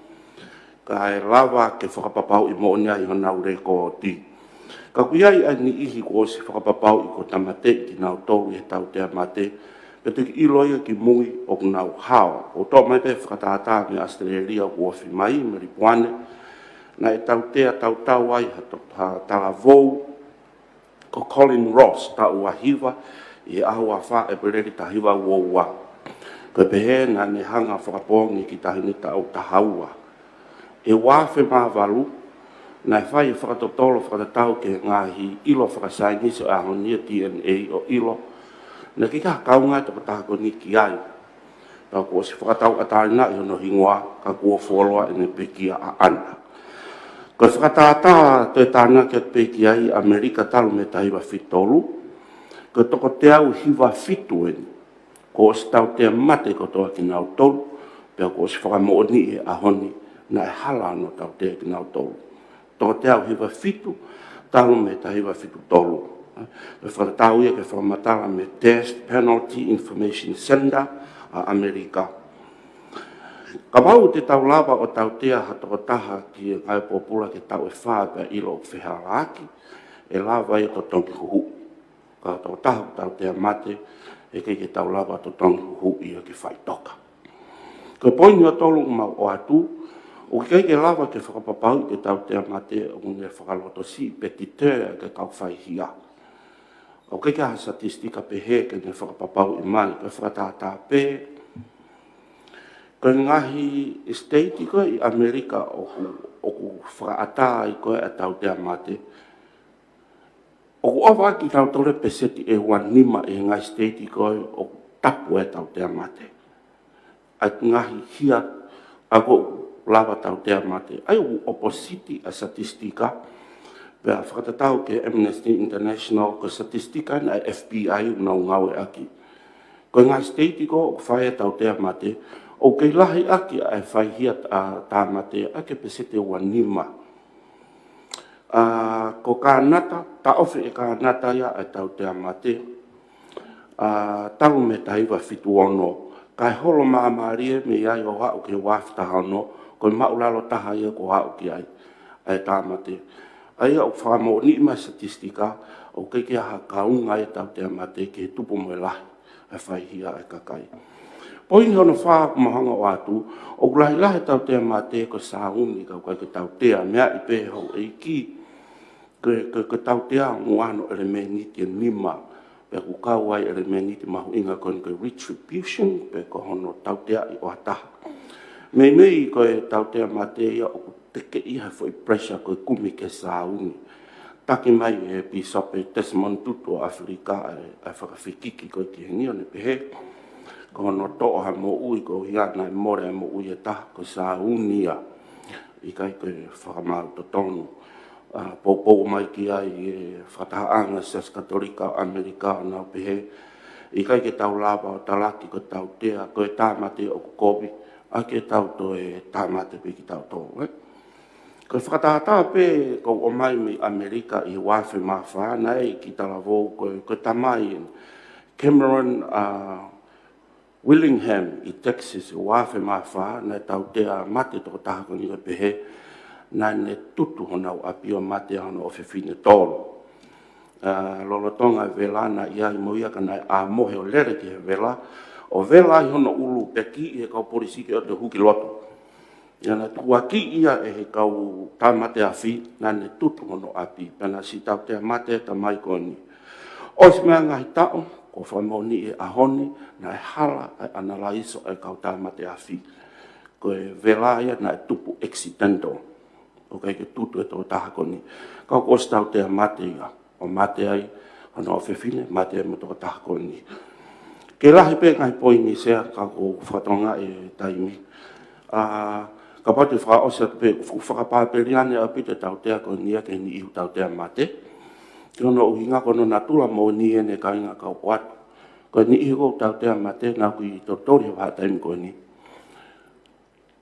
kae lava ke fakapapauʻi moʻoni ai honau lekooti. Ka ʻoku ʻi ai ʻa e niʻihi kuo ʻosi fakapapauʻi kuo tāmateʻi kinautolu ʻi he tautea mate, pea toki ʻilo ia kimui ʻoku nau hao. ʻOku toʻo mai pē fakatātā mei ʻAositelēlia kuo ofi mai, Melipoane, naʻe tautea tautau ai ha to-, ha talavou ko Colin Ross, taʻu ua hiva, ʻi he ʻaho ua fā ʻEpeleli taha hiva ua ua. Ko e pehē naʻa ne hanga ʻo fakapoongi e kiʻi taʻahine taʻu taha ua. ʻI he ua afe mā valu, naʻe fai e fakatotolo fakatatau ki he ngaahi ʻilo fakasaienisi ʻo e ʻaho ni, DNA, ʻo ʻilo naʻe ʻikai ha kaunga e tokotaha ko eni ki ai. Pea kuo ʻosi fakatauʻatāinaʻi hono hingoa, ka kuo fuoloa ʻene pekia ʻaʻana. Ko e fakatātā toe tānaki atu pē ki ai ʻi ʻAmelika talu mei he taha hiva fitu tolu, ko e toko teau hiva fitu eni kuo ʻosi tautea mate kotoa kinautolu, pea kuo ʻosi fakamoʻoniʻi he ʻaho ni naʻe hala hono tautea kinautolu. Toko teau hiva fitu, talu mei he taha hiva fitu tolu. Ko e fakatatau ia ki he fakamatala mei he Death Penalty Information Center ʻa ʻAmelika. Kapau te tau lava ʻo tautea ha tokotaha ki he ngāue pōpula ki he taʻu ʻe fā pea ʻilo ʻoku fehālaaki, ʻe lava ia ʻo totongi huhuʻi. Ka ko e tokotaha ʻoku tautea mate, ʻe ʻikai ke tau lava ʻo totongi huhuʻi ia ke faʻitoka. Ko e poini hono tolu ʻoku mau ʻoatu, ʻoku ʻikai ke lava ke fakapapauʻi ko e tautea mate ʻoku ne fakalotosiʻi pe deter ki he kau faihia. ʻOku ʻikai ke ʻi ai ha sātisitiki pehē ke ne fakapapauʻi mai, ko e fakatātā pē. Ko e ngaahi state ko ē ʻi ʻAmelika ʻoku, ʻoku fakaʻatā ai ko ē ʻa e tautea mate, ʻoku ʻohovale kinautolu he peseti ʻe ua nima ʻi he ngaahi state ko ē ʻoku tapu ai e tautea mate. ʻa e ngaahi hia ʻa ē ʻoku lava tautea mate. ʻA ia ʻoku ʻopositi ʻa e statistika, pea fakatatau ki he Amnesty International, ko e statistika ʻa e F B I ʻoku nau ngāueʻaki. Ko e ngaahi siteiti ko ē ʻoku fai ai e tautea mate, ʻoku kei lahi ʻaki ʻa e faihia ʻa e tāmate ʻaki e peseti ʻe ua nima. ʻA, ko Kānata, taʻofi ʻe Kānata ia ʻa e tautea mate, ʻa, talu mei he taha hiva fitu ono. Kae holo māmālie mei ai ʻo aʻu ki he ua afe taha ono, ko e māʻulalo taha ia kuo aʻu ki ai ʻa e tāmate. ʻA ia ʻoku fakamoʻoniʻi mai e statistika, ʻoku ʻikai ke ʻi ai ha kaunga ʻa e tautea mate ki he tupu mo e lahi ʻa e faihia ʻa e kakai. Poini hono fā ʻoku mau hanga ʻo ʻoatu, ʻoku lahilahi e tautea mate ko e sāuni, ka ʻoku ʻikai ke tautea, meaʻi pē houʻeiki, ko e, ko e, ko e tautea ʻoku ʻi ai hono ʻelemēniti ʻe nima, pea ʻoku kau ai e ʻelemēniti mahuʻinga ko eni ko e retribution, pe ko hono tauteaʻi ʻo ha taha. Meimei ko e tautea mate ia ʻoku tekeʻi ʻe he foʻi pressure ko e kumi ki he sāuni. Taki mai ʻe Pīsope Desmond Tutu ʻo ʻAfilika ʻa e, ʻa e fakafekiki ko ē ki heni ʻo ne pehē, ko hono toʻo ha moʻui koeʻuhi naʻe mole ʻa e moʻui ʻa e taha ko e sāuni ia. ʻIkai ko e fakamaau totonu. ʻA, poupou mai ki ai e fakatahaʻanga Siasi Katolika ʻo ʻAmelika ʻo nau pehē, ʻikai ke tau lava ʻo talaki ko e tautea, ko e tāmate ʻoku kovi, ʻa ke tau toe tāmate pē kitautolu, ē? Ko e fakatātā pē ʻoku ʻomai mei ʻAmelika ʻi he ua afe mā fā, naʻe ʻi ai e kiʻi talavou ko e, ko e tamai ʻeni, Cameron, ʻa, Willingham ʻi Texas ʻi he ua afe mā fā, naʻe tautea mate e tokotaha ko eni ʻo pehē naʻa ne tutu honau ʻapi ʻo mate ai hono ʻofefine ʻe tolu. ʻA, lolotonga e vela naʻe ʻi ai mo ia ka naʻe ʻā mohe ʻo lele ki he vela, ʻo vela ai hono ʻulu pea kiʻi ʻe he kau polisi ke ʻoua toe hū ki loto. ʻA ia naʻe tukuakiʻi ia ʻe he kau tāmate afi, naʻa ne tutu hono ʻapi, pea naʻe siʻi tautea mate e tamai ko eni. ʻOsi mei ai e ngaahi taʻu, kuo fakamoʻoniʻi he ʻaho ni, naʻe hala ʻa e ʻanalaiso ʻa e kau tāmate afi. Ko e vela ia naʻe tupu accidental. ʻOku ʻikai ke tutu e tokotaha ko eni. Ka kuo ʻosi tautea mate ia. ʻO mate ai hono ʻofefine, mate ai mo e tokotaha ko eni. Kei lahi pē ngaahi poini Sea, ka ʻoku ou fakatokangaʻi e taimi. ʻA, kapau te u fakaʻosi atu pē, ʻoku fakapāpeli ange ʻaupito e tautea ko eni ia ki he niʻihi ʻoku tautea mate. Ko hono ʻuhinga ko hono natula moʻoni ʻeni, kāinga, kau ʻoatu. Ko e niʻihi ʻoku tautea mate, naʻa ku ʻi Toritoli he vahaʻa taimi ko eni.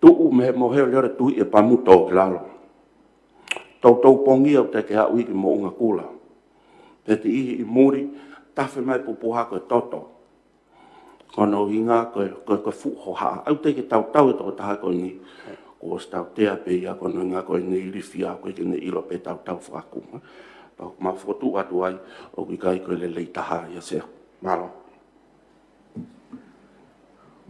Tuʻu mei he mohe ʻo lele ʻo tuiʻi e pamu, tō ki lalo. Toutou pongia ʻo teʻeki aʻu ki moʻunga kula. Pea ʻi he ʻi muli, tafe mai pupuha ko e toto. Ko hono ʻuhinga ko e, ko e, ko e fuʻu hohaʻa. ʻOku teʻeki tautau e tokotaha ko eni. Kuo ʻosi tautea pē ia, ko hono ʻuhinga ko ʻene ilifia, ʻoku ʻikai ke ne ʻilo pe tautau fakakū. Pea ʻoku mau fokotuʻu atu ai, ʻoku ʻikai ko e lelei taha ia, Sea. Mālō.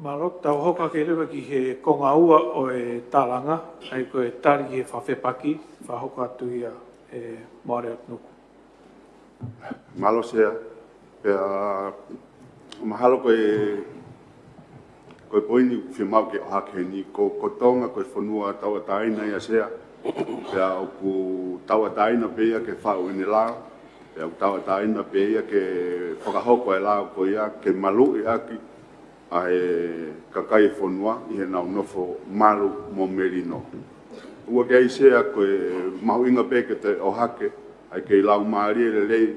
Mālō, tau hoko atu leva ki he konga ua ʻo e tālanga, ʻa ia ko e tali ki he fakafepaki, fakahoko atu ia ʻe Moale ʻOtunuku. Mālō Sea, pea mahalo ko e, ko e poini ʻoku fiemaʻu ke ʻohake heni, ko, ko Tonga ko e fonua tauʻatāina ia Sea, pea ʻoku tauʻatāina pē ia ke faʻu ʻene lao, pea ʻoku tauʻatāina pē ia ke fakahoko e lao ko ia ke maluʻi ʻaki ʻa e kakai e fonua ʻi heʻenau nofo malu mo melino. ʻOku ʻi ai Sea ko e mahuʻinga pē ke toe ʻohake, ʻa e kei laumālie lelei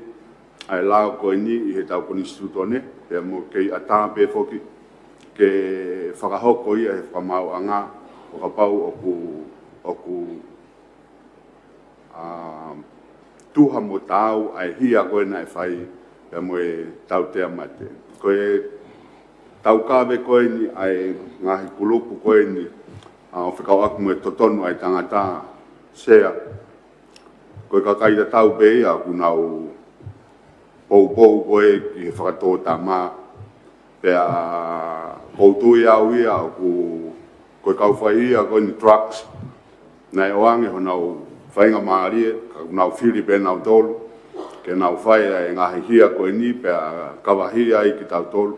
ʻa e lao ko eni ʻi heʻetau konisitūtone, pea mo e kei ʻatā pē foki ke fakahoko ia he fakamaauʻanga, ʻo kapau ʻoku, ʻoku ʻa, tuha mo taau ʻa e hia ko ē naʻe fai, pea mo e tautea mate. Ko e taukave ko eni ʻa e ngaahi kulupu ko eni, ʻa, ʻo fekauʻaki mo e totonu ʻa e tangata Sea. Ko e kakai tatau pē ia ʻoku nau poupou ko ē ki he fakatōtama, pea ʻoku ou tui au ia ʻoku, ko e kau faihia ko eni drugs, naʻe ʻoange honau faingamālie, ka ʻoku nau fili pē nautolu ke nau fai ʻa e ngaahi hia ko eni pea kavahia ai kitautolu.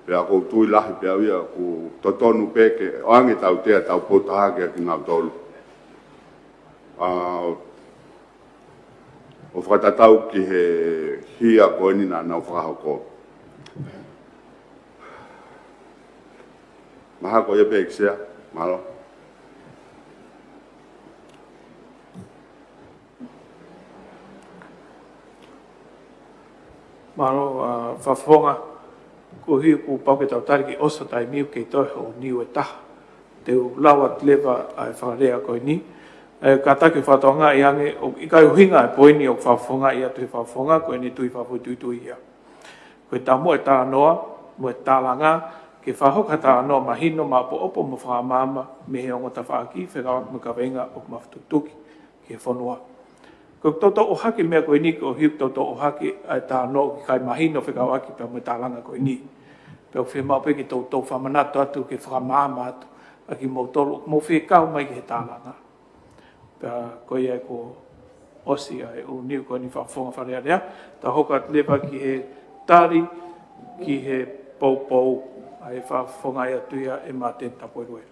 Pea ʻoku ou tui lahi pē au ia ʻoku totonu pē ke ʻoange tautea tau pō taha kia kinautolu. ʻA, ʻo fakatatau ki he hia ko eni naʻa nau fakahoko. Mahalo ko ia pē ʻEiki Sea. Mālō. Mālō, ʻa, Fakafofonga, ko e hā ʻoku pau ke tau tali ki he ʻosi e taimi ʻoku kei toe hoʻo niu ʻe taha. Te u lau atu leva ʻa e fakalea ko eni. ʻE, kātaki fakatokangaʻi ange, ʻoku ʻikai ʻuhinga e poini ʻoku fakafofongaʻi atu ʻe he Fakafofonga, ko ʻene tui fakafoʻituitui ia. Ko e taumuʻa e talanoa, mo e tālanga, ke fakahoko ha talanoa mahino, maʻopoʻopo mo fakamaama mei he ongo tafaʻaki fekauʻaki mo e kaveinga ʻoku mafatukituki ki he fonua. Ko e toutou ʻohake e meʻa ko eni, ko e hā ʻoku toutou ʻohake ʻa e talanoa ʻoku ʻikai mahino fekauʻaki pea mo e tālanga ko eni. Pea ʻoku fiemaʻu pē ke toutou fakamanatu atu ke fakamaama atu ʻa kimoutolu ʻoku mou fekau mai ki he tālanga. Pea ko ia kuo ʻosi ʻa e ʻū niu ko eni Fakafofonga Fale Alea, tau hoko atu leva ki he tali ki he poupou ʻa e fakafofongaʻi atu ia ʻe Māteni Tapueluelu.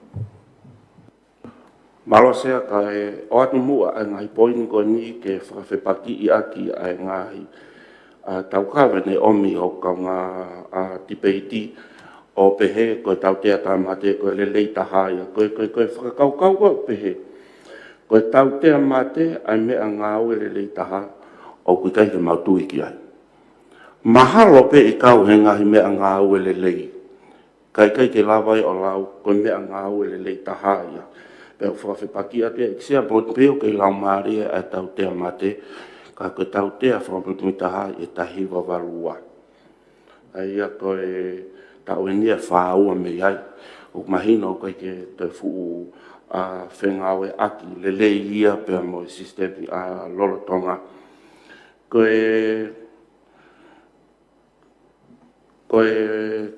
Mālō Sea, kae ʻoatu muʻa ʻa e ngaahi poini ko eni ke fakafepakiʻi ʻaki ʻa e ngaahi, ʻa, taukave ne ʻomi ʻe hoʻo kaungā, ʻa, tipeiti ʻo pehē ko e tautea tāmate ko e lelei taha ia. Ko e, ko e, ko e fakakaukau ko ē ʻo pehē ko e tautea mate ʻa e meʻangāue lelei taha, ʻoku ʻikai ke mau tui ki ai. Mahalo pē ʻe kau he ngaahi meʻangāue lelei, ka ʻikai ke lava ia ʻo lau ko e meʻangāue lelei taha ia. Pea ʻoku fakafepakiʻi atu ia ʻEiki Sea, moʻoni pē ʻoku kei laumālie ʻa e tautea mate, ka ko e tautea fakamuimui taha ʻi he taha hiva valu ua. ʻA ia ko e taʻu eni ʻe fā ua mei ai. ʻOku mahino ʻoku ʻikai ke toe fuʻu, ʻa, fengāueʻaki lelei ia pea mo e sisitemi, ʻa, lolotonga. Ko e, ko e,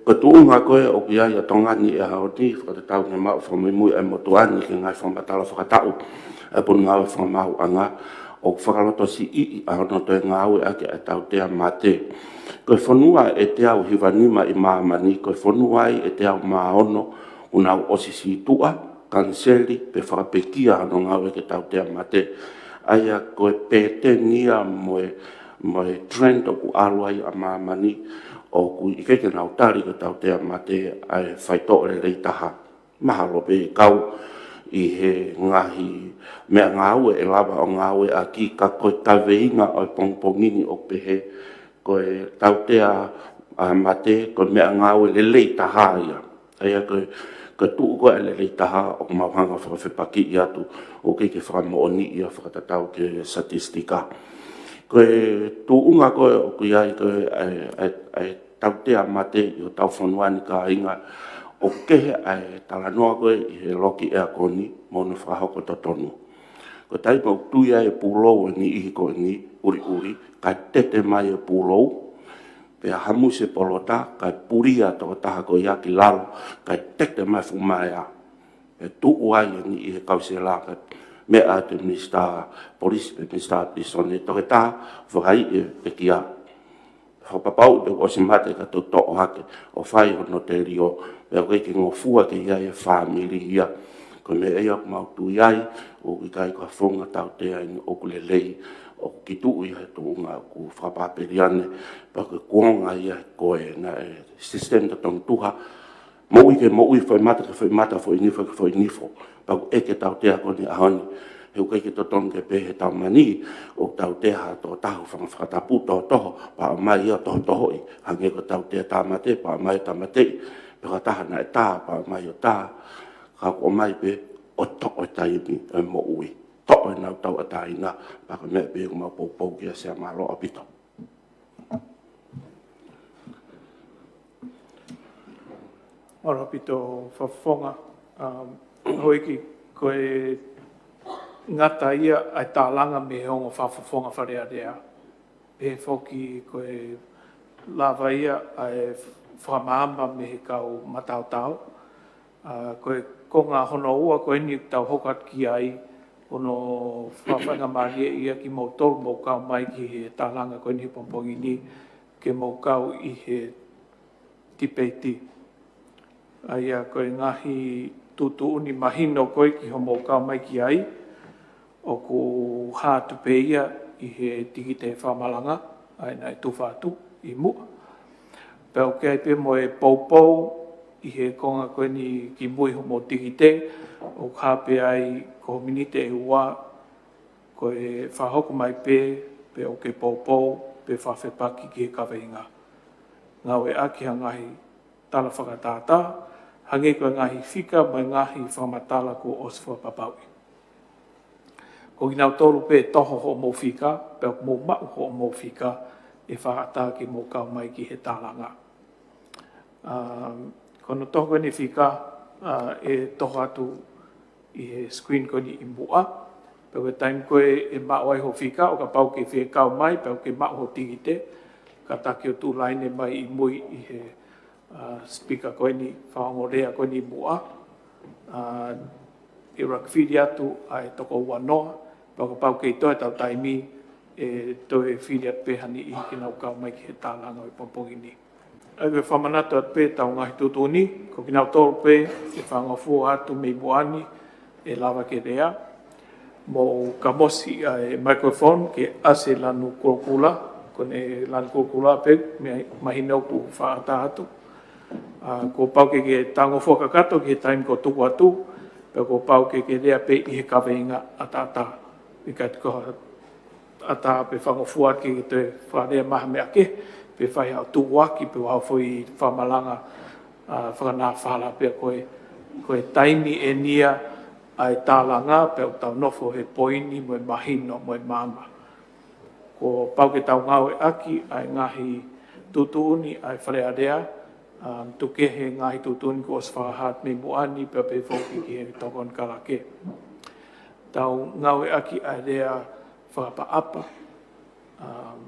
ko e tuʻunga ko ē ʻoku ʻi ai ʻa Tonga ni he ʻaho ni, fakatatau ki he maʻu fakamuimui ʻa e motuʻa ni ki he ngaahi fakamatala fakataʻu ʻa e Potungāue Fakamaauʻanga, ʻoku fakalotosiʻi ʻa hono toe ngāueʻaki ʻa e tautea mate. Ko e fonua ʻe teau hiva nima ʻi māmani, ko e fonua ia ʻe teau mā ono ʻoku nau ʻosi sītuʻa, kaniseli, pe fakapekia hono ngāueʻaki e tautea mate. ʻA ia ko e pēteni ia mo e, mo e trend ʻoku ʻalu ai ʻa māmani, ʻoku ʻikai ke nau tali ko e tautea mate ʻa e faitoʻo lelei taha. Mahalo pē ʻe kau ʻi he ngaahi meʻangāue ʻe lava ʻo ngāueʻaki, ka ko e kaveinga ʻo e pongipongi ni ʻoku pehē ko e tautea, ʻa, mate ko e meʻangāue lelei taha ia. ʻA ia ko e, ko e tuʻu ko ē ʻa e lelei taha ʻoku mau hanga ʻo fakafepakiʻi atu, ʻoku ʻikai ke fakamoʻoniʻi ia fakatatau ki he statistika. Ko e tuʻunga ko ē ʻoku ʻi ai ko ē ʻa e, ʻa e, ʻa e tautea mate ʻi hotau fonua ni, kāinga, ʻoku kehe ʻa e talanoa ko ē ʻi he loki ʻeakoni mo hono fakahoko totonu. Ko e taimi ʻoku tui ai e pulou ʻe niʻihi ko eni, ʻuliʻuli, kae tete mai e pulou, pea hamusi e polota, kae pulia e tokotaha ko ia ki lalo, kae tete mai e fuʻu maea. Pea tuʻu ai ʻe niʻihi he kausela, kae meʻa atu e Minisitā Polisi pe Minisitā Pilīsone, toketā, fakaʻi e pekia. Fakapapauʻi pē kuo ʻosi mate ka tau toʻo hake ʻo fai hono telio, pea ʻoku ʻikai ke ngofua ke ʻi ai e fāmili ia. Ko e meʻa ia ʻoku mau tui ai, ʻoku ʻikai ko ha founga tautea eni ʻoku lelei, ʻoku kei tuʻu ia he tuʻunga ʻoku fakapapeliane, pea ko e kuonga ia ko ē naʻe sisitemi totongi tuha, moʻui ke moʻui, foʻi mata ke foʻi mata, foʻi nifo ke foʻi nifo. Pea ʻoku ʻeke e tautea ko eni he ʻaho ni. He ʻoku ʻikai ke totonu ke pehē ʻe he tau mani, ʻoku tautea ha tokotaha ʻoku fanga fakatapu tohotoho, pea ʻomai ia ʻo tohotohoʻi. Hangē ko e tautea tāmate, pea ʻomai ʻo tāmateʻi. Pe ko ha taha naʻe tā, pea ʻomai ʻo tā. Ka ʻoku ʻomai pē ʻo toʻo e taimi ʻo e moʻui, toʻo ʻenau tauʻatāina, pea ko e meʻa pē ʻoku mau poupou ki ai. Sea, mālō ʻaupito. Mālō ʻaupito Fakafofonga. Um, Houʻeiki, ko e ngata ia ʻa e tālanga mei he ongo Fakafofonga Fale Alea. Pehē foki ko e lava ia ʻa e fakamaama mei he kau mataotao. ʻA, ko e konga hono ua ko eni ʻoku tau hoko atu ki ai, hono faingamālie ia kimoutolu ʻoku mou kau mai ki he tālanga ko eni he pongipongi ni, ke mou kau ʻi he tipeiti. ʻA ia ko e ngaahi tuʻutuʻuni mahino ko ē ki hoʻomou kau mai ki ai, ʻoku hā atu pē ia ʻi he tikite fakamalanga, ʻa ia naʻe tufa atu ʻi muʻa. Pea ʻoku ʻi ai pē mo e poupou ʻi he konga ko eni kimui hoʻomou tikite, ʻoku hā pē ai ko e miniti ʻe ua, ko e fakahoko mai pē, pe ʻoku ke poupou, pe fakafepaki ki he kaveinga. Ngāueʻaki ha ngaahi tala fakatātā, hangē ko e ngaahi fika mo e ngaahi fakamatala kuo ʻosi fakapapauʻi. Ko kinautolu pē ʻe toho hoʻomou fika, pe ʻoku mou maʻu hoʻomou fika, ʻe fakaʻatā ke mou kau mai ki he tālanga. Um, ko hono toho ko eni fika, uh, ʻe toho atu ʻi he screen ko eni ʻi muʻa. Pea ko e taimi ko ē ʻe maʻu ai hoʻo fika, ʻo kapau ʻoku ke fie kau mai, pea ʻoku ke maʻu hoʻo tikite, kātaki ʻo tuʻu laine mai ʻi mui ʻi he, uh, speaker ko eni, fakaongo lea ko eni ʻi muʻa. Uh, ʻe ʻuluaki fili atu ʻa e toko ua noa, pea kapau ʻoku kei toe ʻetau taimi, ʻe toe fili atu pē ha niʻihi ke nau kau mai ki he tālanga ʻo e pongipongi ni. ʻA ia ko e fakamanatu atu pē ʻetau ngaahi tuʻutuʻuni, ko kinautolu pē ʻe fakangofua atu mei muʻa ni ʻe lava ke lea. Mou kamosi ʻa e microphone kia ʻAse Lanu Kulokula, ko ʻene Lanu Kulokula pē, mei, mahino kuo fakaʻatā atu. ʻA, kuo pau ke ke talangofua kakato ki he taimi kuo tuku atu, pea kuo pau ke ke lea pē ʻi he kaveinga ʻataʻatā. ʻIkai te ke ʻatā pe fakangofua ke ke toe fakalea mai ha meʻa kehe, pe fai haʻo tuʻuaki, pe haʻo foʻi fakamalanga, ʻa, fakanāfala pea ko e, ko e taimi eni ia ʻa e tālanga, pea ʻoku tau nofo he poini mo e mahino mo e maama. Kuo pau ke tau ngāueʻaki ʻa e ngaahi tuʻutuʻuni ʻa e Fale Alea, um, tuku kehe ngaahi tuʻutuʻuni kuo ʻosi fakahā atu mei muʻa ni pea pehē foki ki he tokoni kalake. Tau ngāueʻaki ʻa e lea fakaʻapaʻapa, um,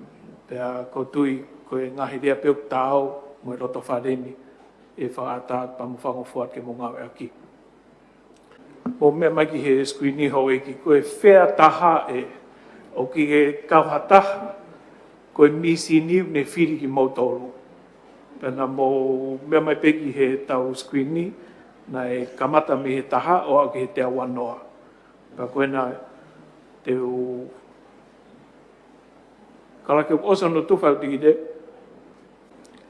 pea ʻoku ou tui ko e ngaahi lea pē ʻoku taau mo e loto fale ni ʻe fakaʻatā pea mo fakangofua ke mou ngāueʻaki. Mou meʻa mai ki he screen ʻi houʻeiki, ko e fē ha taha ē, ʻoku ke kau ha taha, ko e mīsini ʻoku ne fili kimoutolu. Pea naʻa mou meʻa mai pē ki heʻetau screen ni, naʻe kamata mei he taha ʻo aʻu ki he teau ua noa. Pea ko ena te u kalake ʻoku ʻosi hono tufa hoʻo tikite,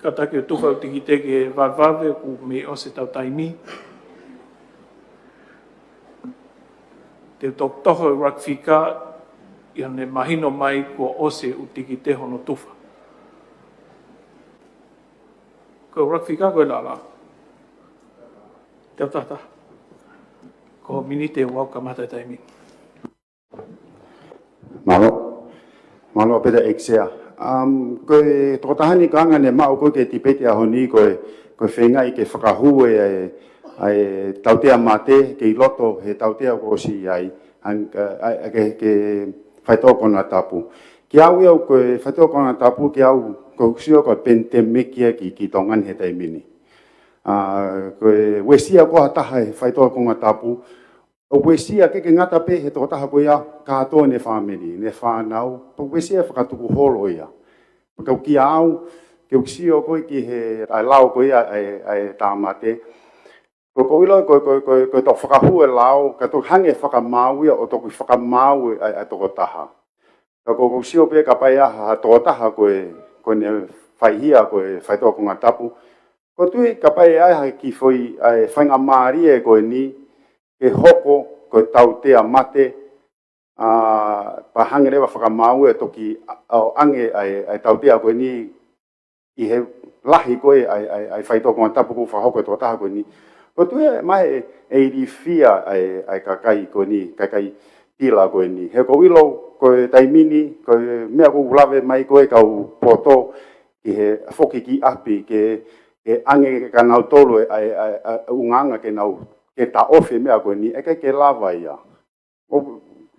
kātaki ʻo tufa hoʻo tikite ke vavevave kuo mei ʻosi ʻetau taimi. Te u tokotoho e ʻuluaki fika, ʻi heʻene mahino mai kuo ʻosi hoʻo tikite hono tufa. Ko e ʻuluaki fika ko e lala. Te u tata. Ko e miniti ʻe ua kamata e taimi. Mālō. Mālō pē ʻEiki Sea. Um, ko e tokotaha ni ko e anga ʻene maʻu ko ē ki he tipeti ʻaho ni ko e, ko e feingaʻi ke fakahū e, ʻa e, ʻa e tautea mate, ke ʻi loto he tautea kuo ʻosi ʻi ai, hang-, ʻa, ʻa, ke, ke faitoʻo konatapu. Kiate au ia ko e faitoʻo konatapu kiate au, ʻoku ou sio ko e pandemic ia ki, ki Tonga ni he taimi ni. ʻA, ko e uesia ko ha taha he faitoʻo konatapu, ʻoku uesia ke, ke ngata pē he tokotaha ko ia kātoa ʻene fāmili, ʻene fānau, ʻoku uesia fakatukuholo ia. Pea ko kiate au, ke u sio ko ē ki he, ʻa e lao ko ia ʻa e, ʻa e tāmate. Ko, ʻoku ou ʻilo ko, ko, ko, ko e toki fakahū e lao, ka toki hangē fakamaau ia ʻo toki fakamaau ʻa e, ʻa e tokotaha. Ka ʻoku ou sio pē kapau ʻe ʻi ai ha tokotaha ko ē, ko ʻene faihia ko e faitoʻo konatapu, ʻoku ou tui kapau ʻe ʻi ai ha kiʻi foʻi, ʻa e faingamālie ko eni, ke hoko ko e tautea mate, ʻa, pea hangē leva fakamaau ʻe toki ʻa, ʻoange ʻa e, ʻa e tautea ko eni ʻi he lahi ko ē ʻa e, ʻa e, ʻa e faitoʻo konatapu kuo fakahoko ʻe he tokotaha ko eni. ʻOku ou tui ʻe mahe ʻe, ʻe ilifia ʻa e, ʻa e kakai ko eni, kakai tila ko eni. He ʻoku ou ʻilo ko e taimi ni, ko e meʻa ʻoku lave mai ko ē kau poto, ki he foki ki ʻapi, ke, ke ʻoange kia nautolu ʻa e, ʻa e, ʻa e, ʻa e ʻulungaanga ke nau, ke taʻofi e meʻa ko eni, ʻe ʻikai ke lava ia. ʻO,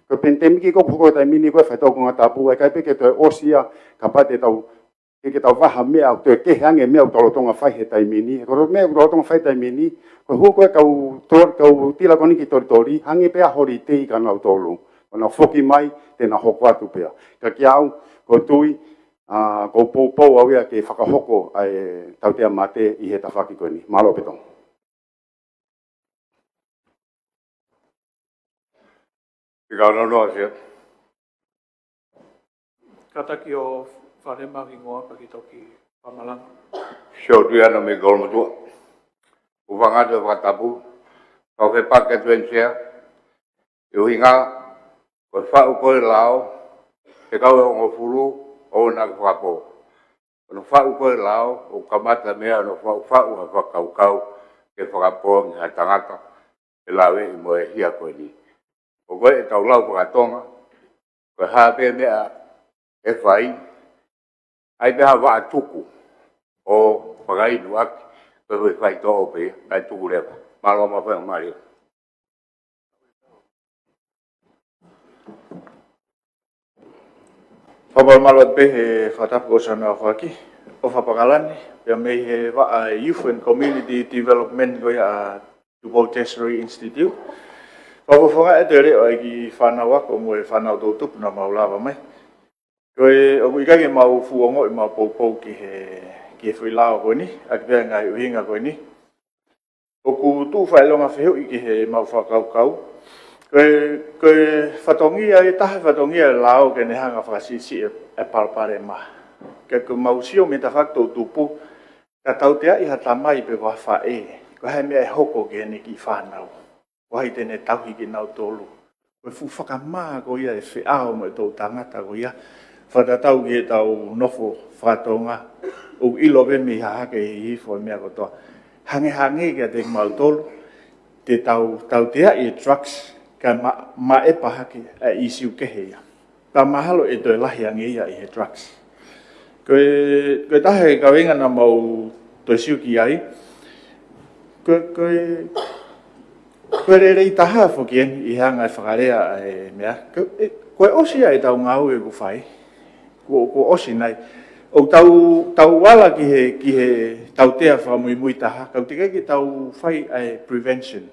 ko e pandemic ko ē ʻoku hoko he taimi ni ko e faitoʻo konatapu, ʻe ʻikai pē ke toe ʻosi ia, kapau te tau, ke, ke tau vaha meʻa, toe kehe ange meʻa ʻoku tau lolotonga fai he taimi ni. Ko e meʻa ʻoku tau lolotonga fai he taimi ni, ko e hū ko ē kau tol-, kau tila ko eni ki Tolitoli, hangē pē ha holiday kia nautolu. Ko ʻenau foki mai, te nau hoko atu pē ia. Ka kiate au, ʻoku ou tui, ʻa, ʻoku ou poupou au ia ke fakahoko ʻa e tautea mate ʻi he tafaʻaki ko eni. Mālō pē Tonga. Fika ono noa, Sea. Kātaki ʻo falemau hingoa pea ke toki fakamalanga. Sea, Tuiana mei Kolomotuʻa. ʻoku fakaʻatā e fakatapu, kau fepaki atu eni Sea, ʻi he ʻuhinga, ko e faʻu ko ē lao, he kau ʻe hongofulu, ʻoku ʻikai fakapō. Ko hono faʻu ko ē lao, ʻoku kamata mei ai hono faʻu, faʻu ha fakakaukau, ke fakapoongi ha tangata, ʻe lave ʻi mo e hia ko eni. ʻOku ʻi ai ʻetau lau faka-Tonga, ko e hā pē meʻa ʻe fai, ʻai pē ha vaʻa tuku ʻo fakainu ʻaki, ko e faitoʻo pē, ʻai tuku leva. Mālō mo e faingamālie. Fakamālō atu pē he fakatapu kuo ʻosi hono aofaki, ʻOfa Pakalani, pea mei he vaʻa Youth and Community Development ko ia ʻa Tupou Tertiary Institute. Fakafofonga atu e leʻo ʻa e kiʻi fānau ako mo e fānau toʻutupu naʻa mau lava mai. Ko e, ʻoku ʻikai ke mau fuʻu ongoʻi maʻu poupou ki he, ki he foʻi lao ko eni, ʻaki pē ʻa e ngaahi ʻuhinga ko eni. ʻOku tuʻu fakaʻilonga fehuʻi ki he mau fakakaukau. Ko e, ko e fatongia, ʻe taha e fatongia e lao ke ne hanga ʻo fakasiʻisiʻi e, e palopalema. Ka ko e mau sio mei he tafaʻaki toʻutupu, ka tauteaʻi ha tamai pe ko ha faʻē, ko e hā e meʻa ʻe hoko ki heʻene kiʻi fānau. Ko hai te ne tauhi kinautolu. Ko e fuʻu fakamā ko ia e feʻao mo e toʻu tangata ko ia. Fakatatau ki heʻetau nofo faka-Tonga. ʻOku ʻilo pē mei Hahake ʻi he hihifo e meʻa kotoa. Hangehangē kiate kimautolu, te tau, tauteaʻi e drugs, ka ma, maʻepa hake ʻa e ʻīsiu kehe ia. Ka mahalo ʻe toe lahi ange ia ʻi he drugs. Ko e, ko e taha e kaveinga naʻa mau toe sio ki ai. Ko, ko e, ko e lelei taha foki eni ʻi he anga e fakalea ʻa e meʻa. Ko e, ko e ʻosi ia ʻetau ngāue ʻoku fai. Kuo, kuo ʻosi nai. ʻOku tau, tau ala ki he, ki he tautea fakamuimui taha. Ka ʻoku teʻeki ai ke tau fai ʻa e prevention.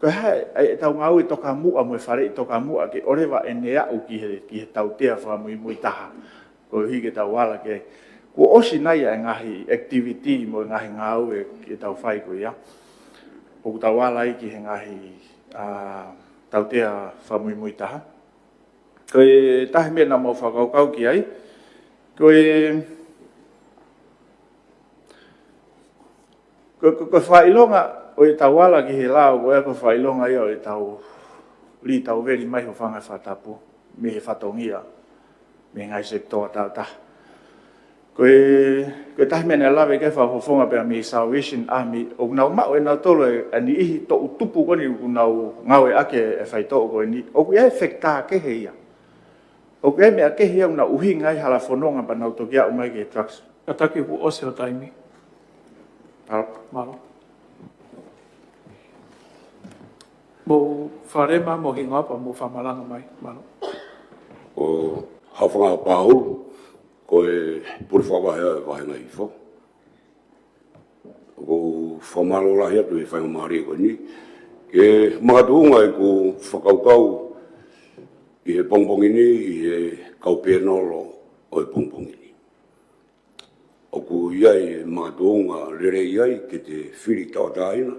Ko e hā e, ʻetau ngāue tokamuʻa mo e faleʻi tokamuʻa ke ʻoleva ʻene aʻu ki he, ki he tautea fakamuimui taha. Koeʻuhi ke tau ala ke, kuo ʻosi nai ʻa e ngaahi activity mo e ngaahi ngāue ke tau fai ko ia. ʻOku tau ala ai ki he ngaahi, ʻa, tautea fakamuimui taha. Ko e taha e meʻa naʻa mau fakakaukau ki ai. Ko e, Ko, ko, ko e fakaʻilonga ʻo ʻetau ala ki he lao, ko e, ko e fakaʻilonga ia ʻo ʻetau lī tau veli mai ho fanga fakatapu, mei he fatongia, mei he ngaahi sekitoa tautaha. Ko e, ko e taha e meʻa naʻe lave ki ai e fakafofonga pea mei Salvation Army, ʻoku nau maʻu ʻe nautolu e, ʻa e niʻihi toʻutupu ko eni ʻoku nau ngāueʻaki e faitoʻo ko eni, ʻoku ʻi ai e factor kehe ia. ʻOku ʻi ai e meʻa kehe ia ʻoku nau ʻuhinga ai hala fononga pea nau toki aʻu mai ki he drugs. Kātaki kuo ʻosi hoʻo taimi. Mālō. Mālō. Mou fakalema, mou hingoa pea mou fakamalanga mai. Mālō. Ko Haʻofanga Paulu, ko e pule fakavahe ʻo e Vahenga Hihifo. ʻOku ou fakamālō lahi atu he faingamālie ko eni. Ke makatuʻunga ʻeku fakakaukau ʻi he pongipongi ni, ʻi he kau pēnolo ʻo e pongipongi ni. ʻOku ʻi ai e makatuʻunga lelei ai ke te fili tauʻatāina.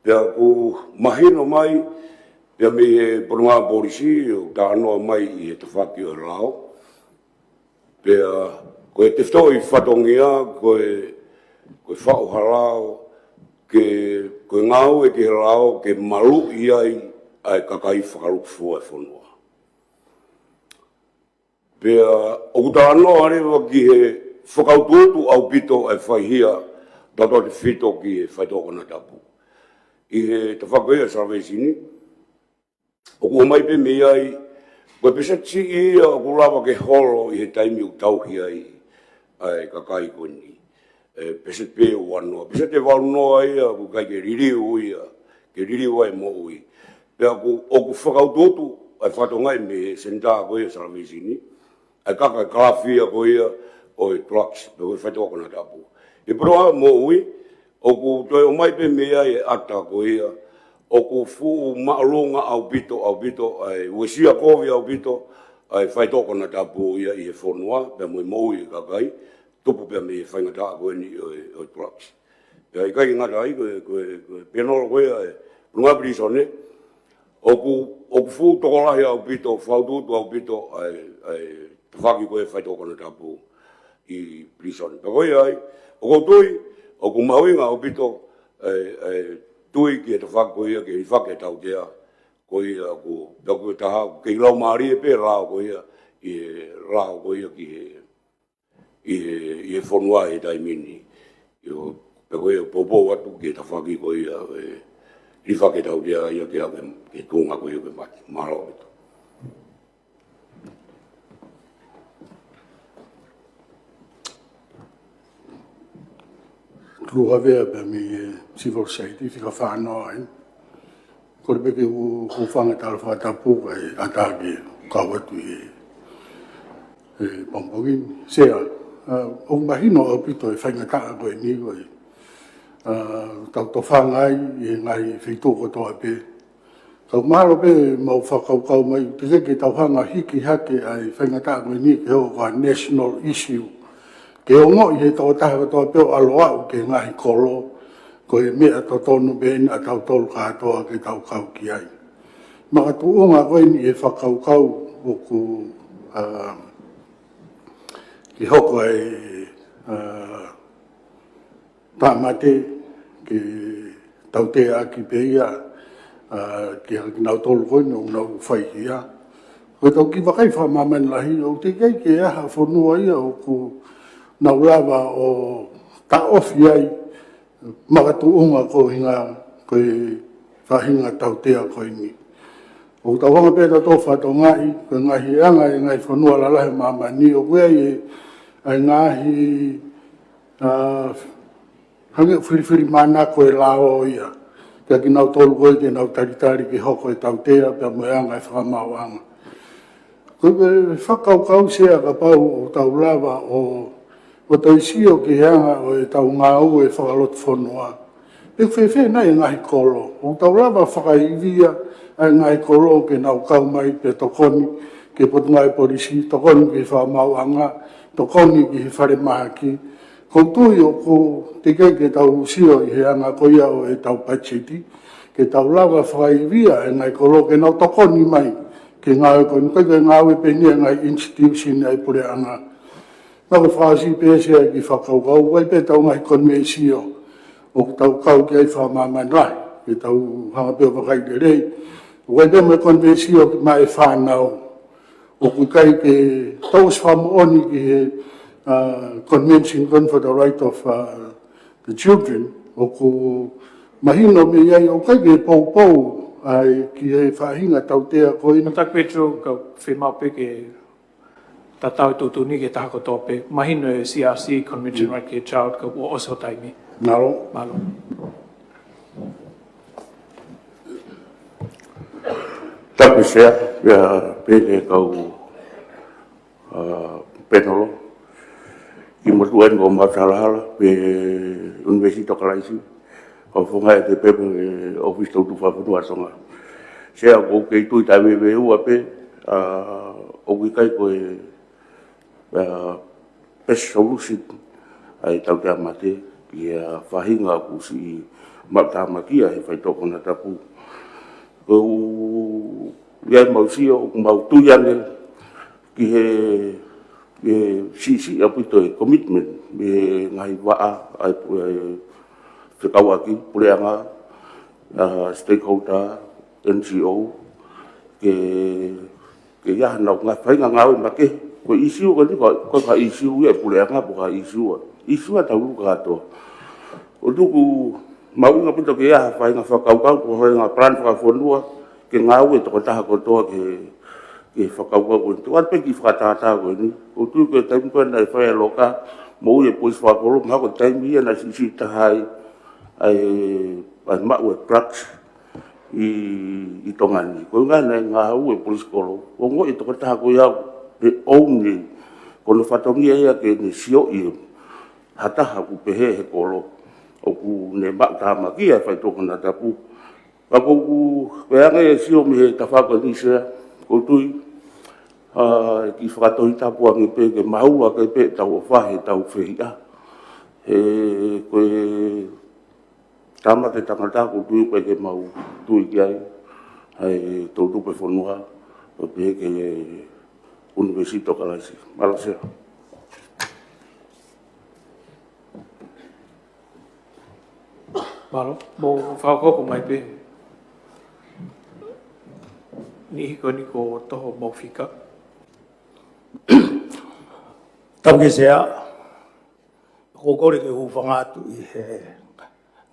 Pea ʻoku mahino mai, pea mei he potungāue polisi ʻoku talanoa mai ʻi he tafaʻaki ʻo e lao. Pea ko e tefitoʻi fatongia, ko e, ko e faʻu ha lao, ke, ko e ngāue ki he lao, ke maluʻi ai ʻa e kakai fakalūkufua e fonua. Pea ʻoku talanoa leva ki he fakautuutu ʻaupito e faihia, tautautefito ki he faitoʻo konatapu. ʻI he tafaʻaki ʻo e Salvation, ʻoku ʻomai pē mei ai, ko e peseti ia ʻoku lava ke holo ʻi he taimi ʻoku tauhi ai ʻa e kakai ko eni. ʻE, peseti pē ʻe uanoa. Peseti ʻe valunoa ia, ʻoku ʻikai ke liliu ia, ke liliu ai moʻui. Pea ʻoku, ʻoku fakautuutu ʻa e fatongia mei he senitā ko ia Salvation, ʻa e kaka kalafia ko ia ʻo e drugs, pea ko e faitoʻo konatapu. ʻI he potungāue moʻui, ʻoku toe ʻomai pē mei ai e ʻata ko ia, ʻoku fuʻu māʻolunga ʻaupito, ʻaupito, ʻa e uesia kovi ʻaupito, ʻa e faitoʻo konatapu ia ʻi he fonua, pea mo e moʻui e kakai, tupu pea mei he faingataʻa ko eni ʻo e, ʻo e drugs. Pea ʻikai ke ngata ai, ko e, ko e, ko e pēnolo ko ia e, ngā pilīsone, ʻoku, ʻoku fuʻu tokolahi ʻaupito, fakautuutu ʻaupito, ʻa e, ʻa e tafaʻaki ko e faitoʻo konatapu ʻi pilīsone. Pea ko ia ai, ʻoku ou tui, ʻoku mahuʻinga ʻaupito, ʻa e, ʻa e tui ki he tafaʻaki ko ia ke hifaki e tautea ko ia ʻoku, pea ko e taha ʻoku kei laumālie pē lao ko ia, ʻi he lao ko ia ki he, ʻi he, ʻi he fonua he taimi ni. ʻIo, pea ko ia poupou atu ki he tafaʻaki ko ia, ʻe, hifaki e tautea ia ke, ke, ke tuʻunga ko ia ke mate. Mālō ʻaupito. Tuʻu Havea pea mei he Civil Society, fika fā noa ai. Kole pē ke u, u hūfanga he tala fakatapu kae ʻatā ke kau atu ʻi he, he pongipongi ni. Sea, ʻa, ʻoku mahino ʻaupito e faingataʻa ko eni ko e, ʻa, tau tofanga ai ʻi he ngaahi feituʻu kotoa pē. Kau mahalo pē mau fakakaukau mai, teʻeki ke tau hanga hiki hake ʻa e faingataʻa ko eni ke hoko ko ha national issue. Ke ongoʻi he tokotaha kotoa pē ʻo ʻalu ʻo aʻu ki he ngaahi kolo, ko e meʻa totonu pē eni ʻa tautolu kātoa ke tau kau ki ai. Makatuʻunga ko eni he fakakaukau ʻoku, ʻa, ke hoko ai, ʻa, tāmate ke tauteaʻaki pē ia, ʻa, ki he kinautolu ko eni ʻoku nau fai ia. Ko e tau kiʻi vakai fakamāmani lahi, ʻoku teʻeki ai ke ʻi ai ha fonua ia ʻoku nau lava ʻo taʻofi ai makatuʻunga ko e hinga, ko e faʻahinga tautea ko eni. ʻOku tau hanga pē tautolu ʻo fakatokangaʻi, ko e ngaahi anga e ngaahi fonua lalahi ʻo māmani ʻoku ʻi ai e, ʻa e ngaahi, ʻa, hangē ʻoku filifilimānako e lao ia. Kia kinautolu ko ē te nau talitali ke hoko e tautea pea mo e anga e fakamaauʻanga. Ko e fakakaukau Sea kapau ʻoku tau lava ʻo, ʻo toe sio ki he anga ʻo e tau ngāue fakalotofonua. Pe ʻoku fēfē nai e ngaahi kolo. ʻOku tau lava fakaivia ʻa e ngaahi kolo ke nau kau mai pea tokoni ki he Potungāue Polisi, tokoni ki he fakamaauʻanga, tokoni ki he falemahaki. ʻOku ou tui ʻoku teʻeki ai ke tau sio ʻi he anga ko ia ʻo e tau patiseti, ke tau lava fakaivia e ngaahi kolo ke nau tokoni mai ki he ngāue ko eni, ʻikai ko e ngāue pē eni ʻa e ngaahi institution ʻa e puleʻanga. Naʻa ku fakaʻosi pē Sea e kiʻi fakakaukau, ʻoku ʻi ai pē tau ngaahi konivensio ʻoku tau kau ki ai fakamāmani lahi, ke tau hanga pē ʻo vakai lelei. ʻOku ʻi ai pē mo e konivensio maʻa e fānau. ʻOku ʻikai ke tau ʻosi fakamoʻoni ki he, ʻa, Convention on for the Right of, ʻa, the Children, ʻoku mahino mei ai ʻoku ʻikai ke poupou ai ki he faʻahinga tautea ko eni. Taku Petro, kau fiemaʻu pē ke tatau e tuʻutuʻuni ki he taha kotoa pē. Mahino e C R C, Convention Right ki he Child, ka kuo ʻosi ho taimi. Mālō. Mālō. Tapu Sea, pea pehē ki he kau, ʻa, panel. Kimuʻa eni ʻoku mau talahala, pea ʻUnivēsiti Tokelau ʻIsī. Kau fakafofonga ʻi he pepa ʻi he ʻŌfisi Tautufa Fonua ʻa Tonga. Sea ʻoku ou kei tui taʻeveiveiua pē, ʻa, ʻoku ʻikai ko e, ʻa, best solution ʻa e tautea mate ki he faʻahinga ʻoku siʻi maʻu tāmaki ai he faitoʻo konatapu. ʻOku ʻi ai ʻemau sio, ʻoku mau tui ange ki he, ki he siʻisiʻi ʻaupito e commitment mei he ngaahi vaʻa ʻa e pu-, ʻa e fekauʻaki, puleʻanga, ʻa, stakeholder, N G O, ke, ke ʻi ai haʻanau ngaahi faʻahinga ngāue makehe. Ko e ʻīsiu ko eni, ko e, ko e ʻīsiu ia ʻa e puleʻanga, ko e ʻīsiu ia, ʻīsiu ia ʻa tautolu kātoa. ʻOku tuku mahuʻinga ʻaupito ke ʻi ai ha faʻahinga fakakaukau, ko ha faʻahinga plan fakafonua, ke ngāue tokotaha kotoa ki he, ki he fakakaukau ko eni. Tuku atu pē kiʻi fakatātā ko eni. ʻOku ou tui ko e taimi ko ē naʻe fai ai e loka, moʻui e polisi fakakolo, mahalo ko e taimi ia naʻe siʻisiʻi taha ai ʻa e, ʻa e maʻu e drugs ʻi, ʻi Tonga ni. Ko e ʻuhinga naʻe ngāue e polisi kolo. ʻOku ongoʻi e tokotaha ko ia ʻoku ne own e, ko hono fatongia ia ke ne sioʻi e ha taha ʻoku pehē he kolo ʻoku ne maʻu tāmaki ai he faitoʻo konatapu. Ka ʻoku ou, ko e anga e sio mei he tafaʻaki ko eni Sea, ʻoku ou tui, ʻa, ʻe kiʻi fakatohitapu ange pē ke mahuʻinga ange pē ʻetau ʻofa he ʻetau fehiʻa. He ko e tāmate tangata ʻoku ou tui ʻoku ʻikai ke mau tui ki ai ʻa e toʻutupu ʻo e fonua, ʻo pehē ki he ʻUnivēsiti Tokelau ʻIsī. Mālō Sea. Mālō, mou fakahoko mai pē. Niʻihi ko eni kuo toho homou fika. Tapu ki he Sea, ʻoku ou kole ke u hūfanga atu ʻi he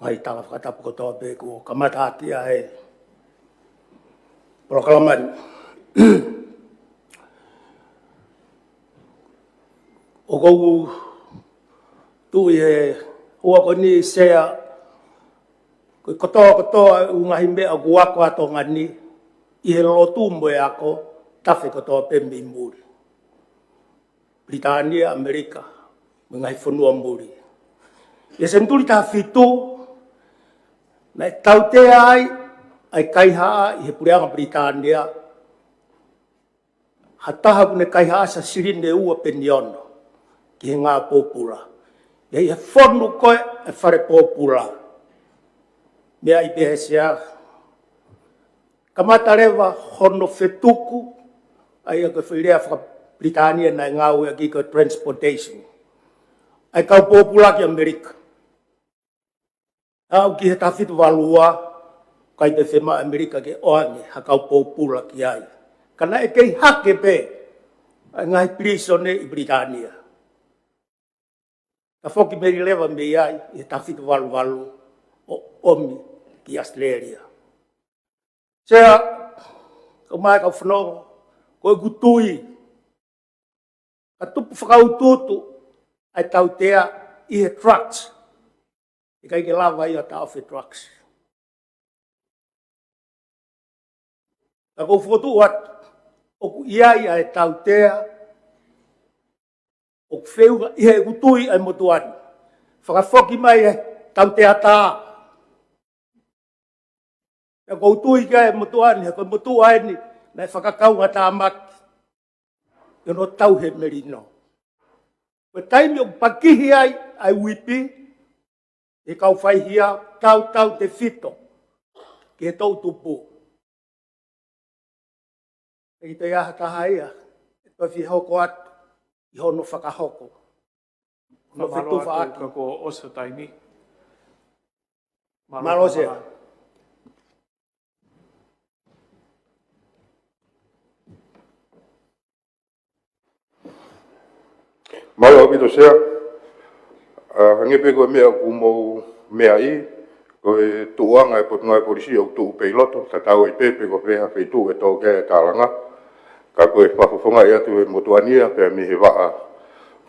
ngaahi tala fakatapu kotoa pē kuo kamata ʻaki ʻa e polokalama ni. ʻOku ou tui he ʻoku ʻi ai e Sea, ko e kotoa kotoa ʻū ngaahi meʻa ʻoku ako ʻa Tonga ni ʻi he lotu mo e ako, tafe kotoa pē mei muli. Pilitānia, ʻAmelika, mo e ngaahi fonua muli. ʻI he senituli taha fitu, naʻe tautea ai ʻa e kaihaʻa ʻi he puleʻanga Pilitānia, ha taha ʻoku ne kaihaʻa ʻa e siline ʻe ua peni ono ki he ngāue pōpula. ʻI he fonu ko ē ʻa e fale pōpula. Meʻa ʻi pē he Sea, kamata leva hono fetuku, ʻa ia ko e foʻi lea faka-Pilitānia naʻe ngāueʻaki ko e transportation, ʻa e kau pōpula ki ʻAmelika. Aʻu ki he taha fitu valu ua, ʻikai pē fiemaʻu ʻe ʻAmelika ke ʻoange ha kau pōpula ki ai. Ka naʻe kei hake pē ʻa e ngaahi pilīsone ʻi Pilitānia. Ka foki mei leva mei ai ʻi he taha fitu valu valu ʻo ʻomi ki ʻAositelēlia. Sea, kau mai kau fanongo, ko ʻeku tui, ka tupu fakautuutu ʻa e tautea ʻi he drugs, ʻikai ke lava ia ʻo taʻofi e drugs. Ka ʻoku ou fokotuʻu atu, ʻoku ʻi ai ʻa e tautea ʻoku feʻunga ʻi heʻeku tui ʻa e motuʻa ni. Fakafoki mai e tautea tā. Pea ʻoku ou tui ki ai e motuʻa ni, he ko e motuʻa eni naʻe fakakaungatāmaki ʻi hono tauhi e melino. Ko e taimi ʻoku pakihi ai ʻa e uipi ʻe he kau faihia, tautautefito ki he toʻutupu. ʻE ʻi ai ha taha ia ʻe toe fie hoko atu ʻi hono fakahoko, hono fetufaʻaki. Ka kuo ʻosi e taimi. Mālō, Sea. Mālō ʻaupito Sea. ʻA, hangē pē ko e meʻa ʻoku mou meaʻi, ko e tuʻuʻanga e Potungāue Polisi ʻoku tuʻu pē ʻi loto, tatau ai pē pe ko fē ha feituʻu ʻe tō ki ai e tālanga. Ka ko e fakafofongaʻi atu e motuʻa ni ia pea mei he vaʻa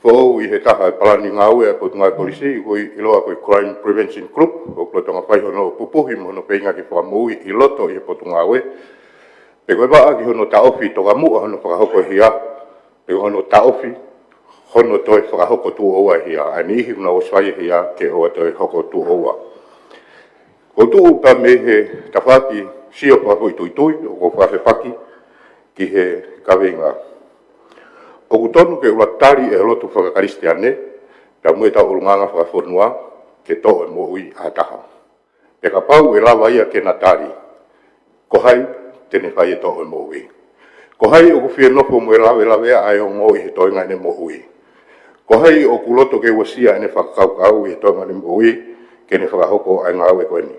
foʻou ʻi he taha e palani ngāue ʻa e Potungāue Polisi, ʻoku ʻiloa ko e Crime Prevention Group, ʻoku lolotonga fai hono pupuhi mo hono feinga ke fakamoʻui ʻi loto ʻi he Potungāue. Pe ko e vaʻa ki hono taʻofi tokamuʻa hono fakahoko e hia, pe ko hono taʻofi hono toe fakahoko tuʻo ua e hia, ʻa e niʻihi ʻoku nau ʻosi fai e hia ke ʻoua toe hoko tuʻo ua. ʻOku ou tuʻu pē mei he tafaʻaki sio fakafoʻituitui, ʻoku ou fakafepaki ki he kaveinga. ʻOku tonu ke ʻuluaki tali e lotu fakakalisitiane, pea mo e tau ʻulungaanga fakafonua, ke toʻo e moʻui ʻa ha taha. Pea kapau ʻe lava ia ke na tali, ko hai te ne fai e toʻo e moʻui? Ko hai ʻoku fie nofo mo e lavelaveʻi ʻa e ongo ʻi he toenga ʻene moʻui? Ko hai ʻoku loto ke uesia ʻene fakakaukau ʻi he toenga ʻene moʻui ke ne fakahoko ʻa e ngāue ko eni?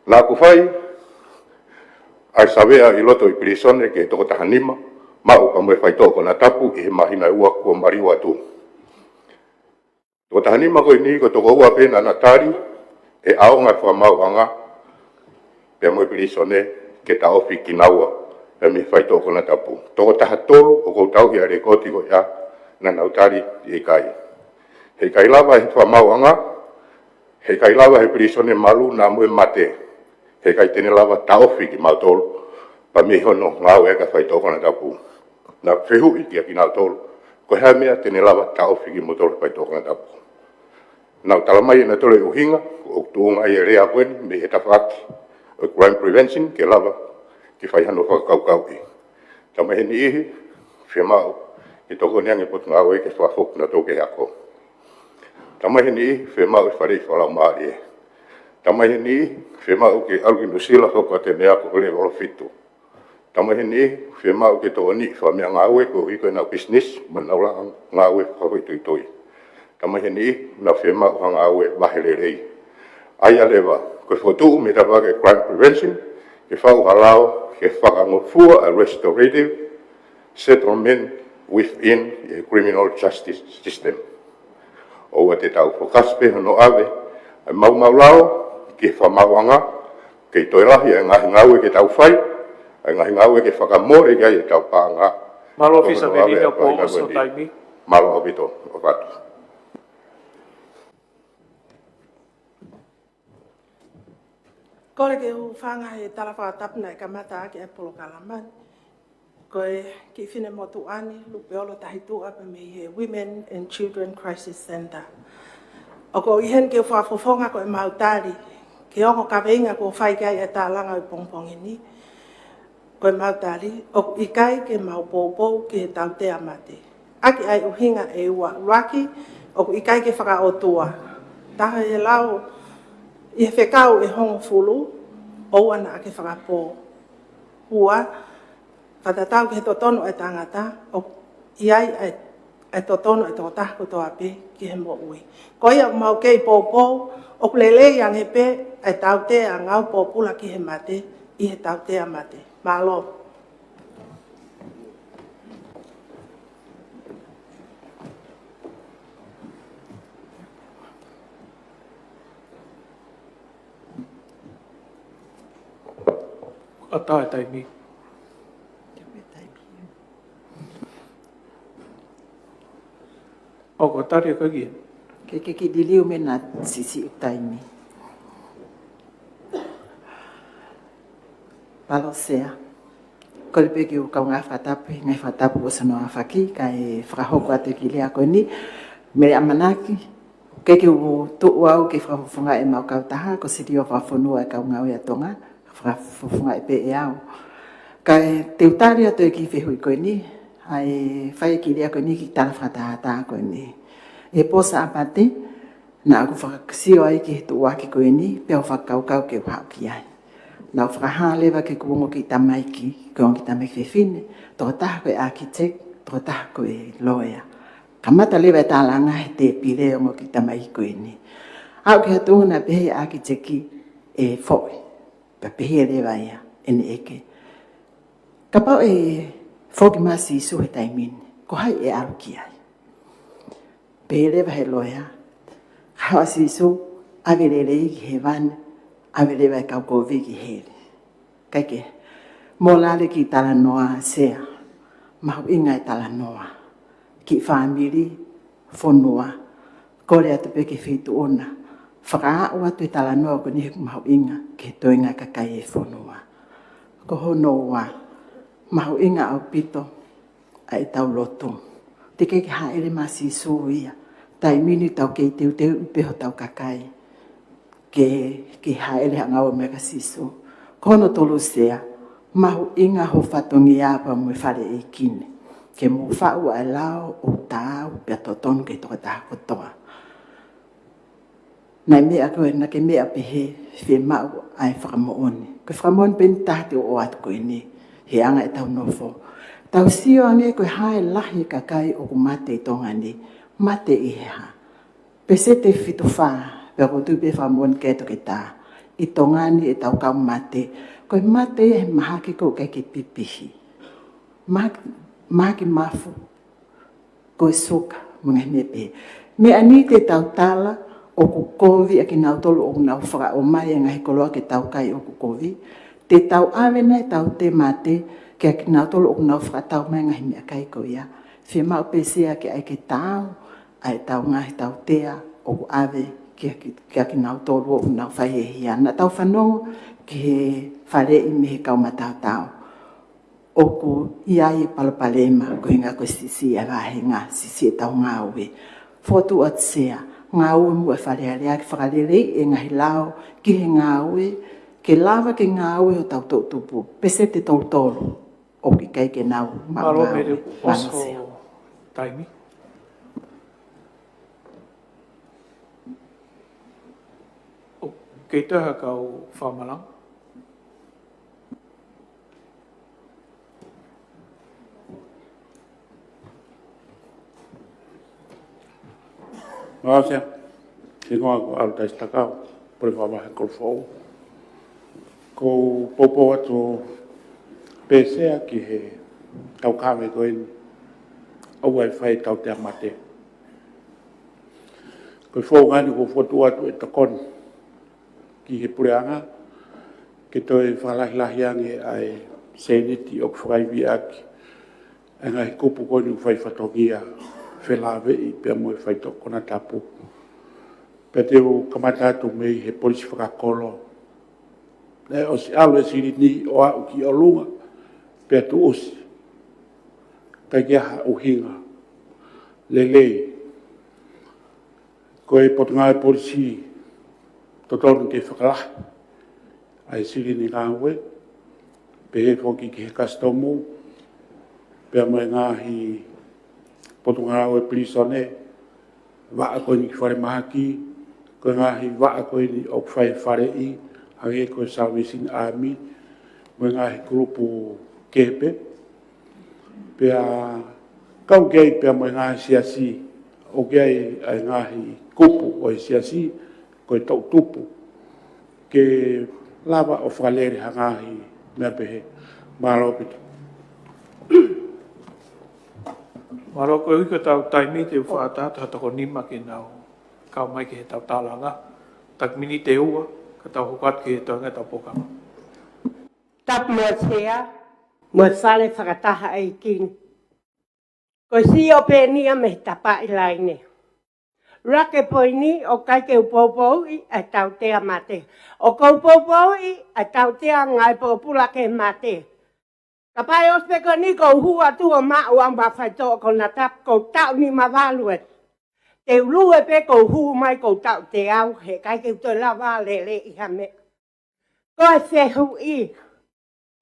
Naʻa ku fai ʻa e savea ʻi loto ʻi pilīsone ki he toko taha nima, maʻu pea mo e faitoʻo konatapu ʻi he māhina ʻe ua kuo maliu atu. Toko taha nima ko eni ko e toko ua pē naʻa na tali e ʻaonga e fakamaauʻanga pea mo e pilīsone ke taʻofi kinaua pea mei he faitoʻo konatapu. Toko taha tolu ʻoku ou tauhi ʻa e lekooti ko ia naʻa nau tali ʻe ʻikai. He ʻikai lava ʻe he fakamaauʻanga, he ʻikai lava ʻe he pilīsone malu naʻa mo e mate, he ʻikai te ne lava taʻofi kimautolu pea mei hono ngāueʻaki e faitoʻo konatapu. Naʻa ku fehuʻi kiate kinautolu, ko e hā e meʻa te ne lava taʻofi kimoutolu he faitoʻo konatapu? Naʻa nau tala mai ʻe nautolu e ʻuhinga ʻoku tuʻunga ai e lea ko eni mei he tafaʻaki ʻo e crime prevention ke lava ke fai hano fakakaukauʻi. Talamai ʻe he niʻihi, fiemaʻu ke tokoni ange e Potungāue ke fakafoki kinautolu ki he ako. Talamai ʻe he niʻihi, fiemaʻu e faleʻi fakalaumālie. Talamai ʻe he niʻihi, fiemaʻu ke ʻalu ki Nuʻusila hoko atu ʻene ako ko e lēvolo fitu. Talamai ʻe he niʻihi, fiemaʻu ke tokoniʻi fakameʻangāue koeʻuhi ko ʻenau pisinisi mo ʻenau langa ngāue fakafoʻituitui. Talamai ʻe he niʻihi, nau fiemaʻu ha ngāue vahe lelei. ʻA ia leva, ko e fokotuʻu mei he tafaʻaki crime prevention, ke fai ha lao ke fakangofua ʻa e restorative settlement within the criminal justice system. ʻOua te tau fokasi pē hono ʻave ʻa e maumau lao ki he fakamaauʻanga, kei toe lahi ʻa e ngaahi ngāue ke tau fai, ʻa e ngaahi ngāue ke fakamole ki ai ʻetau paʻanga. Mālō, ko Ofisa hono ʻave Vivino, ʻa e kuo ʻosi hoʻo taimi. Mālō ʻaupito, ʻoatu. Kole ke u hūfanga he tala fakatapu naʻe kamata ʻaki ʻa e polokalama ni. Ko e kiʻi finemotuʻa ni, Lupeolo Tahituʻa, pea mei he Women and Children Crisis Center. ʻOku ou ʻi heni ke u fakafofonga ko ʻemau tali ki he ongo kaveinga kuo fai ki ai e tālanga ʻo e pongipongi ni. Ko ʻemau tali, ʻoku ʻikai ke mau poupou ki he tautea mate. ʻAki ʻa e ʻuhinga ʻe ua. ʻUluaki, ʻoku ʻikai ke fakaʻotua. Taha, ʻi he lau, ʻi he fekau ʻe hongofulu, ʻoua naʻa ke fakapō. Ua, fakatatau ki he totonu ʻa e tangata, ʻoku ʻi ai ʻa e, ʻa e totonu ʻa e tokotaha kotoa pē ki he moʻui. Ko ia ʻoku mau kei poupou, ʻoku lelei ange pē ʻa e tautea ngāue pōpula ki he mate, ʻi he tautea mate. Mālō. ʻAtā e taimi. ʻOku tali ʻe koe ki he. Ke, ke kiʻi liliu mei he siʻisiʻi taimi. Mālō Sea. Kole pē ke u kaungā fakatapu he ngaahi fakatapu ʻosi hono aofaki, kae fakahoko atu e kiʻi lea ko eni. Mei he ʻamanaki, ke, ke u tuʻu au ke fakafofongaʻi ʻemau kautaha, ko Silio Fakafonua e Kau Ngāue ʻa Tonga, fakafofongaʻi pē ʻe au. Kae te u tali atu e kiʻi fehuʻi ko eni, ʻa e fai e kiʻi lea ko eni ki he tala fakatātā ko eni. ʻI he pō Sāpate, naʻa ku fakasio ai ki he tuʻuaki ko eni, pea u fakakaukau ke u haʻu ki ai. Naʻa ku fakahā leva ki heʻeku ongo kiʻi tamaiki, ko e ongo kiʻi tamaiki fefine, tokotaha ko e architect, tokotaha ko e lawyer. Kamata leva e tālanga he tēpile ʻo e ongo kiʻi tamaiki ko eni. Aʻu ki he tuʻunga naʻe pehē ʻe he architect, ʻe foʻi. Pea pehē leva ia, ʻene ʻeke. Kapau ʻe foki mai ʻa Sīsū he taimi ni, ko hai ʻe ʻalu ki ai? Pehē leva ʻe he lawyer, haʻu ʻa Sīsū, ʻave lelei ki hēvani, ʻave leva e kau kovi ki heli. Kae kehe, mou lave ki he talanoa Sea, mahuʻinga e talanoa. Ki he fāmili, fonua, kole atu pē ki he feituʻu na, fakaaʻu atu e talanoa ko eni he mahuʻinga ki he toenga kakai e fonua. Ko hono ua, mahuʻinga ʻaupito ʻa ʻetau lotu. Teʻeki ke hāʻele mai ʻa Sīsū ia, taimi ni tau kei teuteu pē hotau kakai ke, ke hāʻele ʻo ngāue mai kia Sīsū. Ko hono tolu Sea, mahuʻinga ho fatongia pea mo e fale ʻeiki ni. Ke mou faʻu ʻa e lao ʻoku taau pea totonu ki he tokotaha kotoa. Naʻe meʻa ko ē, naʻa ke meʻa pehē, fiemaʻu ʻa e fakamoʻoni. Ko e fakamoʻoni pē eni taha te u ʻoatu ko eni, he anga ʻetau nofo. Tau sio ange ko e hā e lahi e kakai ʻoku mate ʻi Tonga ni, mate ʻi he hā? Peseti ʻe fitu fā, pea ʻoku ou tui pē fakamoʻoni ki ai e toketā. ʻI Tonga ni ʻetau kau mate, ko e mate ia he mahaki ʻoku ʻikai ke pipihi. Mahaki, mahaki mafu, ko e suka, mo e ngaahi meʻa pehē. Meʻa ni te tau tala, ʻoku kovi ʻa kinautolu ʻoku nau fakaʻomai e ngaahi koloa ke tau kai ʻoku kovi. Te tau ʻave nai ʻetau tēmate, kia kinautolu ʻoku nau fakatau mai e ngaahi meʻakai ko ia. Fiemaʻu pē Sea ke ʻai ke taau ʻa ʻetau ngaahi tautea ʻoku ʻave kia ki-, kia kinautolu ʻoku nau fai e hia. Naʻa tau fanongo ki he faleʻi mei he kau mataotao. ʻOku ʻi ai e palopalema, ko e ʻuhinga ko e siʻisiʻi e vāhenga, siʻisiʻi ʻetau ngāue. Fokotuʻu atu Sea, ngāue muʻa e Fale Alea ke fakaleleiʻi e ngaahi lao ki he ngāue, ke lava ke ngāue hotau toʻutupu, peseti ʻe tolu tolu ʻoku ʻikai ke nau maʻu ngāue. Mālō Sea. Mālō Mele, ʻosi hoʻo taimi. ʻOku kei toe ha kau fakamalanga? Mālō Sea, hingoa ko ʻAlu Taisi Takau. Pule Fakavahe Kolofoʻou. Ko u poupou atu pē Sea ki he taukave ko eni ʻoku ʻi ai e fai tautea mate. Ko e founga eni ʻoku ou fokotuʻu atu e tokoni ki he puleʻanga ke toe fakalahilahi ange ʻa e sēniti ʻoku fakaivia ʻaki ʻa e ngaahi kupu ko eni ʻoku fai fatongia felāveʻi pea mo e faitoʻo konatapu. Pea te u kamata atu mei he polisi fakakolo. Naʻe ʻosi ʻalu e silini ʻo aʻu ki ʻolunga pea tuʻusi. ʻIkai ke ʻi ai ha ʻuhinga lelei. Ko e Potungāue Polisi totonu ke fakalahi ʻa e silini ngāue, pehē foki ki he kasitomu, pea mo e ngaahi potungāue pilīsone, vaʻa ko eni ki falemahaki, ko e ngaahi vaʻa ko eni ʻoku fai faleʻi, hangē ko e Salvation Army, mo e ngaahi kulupu kehe pē. Pea kau ki ai pea mo e ngaahi siasi, ʻoku ʻi ai ʻa e ngaahi kupu ʻo e siasi, ko e toʻutupu ke lava ʻo fakalele ha ngaahi meʻa pehē. Mālō ʻaupito. Mālō. Koeʻuhi ko ʻetau taimi, te u fakaʻatā atu ha toko nima ke nau kau mai ki heʻetau taulanga. Taki miniti ʻe ua, ka tau hoko atu ki he toenga ʻetau polokalama. Tapu mo e Sea, mo e Fale Fakataha ʻEiki ni. Ko e sio pē eni ia mei he tapaʻi laine. Laka e poini ʻoku ʻikai ke u poupouʻi ʻa e tautea mate. ʻOku ou poupouʻi ʻa e tautea ngāue pōpula ke mate. Kapau ʻe ʻosi pē ko eni ʻoku ou hū atu ʻo maʻu ʻa e faitoʻo konatapu, ʻoku ou taʻu nimavalu ē. Te u lue pē ʻoku ou hū mai ʻoku ou taʻu teau, he ʻikai ke u toe lava lele ʻi ha meʻa. Ko e fehuʻi,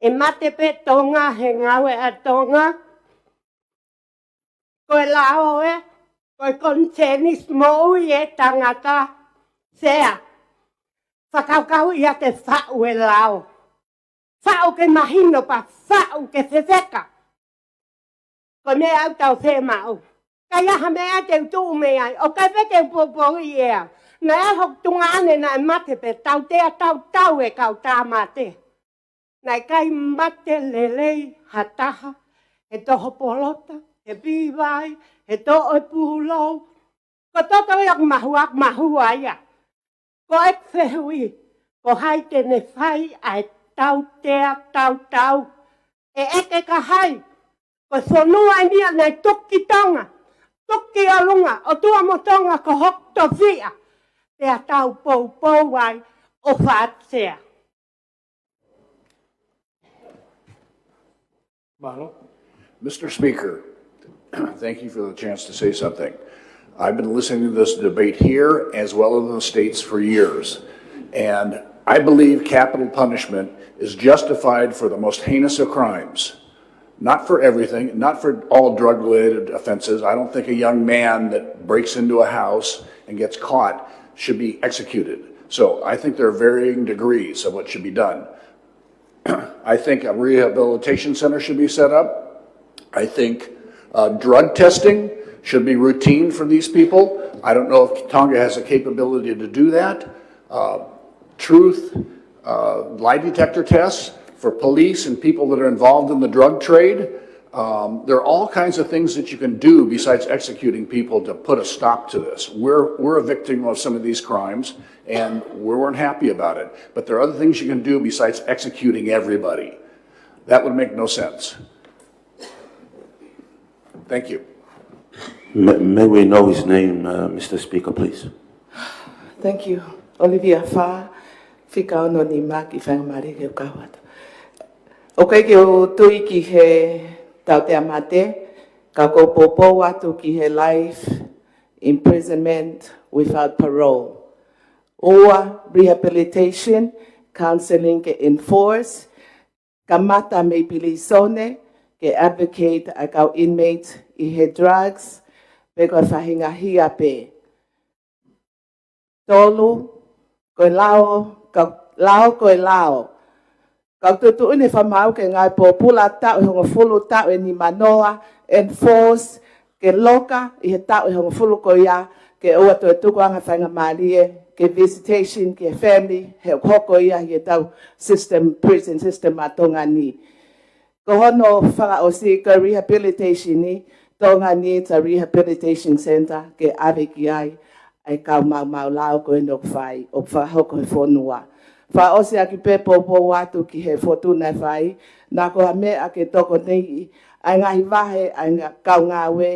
ʻe mate pē Tonga he ngāue ʻa Tonga? Ko e lao ē, ko e konisēnisi moʻui e tangata. Sea, fakakaukau ia ke faʻu e lao. Faʻu ke mahino pea faʻu ke fefeka. Ko e meʻa ʻoku tau fiemaʻu. ʻIkai ha meʻa te u tuʻu mei ai, ʻoku ʻikai pē ke u poupouʻi ʻe au. Naʻe ʻi ai hoku tuongaʻane naʻe mate pea tautea tautau e kau tāmate. Naʻe ʻikai mate lelei ha taha, he toho polota, he pīvai, he toʻo e pūlou. Ko e toto ia ʻoku mahua, mahua ia. Ko e fehuʻi, ko hai te ne fai ʻa e tautea tautau? ʻE ʻeke kia hai? Ko e fonua eni ia naʻe tuku ki Tonga, tuku ki ʻolunga, ʻOtua mo Tonga ko hoku tofiʻa. Pea tau poupou ai ʻo fāsea. Mālō. Mister Speaker, thank you for the chance to say something. I've been listening to this debate here as well as in the States for years, and I believe capital punishment is justified for the most heinous of crimes. Not for everything, not for all drug-related offenses. I don't think a young man that breaks into a house and gets caught should be executed. So I think there are varying degrees of what should be done. I think a rehabilitation center should be set up. I think, uh, drug testing should be routine for these people. I don't know if Tonga has the capability to do that. Uh, truth, uh, lie detector tests for police and people that are involved in the drug trade. Um, there are all kinds of things that you can do besides executing people to put a stop to this. We're, we're a victim of some of these crimes, and we weren't happy about it. But there are other things you can do besides executing everybody. That would make no sense. Thank you. May, may we know his name, uh, Mister Speaker, please? Thank you. Olivia Fa, fika ono nima ki Faingamālie ke u kau atu. ʻOku ʻikai ke u tui ki he tautea mate, ka ʻoku ou poupou atu ki he life imprisonment without parole. Ua, rehabilitation, counseling ke enforce, kamata mei pilīsone, ke advocate ʻa e kau inmates ʻi he drugs, pe ko e faʻahinga hia pē. Tolu, ko e lao, ka, lao ko e lao. Ka tuʻutuʻuni fakamaau ke ngāue pōpula taʻu ʻe hongofulu, taʻu ʻe nimanoa, enforce, ke loka ʻi he taʻu ʻe hongofulu ko ia, ke ʻoua toe tukuange faingamālie ke visitation ki he family, he ʻoku hoko ia ʻi heʻetau system, prison system ʻa Tonga ni. Ko hono fakaʻosi ko e rehabilitation ni, Tonga needs a rehabilitation center ke ʻave ki ai ʻa e kau maumau lao ko eni ʻoku fai, ʻoku fakahoko he fonua. Fakaʻosi ʻaki pē poupou atu ki he fotuna ʻe fai, naʻa ko ha meʻa ke tokoniʻi ʻa e ngaahi vahe ʻa e ngaahi kau ngāue,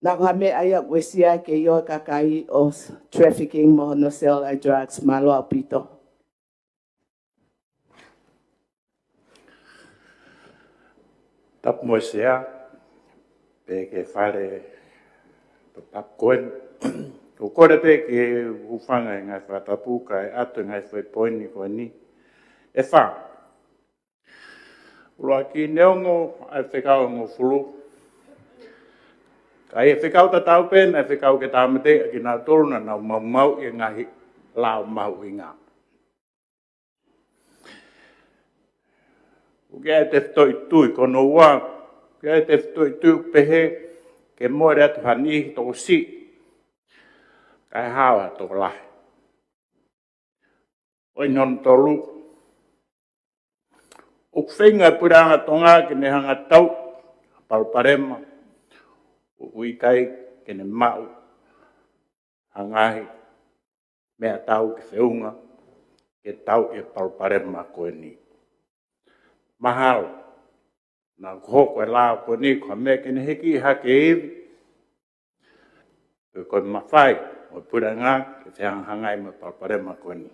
naʻa ko ha meʻa ia ʻoku uesia ke ʻio e kakai ʻo trafficking mo hono sell ʻa e drugs. Mālō ʻaupito. Tapu mo e Sea, pea ki he fale toputapu ko eni. ʻOku ou kole pē ke u hūfanga he ngaahi fakatapu kae ʻoatu e ngaahi foʻi poini ko eni ʻe fā. ʻUluaki, neongo ʻa e fekau ʻe hongofulu, ka ʻi he fekau tatau pē naʻe fekau ki he tāmateʻi ʻa kinautolu naʻa nau maumauʻi e ngaahi lao mahuʻinga. ʻOku ʻi ai e tefitoʻi tui, ko hono ua, ʻoku ʻi ai e tefitoʻi tui ʻoku pehē ke mole atu ha niʻihi tokosiʻi kae hao ha tokolahi. ʻOku ʻi ai hono tolu, ʻoku feinga e puleʻanga Tonga ke ne hanga ʻo tauʻi ha palopalema ʻoku ʻikai ke ne maʻu ha ngaahi meʻatau ke feʻunga ke tauʻi e palopalema ko eni. Mahalo naʻa ko e hoko e lao ko eni ko ha meʻa ke ne hiki hake e ivi, pe ko e mafai ʻo e puleʻanga ke fehangahangai mo e palopalema ko eni.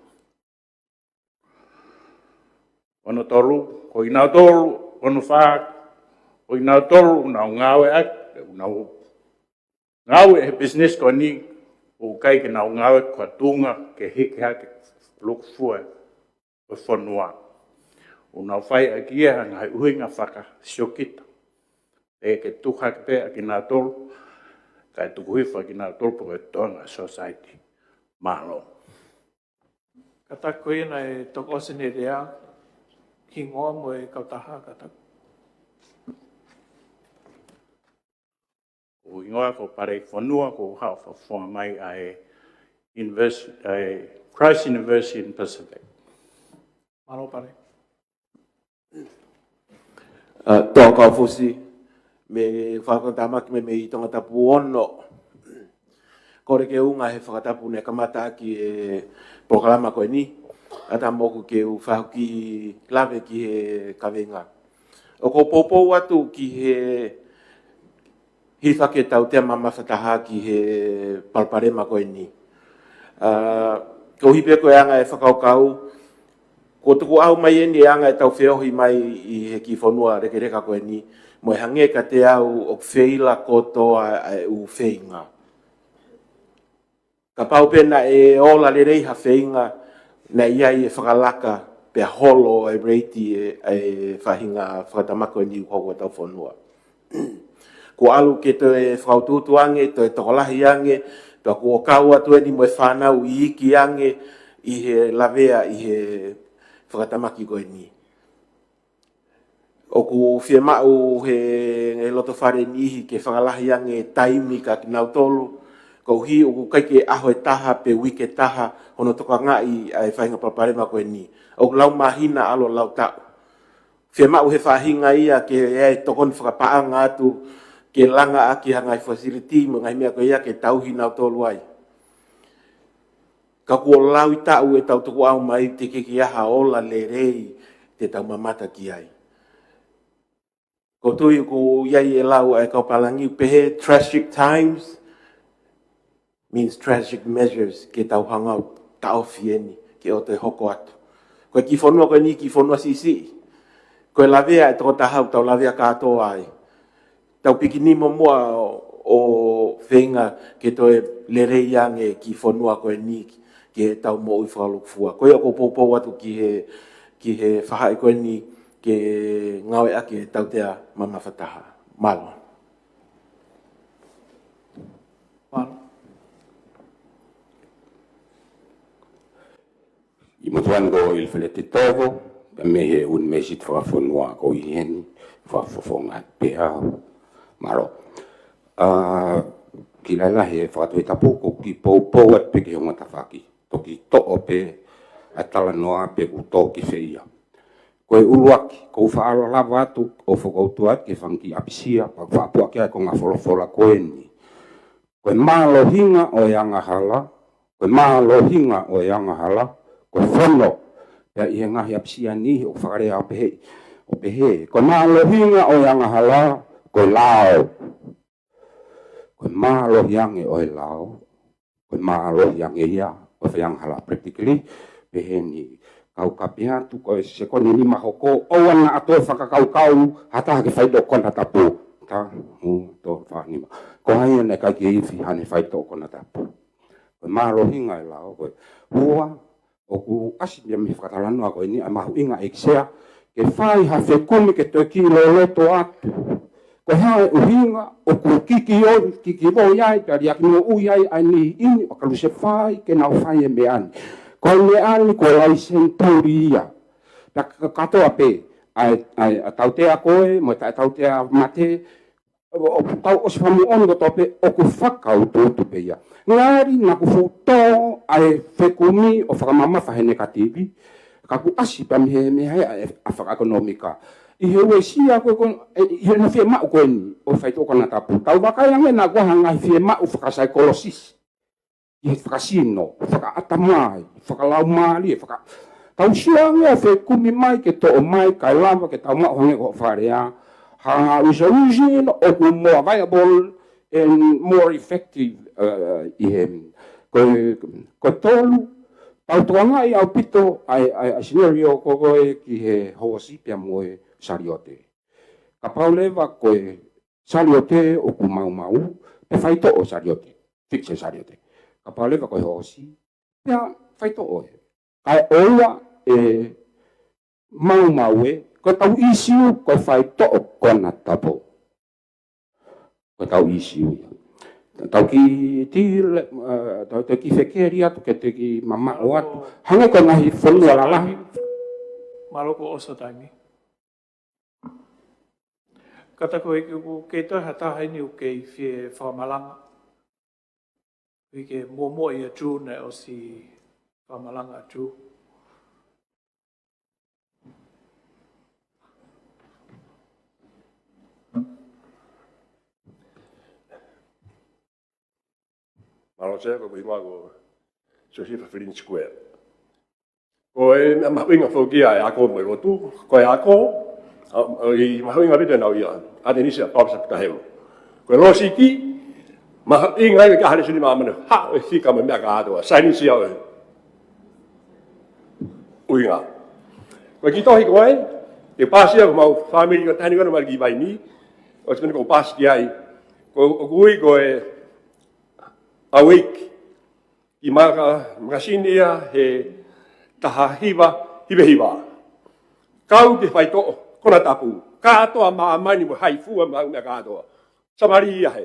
Hono tolu, ko kinautolu, hono fā, ko kinautolu ʻoku nau ngāueʻaki, ʻoku nau ngāue he business ko eni, ʻoku ʻikai ke nau ngāue ko ha tuʻunga ke hiki hake e lukufua ʻo e fonua. ʻOku nau fai ʻaki ia ha ngaahi ʻuhinga fakasiokita. Pea ke tuku hake pē ʻa kinautolu, kae tuku hifo ʻa kinautolu pe ko e Tonga society. Mālō. Kātaki ko ia naʻe toki ʻosi ʻene lea, hingoa mo e kautaha, kātaki. Ko hoku hingoa ko Palei Fonua, ʻoku ou haʻu ʻo fakafofonga mai ʻa e Univers-, ʻa e Christ University in Pacific. Mālō Palei. ʻA, Tō Kaufusi, mei he Fakatāmaki mei, mei Tongatapu ono. Kole ke u ʻunga he fakatapu naʻe kamata ʻaki e polokalama ko eni, ʻatā moʻoku ke u fakaʻuhi lave ki he kaveinga. ʻOku ou poupou atu ki he hifaki e tautea mamafa taha ki he palopalema ko eni. ʻA, koeʻuhi pē ko e anga e fakakaukau, kuo tukuʻau mai eni e anga ʻetau feohi mai ʻi he kiʻi fonua lekeleka ko eni, mo e hangē kiate au ʻoku feila kotoa ʻa e ʻū feinga. Kapau pē naʻe ola lelei ha feinga, naʻe ʻi ai e fakalaka pea holo e reiti e, e faʻahinga fakatamaki ko eni ʻoku hoko ʻi hotau fonua. Kuo ʻalu ke toe fakautuutu ange, toe tokolahi ange, pea kuo kau atu eni mo e fānau iiki ange ʻi he lavea ʻi he fakatamaki ko eni. ʻOku fiemaʻu he, he loto fale niʻihi ke fakalahi ange e taimi kia kinautolu, koeʻuhi ʻoku ʻikai ke ʻaho ʻe taha pe uike ʻe taha hono tokangaʻi ʻa e faʻahinga palopalema ko eni. ʻOku lau māhina ʻalu ʻo lau taʻu. Fiemaʻu he faʻahinga ia ke ʻi ai e tokoni fakapaʻanga atu, ke langa ʻaki ha ngaahi facility mo e ngaahi meʻa ko ia ke tauhi kinautolu ai. Ka kuo lau ʻi taʻu ʻetau tukuʻau mai, teʻeki ke ʻi ai ha ola lelei te tau mamata ki ai. ʻOku ou tui ʻoku ʻi ai e lau ʻa e kau pālangi ʻoku pehē tragic times means tragic measures, ke tau hanga ʻo taʻofi eni, ke ʻoua toe hoko atu. Ko e kiʻi fonua ko eni kiʻi fonua siʻisiʻi. Ko e lavea e tokotaha ʻoku tau lavea kātoa ai. Tau pikinimo muʻa ʻo, ʻo feinga ke toe lelei ange e kiʻi fonua ko eni ki heʻetau moʻui fakalukufua. Ko ia ʻoku ou poupou atu ki he, ki he faʻahi ko eni ke ngāueʻaki e tautea mamafa taha. Mālō. Mālō. ʻI he motuʻa ni ko Ilifeleti Tovo, pea mei he ʻUnivēsiti Fakafonua ko eni, fakafofonga pē au. Mālō. ʻA, Siʻi lahi e fakatohitapu, ʻoku ou kiʻi poupou atu pē ki he ongo tafaʻaki. Toki toʻo pē ʻa e talanoa pe ʻoku tō ki fē ia. Ko e ʻuluaki, ʻoku ou faʻa ʻalu lava atu ʻo fakautu atu ki he fanga kiʻi ʻapisia, pea faʻa puʻaki ʻa e konga folofola ko eni. Ko e mālohinga ʻo e angahala, ko e mālohinga ʻo e angahala, ko e fono. Pea ʻi he ngaahi ʻapisia ni ʻoku fakalea ʻo pehē, ʻo pehē. Ko e mālohinga ʻo e angahala, ko e lao. Ko e mālohi ange ʻo e lao, ko e mālohi ange ia ʻo e faiangahala. Practically, pehē ni, kau kape atu, ko e sekoni nima hoko, ʻoua naʻa toe fakakaukau ha taha ke faitoʻo konatapu. Taha, ua, tolu, fā, nima. Ko hai ia naʻe ʻikai ke ifi haʻane faitoʻo konatapu? Ko e mālohinga e lao, ko e ua, ʻoku ʻasi ia mei he fakatalanoa ko eni ʻa e mahuʻinga ʻEiki Sea, ke fai ha fekumi ke toe kiʻi loloto atu. Ko e hā e ʻuhinga ʻoku kiki ʻo, kiki ʻo ʻi ai, pea liʻaki moʻui ai ʻa e niʻihi ni ʻo Kalusefai ke nau fai e meʻa ni. Ko e meʻa ni ko e laiseni tuli ia. Pea ka-, kātoa pē, ʻa e, ʻa e, ʻa e tautea ko ē, mo e taʻetautea mate, ʻo, ʻo tau ʻosi fakamoʻoni kotoa pē ʻoku fakautuutu pē ia. Ngali naʻa ku fuʻu tō ʻa e fekumi ʻo fakamamafa he nekativi, ka kuo ʻasi pē mei he, mei he ʻa e, ʻa e fakaʻekonōmika. ʻI he uesia ko ē, ko, ʻe, ʻi heʻene fiemaʻu ko eni ʻo e faitoʻo konatapu. Tau vakai ange naʻa kuo ʻi ai ha ngaahi fiemaʻu fakasaikolosisi. ʻI he fakasino, fakaʻatamai, fakalaumālie, faka-, tau sio ange ʻa e fekumi mai ke toʻo mai, kae lava ke tau maʻu hangē ko e fakalea, ha resolution ʻoku more viable and more effective, uh, ʻi he, ko, ko e tolu, tau tokangaʻi ʻaupito ʻa e, ʻa e, ʻa e scenario ko ē ki he hoosi pea mo e saliote. Kapau leva ko e saliote ʻoku maumau, pe faitoʻo saliote, fix e saliote. Kapau leva ko e hoosi, pea faitoʻo ē. Kae ʻoua ʻe maumau ē, ko ʻetau ʻisiu, ko e faitoʻo konatapu. Ko ʻetau ʻisiu ia. Tau kiʻi tili, eh, tau, tau kiʻi fekeli atu ke te kiʻi mamaʻo atu. Hangē ko e ngaahi fonua lalahi. Mālō, kuo ʻosi taimi. Kātaki ʻoku kei toe ha taha ʻi heni ʻoku kei fie fakamalanga. Ui ke muamua ia Drew naʻe ʻosi fakamalanga Drew. Mālō Sea, ko hoku hingoa ko Siosifa Felini Sikuea. Ko e meʻa mahuʻinga foki ia ʻa e ako mo e lotu, ko e ako, ʻa, ʻa, ʻi mahuʻinga pē te nau ia, ʻAtenisi ʻa Paula Sapita Helu. Ko e lōsiki, mahuʻinga ia ke ʻi ai ha lēsoni māmani, haʻu e fika mo e meʻa kātoa, saienisi ia ʻo e ʻuhinga. Ko e kiʻi tohi ko ē, ke paasi ia ko homau fāmili ko e taha ni ko ē naʻe mali ki Vaini, ʻosi ko eni kuo paasi ki ai, ko, ʻoku ui ko e Awake, ʻi he maka-, makasini ia he taha hiva hiva hiva. Kau ki he faitoʻo konatapu, kātoa māmani mo e haifua mo e meʻa kātoa. Samali ia he.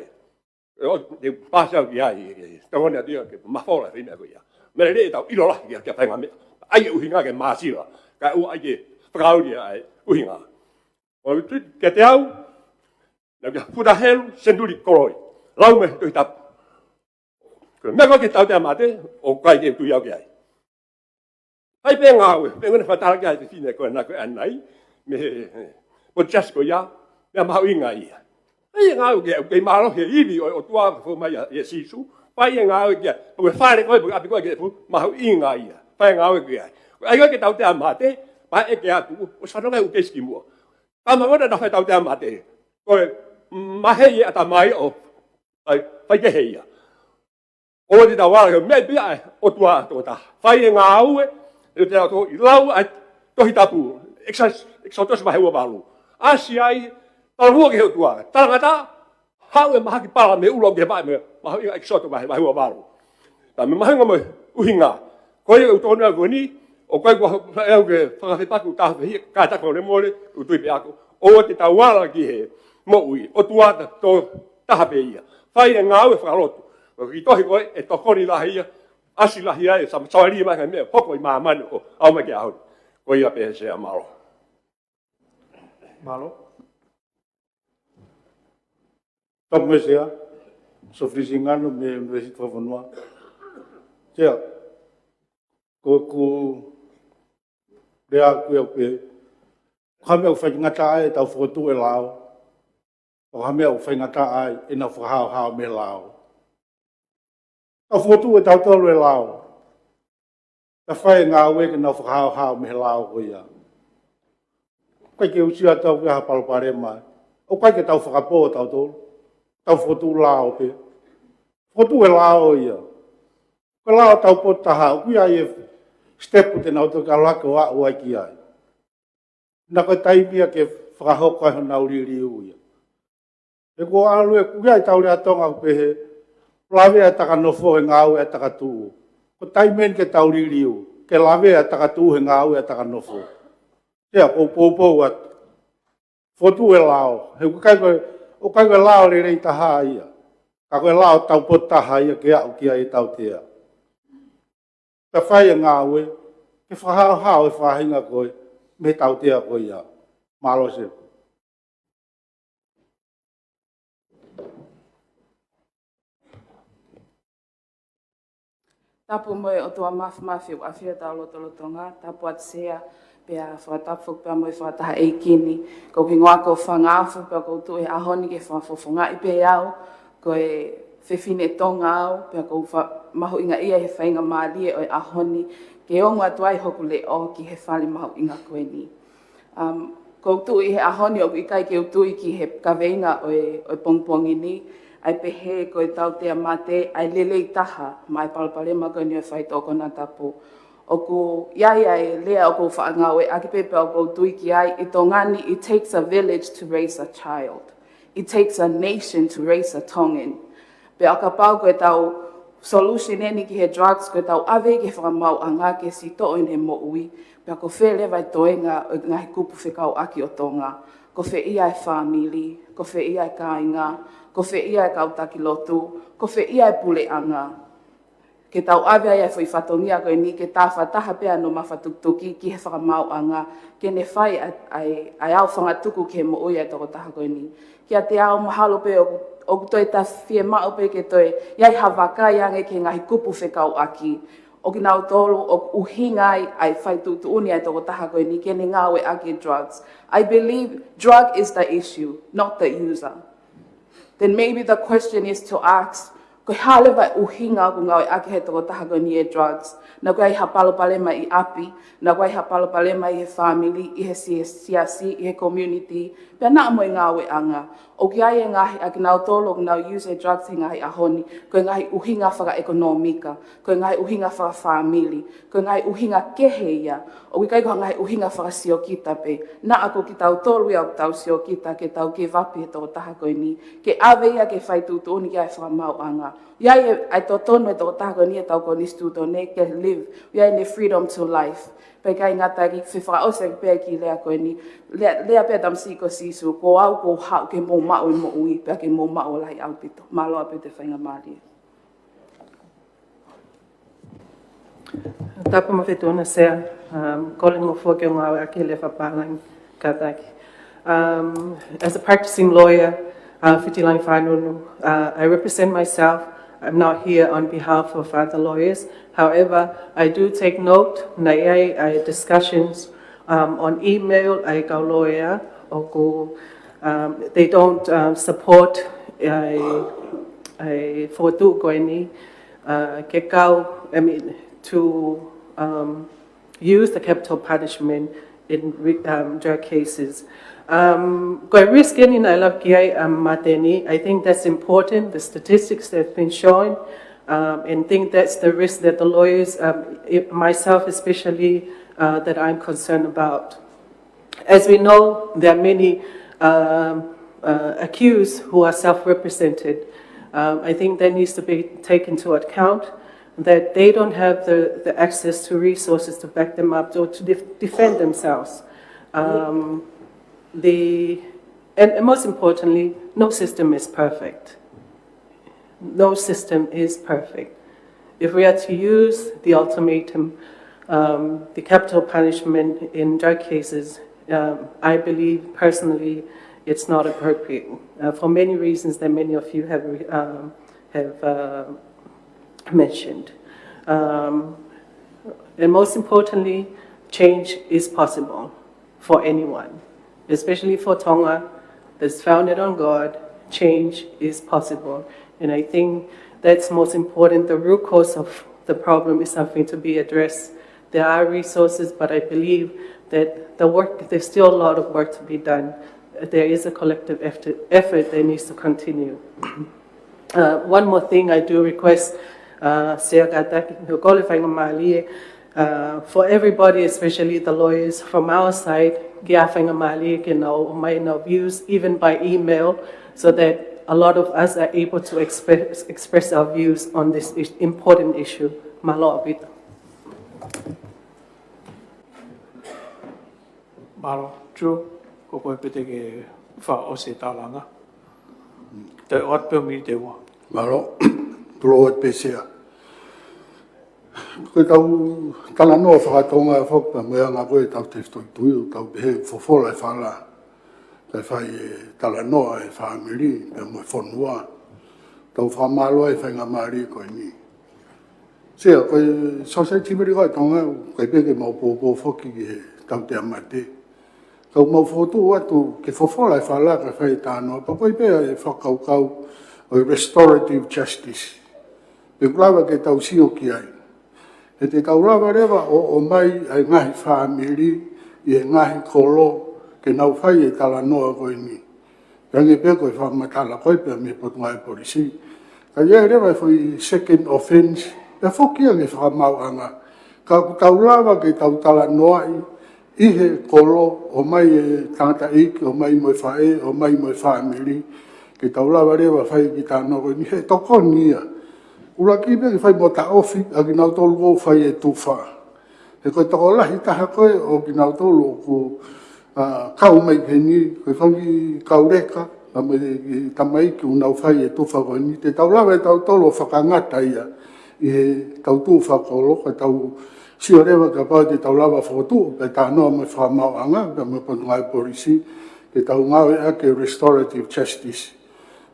ʻE ʻo, te paasi au ki ai, ke tokoni atu ia ke mafola e meʻa ko ia. Meʻa lelei ʻetau ʻilo lahi ki he, ki he faʻahinga meʻa. ʻAi e ʻuhinga ke māsila, kae ʻoua ʻai ke fakaoli ʻa e ʻuhinga. ʻO tui kiate au, naʻa ke futa helu, senituli koloi. Lau mei he Tohi Tapu. Ko e meʻa ko ē ki he tautea mate, ʻoku ʻikai ke u tui au ki ai. ʻAi pē ngāue, pē ngāue fakatātā ki ai e fefine ko ē naʻa ku ʻanenai, mei he, he, podcast ko ia, meʻa mahuʻinga ia. ʻAi e ngāue ke, ke mālohi e ivi ʻo, ʻOtua ko mai ia, ʻia Sīsū, fai e ngāue ki ai, ʻo e fale ko ē, ʻapi ko ē ke fu, mahuʻinga ia, fai e ngāue ki ai. ʻAi ko ē ki he tautea mate, pea ʻeke atu, ʻosi fanongo ʻeku keisi kimuʻa. Ka ma ngona na fai tautea mate, ko e, mahei e ʻatamai ʻo, fai, fai kehe ia. ʻOua te tau ala ke meʻa pē ia ʻa e ʻOtua tokotaha. Fai e ngāue, ʻe te tau ʻi lau ʻa e Tohi Tapu, Exodus, Exodus vahe ua valu. ʻAsi ai, talavou ki he ʻOtua, talangataʻa, haʻu e mahaki pala mei he ʻulu ki he vaʻe mei, mahuʻinga Exodus vahe, vahe ua valu. Ka mei he mahuʻinga mo e ʻuhinga. Ko ia ʻoku tokoni au ko eni, ʻoku ʻikai ko ha, ʻe au ke fakafepaku taha fehi, kātaki fakamolemole, ʻoku tui pē ʻaku. ʻOua te tau ala ki he moʻui, ʻOtua tokotaha pē ia. Fai e ngāue fakalotu. Ko e kiʻi tohi ko ē, ʻe tokoni lahi ia, ʻasi lahi ai, sa-, savali mai ha meʻa, hoko ʻi māmani ʻo aʻu mai ki he ʻaho ni. Ko ia pē Sea, mālō. Mālō. Tapu mo e Sea. Sofilisi Ngano mei he University Fakafonua. Sea, ko ʻeku lea ʻaʻaku ia ʻoku pehē, ko e hā e meʻa ʻoku faingataʻa ai ʻetau fokotuʻu e lao, ko e hā e meʻa ʻoku faingataʻa ai ʻenau fakahaohaoa mei he lao. Tau fokotuʻu ʻe tautolu e lao, pea fai e ngāue ke nau fakahaohaoa mei he lao ko ia. ʻOku ʻikai ke uesia ʻe tautolu ha palopalema. ʻOku ʻikai ke tau fakapō tautolu, tau fokotuʻu lao pē. Fokotuʻu e lao ia. Ko e lao taupotu taha, ʻoku ʻi ai e step te nau toki ʻalu hake ʻo aʻu ai ki ai. Naʻa ko e taimi ia ke fakahoko ai honau liliu ia. He kuo ʻalu ē, ʻoku ʻi ai ʻetau lea Tonga ʻoku pehē, lavea e taka nofo he ngāue ʻa e taka tuʻu. Ko e taimi eni ke tau liliu, ke lavea e taka tuʻu he ngāue ʻa e taka nofo. Sea, ʻoku ou poupou atu, fokotuʻu e lao. He ʻoku ʻikai ko e, ʻoku ʻikai ko e lao lelei taha ia, ka ko e lao taupotu taha ia ke aʻu ki ai e tautea. Pea fai e ngāue ke fakahaohaoa e faʻahinga ko ē mei he tautea ko ia. Mālō Sea. Tapu mo e ʻOtua Māfimafi ʻoku ʻafio ʻi hotau lotolotonga. Tapu atu Sea, pea fakatapu foki pea mo e fakataha ʻeiki ni. Ko hoku hingoa ko Fanga Afu, pea ʻoku ou tuʻu he ʻaho ni ke fakafofongaʻi pē au ko e fefine Tonga au, pea ʻoku ou fa-, mahuʻingaʻia he faingamālie ʻo e ʻaho ni ke ongo atu ai hoku leʻo ki he fale mahuʻinga ko eni. Um, ʻoku ou tuʻu ʻi he ʻaho ni ʻoku ʻikai ke u tui ki he kaveinga ʻo e, ʻo e pongipongi ni, ʻa e pehē ko e tautea mate ʻa e lelei taha maʻa e palopalema ko eni ʻo e faitoʻo konatapu. ʻOku ʻi ai ʻa e lea ʻoku ou faʻa ngāueʻaki pē pea ʻoku ou tui ki ai, ʻi Tonga ni, it takes a village to raise a child. It takes a nation to raise a Tongan. Pea ʻo kapau ko ʻetau solution eni ki he drugs, ko ʻetau ʻave ki he fakamaauʻanga ke sitoʻo ʻene moʻui, pea ko fē leva e toenga ʻo e ngaahi kupu fekauʻaki ʻo Tonga? Ko fē ia e fāmili, ko fē ia e kāinga, ko fē ia e kau taki lotu, ko fē ia e puleʻanga? Ke tau ʻave ai e foʻi fatongia ko eni ke tāfataha pē ʻa hono mafatukutuki ki he fakamaauʻanga, ke ne fai ʻa, ʻa e, ʻa e aofangatuku ki he moʻui ʻa e tokotaha ko eni. Kiate au mahalo pē ʻoku, ʻoku toe ta fiemaʻu pē ke toe ʻi ai ha vakai ange ki he ngaahi kupu fekauʻaki ʻo kinautolu ʻoku ʻuhinga ai ʻa e fai tuʻutuʻuni ʻa e tokotaha ko eni ke ne ngāueʻaki e drugs. I believe drug is the issue, not the user. Then maybe the question is to ask, ko e hā leva e ʻuhinga ʻoku ngāueʻaki he tokotaha ko eni e drugs? Naʻa ʻoku ʻi ai ha palopalema ʻi ʻapi, naʻa ʻoku ʻi ai ha palopalema ʻi he fāmili, ʻi he si-, siasi, ʻi he community, pea naʻa mo e ngāueʻanga. ʻOku ʻi ai e ngaahi ʻa kinautolu ʻoku nau use e drugs he ngaahi ʻaho ni ko e ngaahi ʻuhinga fakaʻekonōmika, ko e ngaahi ʻuhinga fakafāmili, ko e ngaahi ʻuhinga kehe ia, ʻoku ʻikai ko ha ngaahi ʻuhinga fakasiokita pē. Naʻa ko kitautolu ia ʻoku tau siokita ke tau give up he tokotaha ko eni, ke ʻave ia ke fai tuʻutuʻuni ki ai e fakamaauʻanga. ʻI ai e, ʻa e totonu e tokotaha ko eni ʻetau konisitūtone ke live, ʻi ai ʻene freedom to life. Pea ʻikai ngata ai, fefakaʻosi pē ki he lea ko eni, lea, lea pē ʻa e tamasiʻi ko Sīsū, ko au ʻoku ou haʻu ke mou maʻu e moʻui, pea ke mou maʻu ʻo lahi ʻaupito. Mālō ʻaupito e faingamālie. Tapu mo e Fetuʻu na Sea, um, kole ngofua ke ngāueʻaki e lea fakapālangi kātaki. Um, as a practicing lawyer, uh, Fiti Langi Fakanunu, uh, I represent myself. I'm not here on behalf of other lawyers. However, I do take note, naʻe ʻi ai, uh, discussions, um, on email, ʻa e kau lawyer, ʻoku, um, they don't, um, support a, a fokotuʻu ko eni, uh, ke kau, I mean, to, um, use the capital punishment in re-, um, drug cases. Um, ko e risk eni naʻe lave ki ai, um, Mateni, I think that's important, the statistics that have been shown, um, and think that's the risk that the lawyers, um, i-, myself especially, uh, that I'm concerned about. As we know, there are many, um, uh, accused who are self-represented. Um, I think that needs to be taken into account, that they don't have the, the access to resources to back them up or to def-, defend themselves. Um, the, and, and most importantly, no system is perfect. No system is perfect. If we are to use the ultimatum, um, the capital punishment in drug cases, um, I believe personally it's not appropriate, uh, for many reasons that many of you have re-, um, have uh, mentioned. Um, and most importantly, change is possible for anyone, especially for Tonga that's founded on God. Change is possible. And I think that's most important. The root cause of the problem is something to be addressed. There are resources, but I believe that the work, there's still a lot of work to be done. There is a collective effort, effort that needs to continue. Uh, one more thing I do request, uh, Sea Kataki, ko e faingamālie, uh, for everybody, especially the lawyers from our side, ke ʻi ai e faingamālie ke nau ʻomai ʻenau views, even by email, so that a lot of us are able to express, express our views on this is-, important issue. Mālō ʻaupito. Mālō, Drew, ko koe pē te ke fakaʻosi e tālanga. Te ʻoatu pē ʻa e miniti ʻe ua. Mālō, tulou atu pē Sea. Ko ʻetau talanoa faka-Tonga foki pea mo e anga ko ē ʻetau tefitoʻi tui, ʻoku tau pehē ʻoku fofola e fala. Kae fai e talanoa e fāmili pea mo e fonua. Tau fakamālō ai e faingamālie ko eni. Sea, ko e Sōsaieti Amelika ʻo Tonga, ʻoku ʻikai pē ke mau poupou foki ki he tautea mate. Ka ʻoku mau fokotuʻu atu ke fofola e fala kae fai e talanoa, pea ko e pē ʻa e fakakaukau ʻo e restorative justice. Pea ʻoku lava ke tau sio ki ai. He te tau lava leva ʻo, ʻomai ʻa e ngaahi fāmili ʻi he ngaahi kolo ke nau fai e talanoa ko eni. Pea ʻi ai pē ko e fakamatala ko ē pea mei he Potungāue Polisi. Ka ʻi ai leva e foʻi second offense, pea foki ange fakamaauʻanga. Ka ʻoku tau lava ke tau talanoaʻi ʻi he kolo, ʻomai e tangataʻeiki, ʻomai mo e faʻē, ʻomai mo e fāmili, ke tau lava leva fai e kiʻi talanoa ko eni he tokoni ia. ʻUluaki pē ke fai mo taʻofi ʻa kinautolu ʻoku fai e tufa. He ko e tokolahi taha ko ē ʻo kinautolu ʻoku, ā, kau mai ki heni, ko e fanga kiʻi kauleka, ā, mo e kiʻi tamaiki ʻoku nau fai e tufa ko eni, te tau lava ʻe tautolu ʻo fakangata ia ʻi heʻetau tufa kolo, ka tau sio leva kapau te tau lava fokotuʻu pē talanoa mo e fakamaauʻanga, pea mo e Potungāue Polisi, ke tau ngāueʻaki e restorative justice.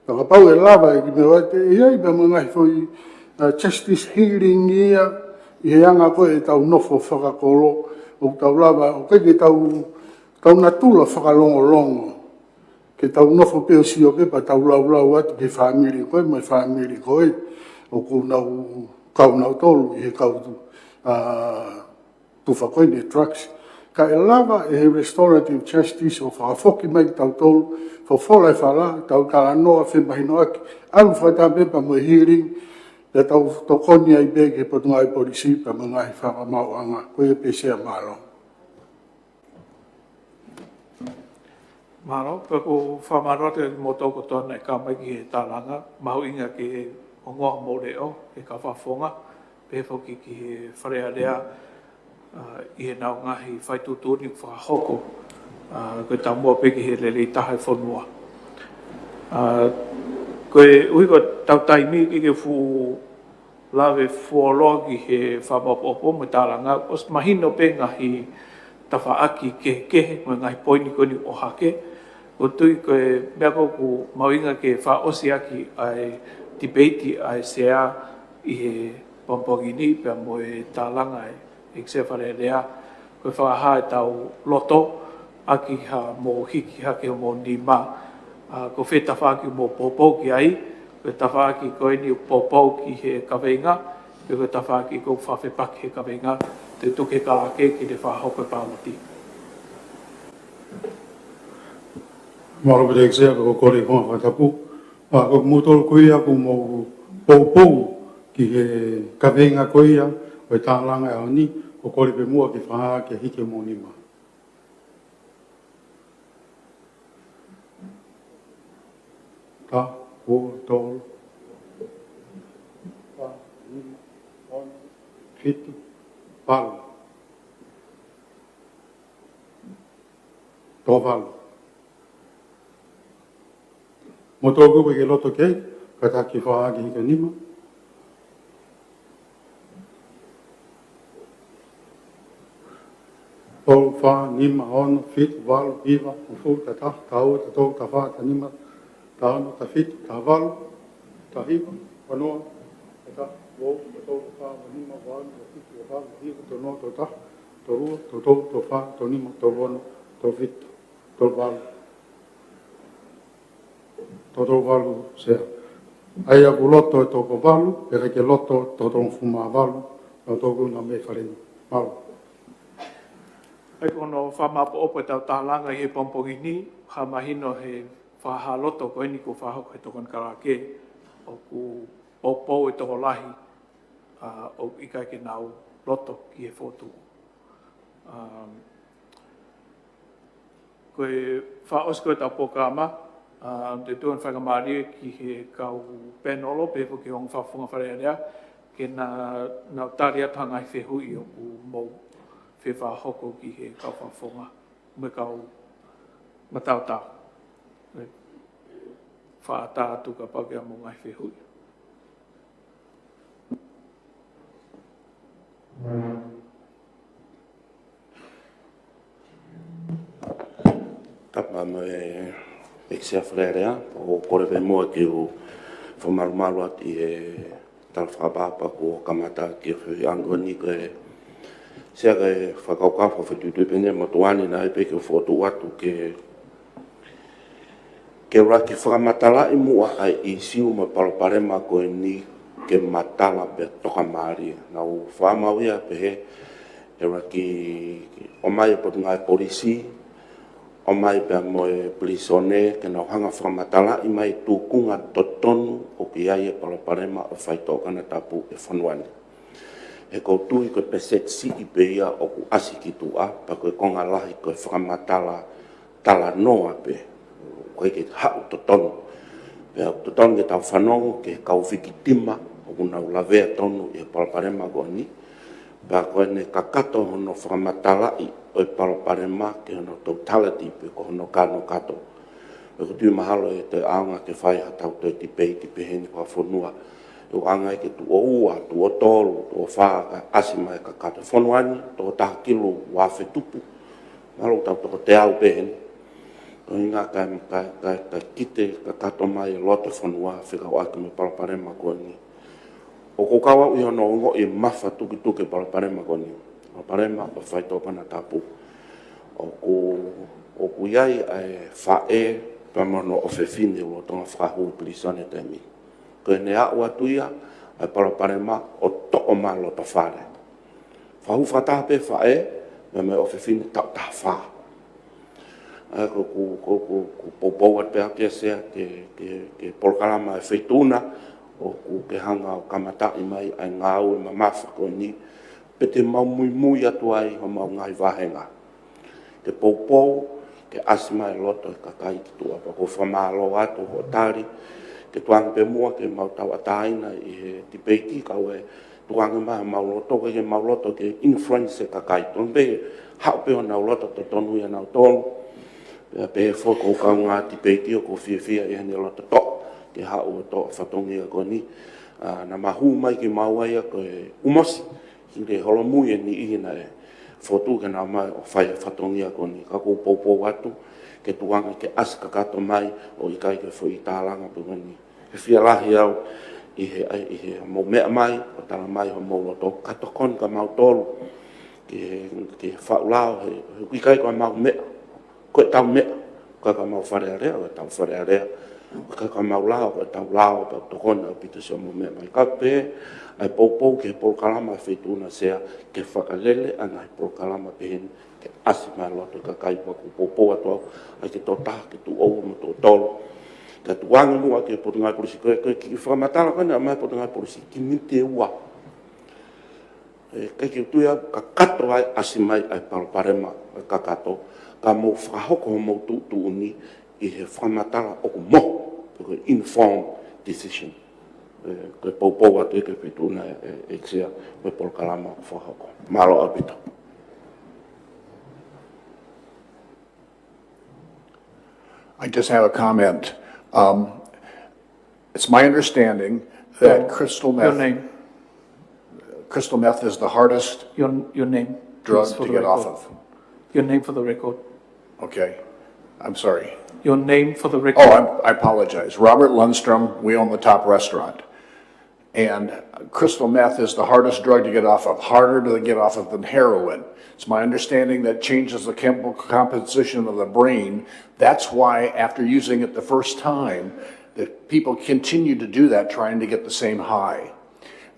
Pea kapau ʻe lava e kiʻi meʻa ʻoku ʻi ai pea mo e ngaahi foʻi, ā, justice healing ia ʻi he anga ko ē ʻetau nofo fakakolo, ʻoku tau lava, ʻoku ʻikai ke tau, tau natula fakalongolongo. Ke tau nofo pē ʻo sio pē pea tau laulau atu ki he fāmili ko ē mo e fāmili ko ē ʻoku nau kau nautolu ʻi he kau tu, ā, tufa ko eni e drugs. Ka ʻe lava ʻe he restorative justice ʻo fakafoki mai kitautolu, fofola e fala, tau talanoa femahinoʻaki, ʻalu fakataha pē pea mo e healing, pea tau tokoni ai pē ki he Potungāue Polisi pea mo e ngaahi fakamaauʻanga, ko ia pē Sea, mālō. Mālō, pea ʻoku ou fakamālō atu kimoutolu kotoa naʻe kau mai ki he tālanga, mahuʻinga ki he ongoongo mo e leʻo, he kau fakafofonga, pehē foki ki he Fale Alea, ā, ʻi heʻenau ngaahi fai tuʻutuʻuni ʻoku fakahoko, ā, ko e taumuʻa pē ki he lelei taha e fonua. Ā, koeʻuhi ko ʻetau taimi ʻikai ke fuʻu lave fuoloa ki he fakamaopoopo mo e tālanga, ʻosi mahino pē ngaahi tafaʻaki kehekehe mo e ngaahi poini ko eni ʻoku ʻohake. ʻOku ou tui ko e meʻa ko ē ʻoku mahuʻinga ke fakaʻosi ʻaki ʻa e tipeiti ʻa e Sea ʻi he pongipongi ni pea mo e tālanga ʻa e ʻEiki Sea Fale Alea, ko e fakahā ʻetau loto ʻaki ha mou hiki hake homou nima, ā, ko fē tafaʻaki mou poupou ki ai, ko e tafaʻaki ko eni ʻoku poupou ki he kaveinga, pe ko e tafaʻaki ʻoku fakafepaki he kaveinga, te u tuku ki he kalake ke ne fakahoko e pāloti. Mālō pē ʻEiki Sea, pea ʻoku ou kole ke u fakatapu. Pea ko kimoutolu ko ia ʻoku mou poupou ki he kaveinga ko ia ʻo e tālanga ʻo e ʻaho ni, ʻoku ou kole pē muʻa ke fakahā ke hiki homou nima. Taha, ua, tolu, fā, nima, ono, fitu, valu. Toko valu. Mou toki ʻoua ʻe loto ke, kātaki fakahā ke hiki e nima. Tolu, fā, nima, ono, fitu, valu, hiva, hongofulu, taha taha, taha ua, taha tolu, taha fā, taha nima, taha ono, taha fitu, taha valu, taha hiva, Ua noa, ua taha, ua ua, ua tolu, ua fā, ua nima, ua ono, ua fitu, ua valu, ua hiva, tolu noa, tolu taha, tolu ua, tolu tolu, tolu fā, tolu nima, tolu ono, tolu fitu, tolu valu. Tolu tolu valu, Sea. ʻA ia ʻoku loto e toko valu, pea ʻikai ke loto e toko hongofulu mā valu, ʻa ia ʻoku ʻi he fale ni. Mālō. ʻA ia ko hono fakamāʻopoʻopo ʻetau taulanga ʻi he pongipongi ni, hā mahino he fakahā loto ko eni kuo fakahoko he tokoni kalake, ʻoku poupou e tokolahi, ʻa, ʻoku ʻikai ke nau loto ki he fokotuʻu. Um, ko e fakaʻosi ko ē ʻetau polokalama, ʻa, te u tuku ʻa e faingamālie ki he kau panel, pea foki ki he ongo fakafofonga Fale Alea, ke na, nau tali atu ha ngaahi fehuʻi ʻoku mou fie fakahoko ki he kau fakafofonga mo e kau mataotao. Fakaʻatā atu kapau ʻoku ʻi ai haʻamou ngaahi fehuʻi. Tapu mo e ʻEiki Sea Fale Alea, ʻoku ou kole pē muʻa ke u fakamalumalu atu ʻi he tala fakapapau kuo kamata ki he fehuʻi ʻanga ko eni ko e Sea, ko e fakakaukau fakafetuitui pē eni ʻa e motuʻa ni naʻe pehē ke u fokotuʻu atu ke, ke ʻuluaki fakamatalaʻi muʻa ʻa e ʻīsiu mo e palopalema ko eni ke matala pea tokamālie. Naʻa ku fakamāuʻi ia pehē ʻe ʻuluaki ʻomai e Potungāue Polisi, ʻomai pea mo e pilīsone ke nau hanga fakamatalaʻi mai e tūkunga totonu ʻoku ʻi ai e palopalema ʻo e faitoʻo konatapu ʻi he fonua ni. He ʻoku ou tui ko e peseti siʻi pē ia ʻoku ʻasi ki tuʻa, pea ko e konga lahi ko e fakamatala talanoa pē, ʻoku ʻikai ke haʻu totonu. Pea ʻoku totonu ke tau fanongo ki he kau fikitima ʻoku nau lavea tonu ʻi he palopalema ko eni. Pea ko ʻene kakato hono fakamatalaʻi ʻo e palopalema ki hono totality pe ko hono kanokato. ʻOku ou tui mahalo ʻe toe ʻaonga ke fai haʻatau toe tipeiti pehē ni fakafonua. ʻOku ʻaonga ia ke tuʻo ua, tuʻo tolu, tuʻo fā, kae ʻasi mai e kakato. Fonua ni, toko taha kilu ua afe tupu. Mahalo ʻoku tau toko teau pehē ni. Ko e ʻuhinga kae, kae, kae, kae kite kakato mai e loto fonua fekauʻaki mo e palopalema ko eni. ʻOku ou kau au ʻi hono ongoʻi e mafatukituki e palopalema ko eni. Palopalema ʻo e faitoʻo konatapu. ʻOku, ʻoku ʻi ai ʻa e faʻē pea mo hono ʻofefine ʻoku lolotonga fakahū pilīsone he taimi ni. Ko ʻene aʻu atu ia ʻa e palopalema ʻo toʻo mai loto fale. Fakahū fakataha pē faʻē, pea mo e ʻofefine taʻu taha fā. ʻA ia ko ʻeku, ko ʻeku, ko ʻeku poupou atu pē au ki he Sea ki he, ki he, ki he polokalama ʻa e Feituʻu na, ʻoku ke hanga ʻo kamataʻi mai ʻa e ngāue mamafa ko eni, pea te mau muimui atu ai homau ngaahi vāhenga. Ke poupou, ke ʻasi mai e loto e kakai ki tuʻa, pea ʻoku ou fakamālō atu hoʻo tali, ke tuku ange pē muʻa ke mau tauʻatāina ʻi he tipeiti, kae tuku ange mai homau loto, ke mau loto ke influence e kakai. Tuku ange pē haʻu pē honau loto totonu ia ʻanautolu. Pea pehē foki ko e kaungā tipeiti ʻoku ou fiefia ʻi heʻene loto toʻa, ke haʻu ʻo toʻo e fatongia ko eni. ʻA, naʻa mau hū mai kimaua ia ko e ʻumosi, ʻi he holomui e niʻihi naʻe fokotuʻu ke nau ō mai ʻo fai e fatongia ko eni. Ka ʻoku ou poupou atu, ke tuku ange ke ʻasi kakato mai ʻo ʻikai ke foʻi tālanga pē ko eni. He fielahi au ʻi he, ʻi heʻemau meʻa mai, ʻo tala mai hoʻomou loto, ka tokoni kimautolu ki he, ki he faʻu lao, he, he ʻoku ʻikai ko ʻemau meʻa, ko ʻetau meʻa, ʻikai ko ʻemau Fale Alea, ko ʻetau Fale Alea, ʻikai ko ʻemau lao, ko ʻetau lao, pea ʻoku tokoni ʻaupito siʻomou meʻa mai. Kae pehē ʻa e poupou ki he polokalama ʻa e Feituʻu na, Sea, ke fakalele ʻa e ngaahi polokalama pehē ni, ke ʻasi mai loto e kakai, pea ʻoku ou poupou atu au, ʻa e ke tokotaha, ke tuʻo ua mo e tuʻo tolu. Kae tuku ange muʻa ki he Potungāue Polisi, ko e, ko e kiʻi fakamatala ko ē naʻe ʻomai he Potungāue Polisi, kimiti ʻe ua. ʻE, ʻikai ke u tui au kakato ai, ʻasi mai ʻa e palopalema, ʻa e kakato, ka mou fakahoko hoʻomou tuʻutuʻuni ʻi he fakamatala ʻoku mohu, pe ko e informed decision. ʻE, ko e poupou atu ia ki he Feituʻu na, ʻe, ʻEiki Sea, ko e polokalama ʻoku fakahoko. Mālō ʻaupito. I just have a comment. Um, it's my understanding that Your, crystal your meth, name. Crystal meth is the hardest Your, your name, drug please, for to the get off record. Of. Your name for the record. Okay. I'm sorry. Your name for the record. Oh, I'm, I apologize. Robert Lundstrom, we own the Top Restaurant. And crystal meth is the hardest drug to get off of, harder to get off of than heroin. It's my understanding that changes the chemical composition of the brain. That's why, after using it the first time, the people continue to do that, trying to get the same high.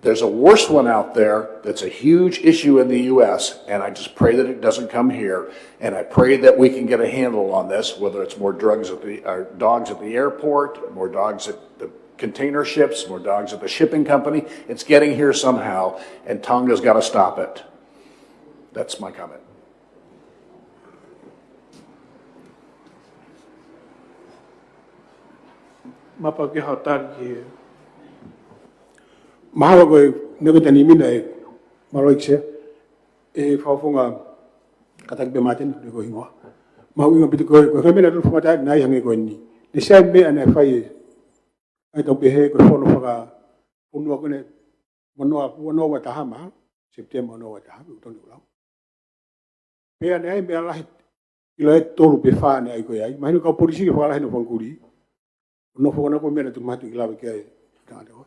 There's a worse one out there that's a huge issue in the U S, and I just pray that it doesn't come here. And I pray that we can get a handle on this, whether it's more drugs at the, or dogs at the airport, more dogs at the container ships, more dogs at the shipping company. It's getting here somehow, and Tonga's got to stop it. That's my comment. Mapa ke hau tali ki he Mahalo ko e, ne ko tani mina e, malo ikse, e faufonga kataki pe maten, ne ko hingoa. Mau inga piti ko e, ko e mena tu fumata na i hange ko ni. Ne sai me ana fai e, ai tau pehe ko e fono faka, fono ko ne, manoa, manoa wa tahama, September manoa wa tahama, utoni ulau. Pea ne ai mea lahi, ilo e tolu pe fā ne ai ko e ai. Mahino ka polisi ke fakalahi no fangkuli. No fokona ko mena tu matu ki lava ki ai. Tangata ko.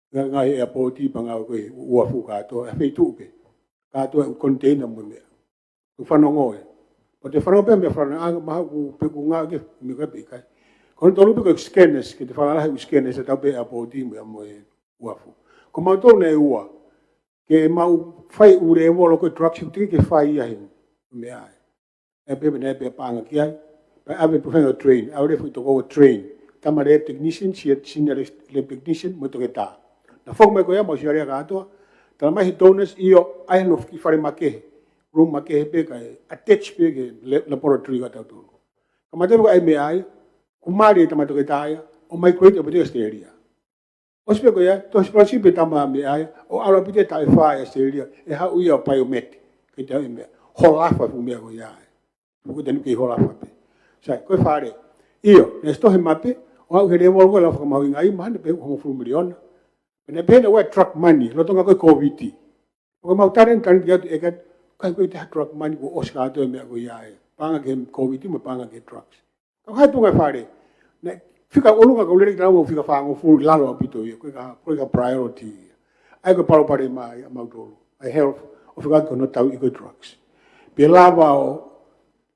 Nga, nga e airport i panga ko e uafu kātoa, e fei tuʻu pē. Kātoa e container mo mea. Tu fanongo e. O te fanongo pē mea fanongo, a, maha ku pe ku nga ke, me ka pe kai. Kono tolu pē ko scanners, ke te fakalahi u scanners, e tau pē airport i mo e uafu. Ko mau tolu ne ua. Ke mau fai u le volo ko e truck, te ke fai ia he. Mea ai. E pe ne pe panga ki ai. Pe ave pe fenga train. Ave le fui toko train. Tama le technician, si, senior le, le technician, mo toke tā. Na fok mai ko ia, mau si aria kātoa. Tala mai he donors, io, ai no ki fare make. Room make pe kai. Attach pe ke le, laboratory ka tau tolu. Kamata ko ai mea ai. Kumari e tama toke tā ia. O mai ko ia, o pe te Australia. Osi pe ko ia, to si pasi pe tama mea ai, o ala pite ta e fai Australia, e hau ia o biomet, ke te hau e mea. Holafa fu mea ko ia ai. Fuku tanu ke holafa pe. Sai, ko e fare. Io, ne sto he mape, o au he le volo ko la faka mau inga i, mahane pe hongofulu miliona. Pene pe ne ua truck money, lo tonga ko e COVID. Ko mau taren taren ki atu e kat, kai ko e te ha truck money ko osi kātoa e mea ko ia ai. Panga ke COVID mo panga ke trucks. Ka hai tunga fare. Ne, fika olunga ka ulele ki tau fika fangofulu lalo a pito ia. Ko e ka, ko e ka priority ia. Ai ko e palopalema ia mau tolu. Ai health, o fika ko no tau i ko e drugs. Pe lava o,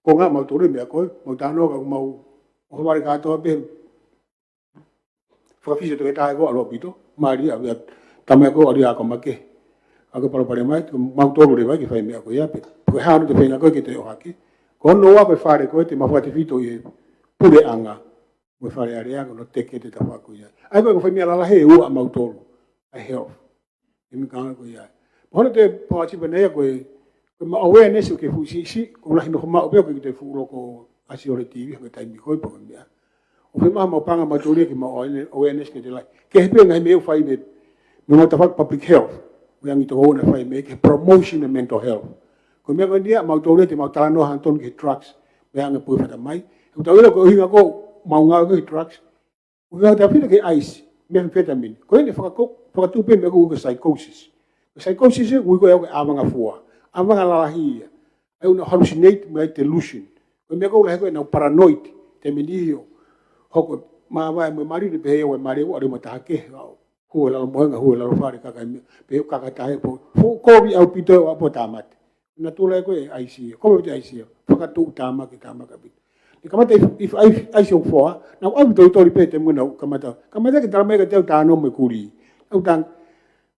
ko nga mau tolu mea ko e, mau tano ka mau, o fare kātoa pe, fakafisi toke tae ko alo pito, mali a, ia, tama ko ali a ko make. A ko palopalema ia, mau tolu le vai ke fai mea ko ia pe. Ko e hano te fenga ko e ke te o hake. Ko no wa ko e fare ko e te mafua te fito i e puleʻanga. Mo e fare alea ko no teke te tafa ko ia. Ai ko e ko fai mea lalahi ua mau tolu. Ai health. E mi kanga ko ia. Pono te pāti pena ia ko e, ko e ma awareness o ke fuʻu si, si, ko lahi no ma o pe ko e te fuʻu loko asi o le T V, ko e taimi ko e poko mea. O fe ma mau panga mau tolu ke ma awareness ke te lai. Ke he pe ngai me o fai me, me mau tafa public health. Mo angi to ona fai me ke promotion of mental health. Ko mea ko ia mau tolu te mau talanoa han tonu ke drugs. Me anga pui fata mai. Ko tau ila ko hinga ko mau ngā ko drugs. Ko ngā tau fina ke ice, methamphetamine. Ko ene fakako, fakatupe me ko ke psychosis. Ko psychosis e, ui ko e au ke avanga fua. Avanga lalahi ia. Ai una hallucinate, me ai delusion. Ko mea ko lahi ko e nau paranoid, te meni io. Hoko, ma vai mo mari ni pe ia we mari o ari matahake. Hua lalo moenga, hua lalo fare kaka, pe kaka tahe po. Fo kovi au pito o apo tamate. Na tula ko e aisi, ko e aisi. Fakatu tamake, tamaka pito. Ni kamata if, if, if, aisi o foa, na au tori tori pe te muna kamata. Kamata ke tala mai ka te au tano me kuri. Au tan,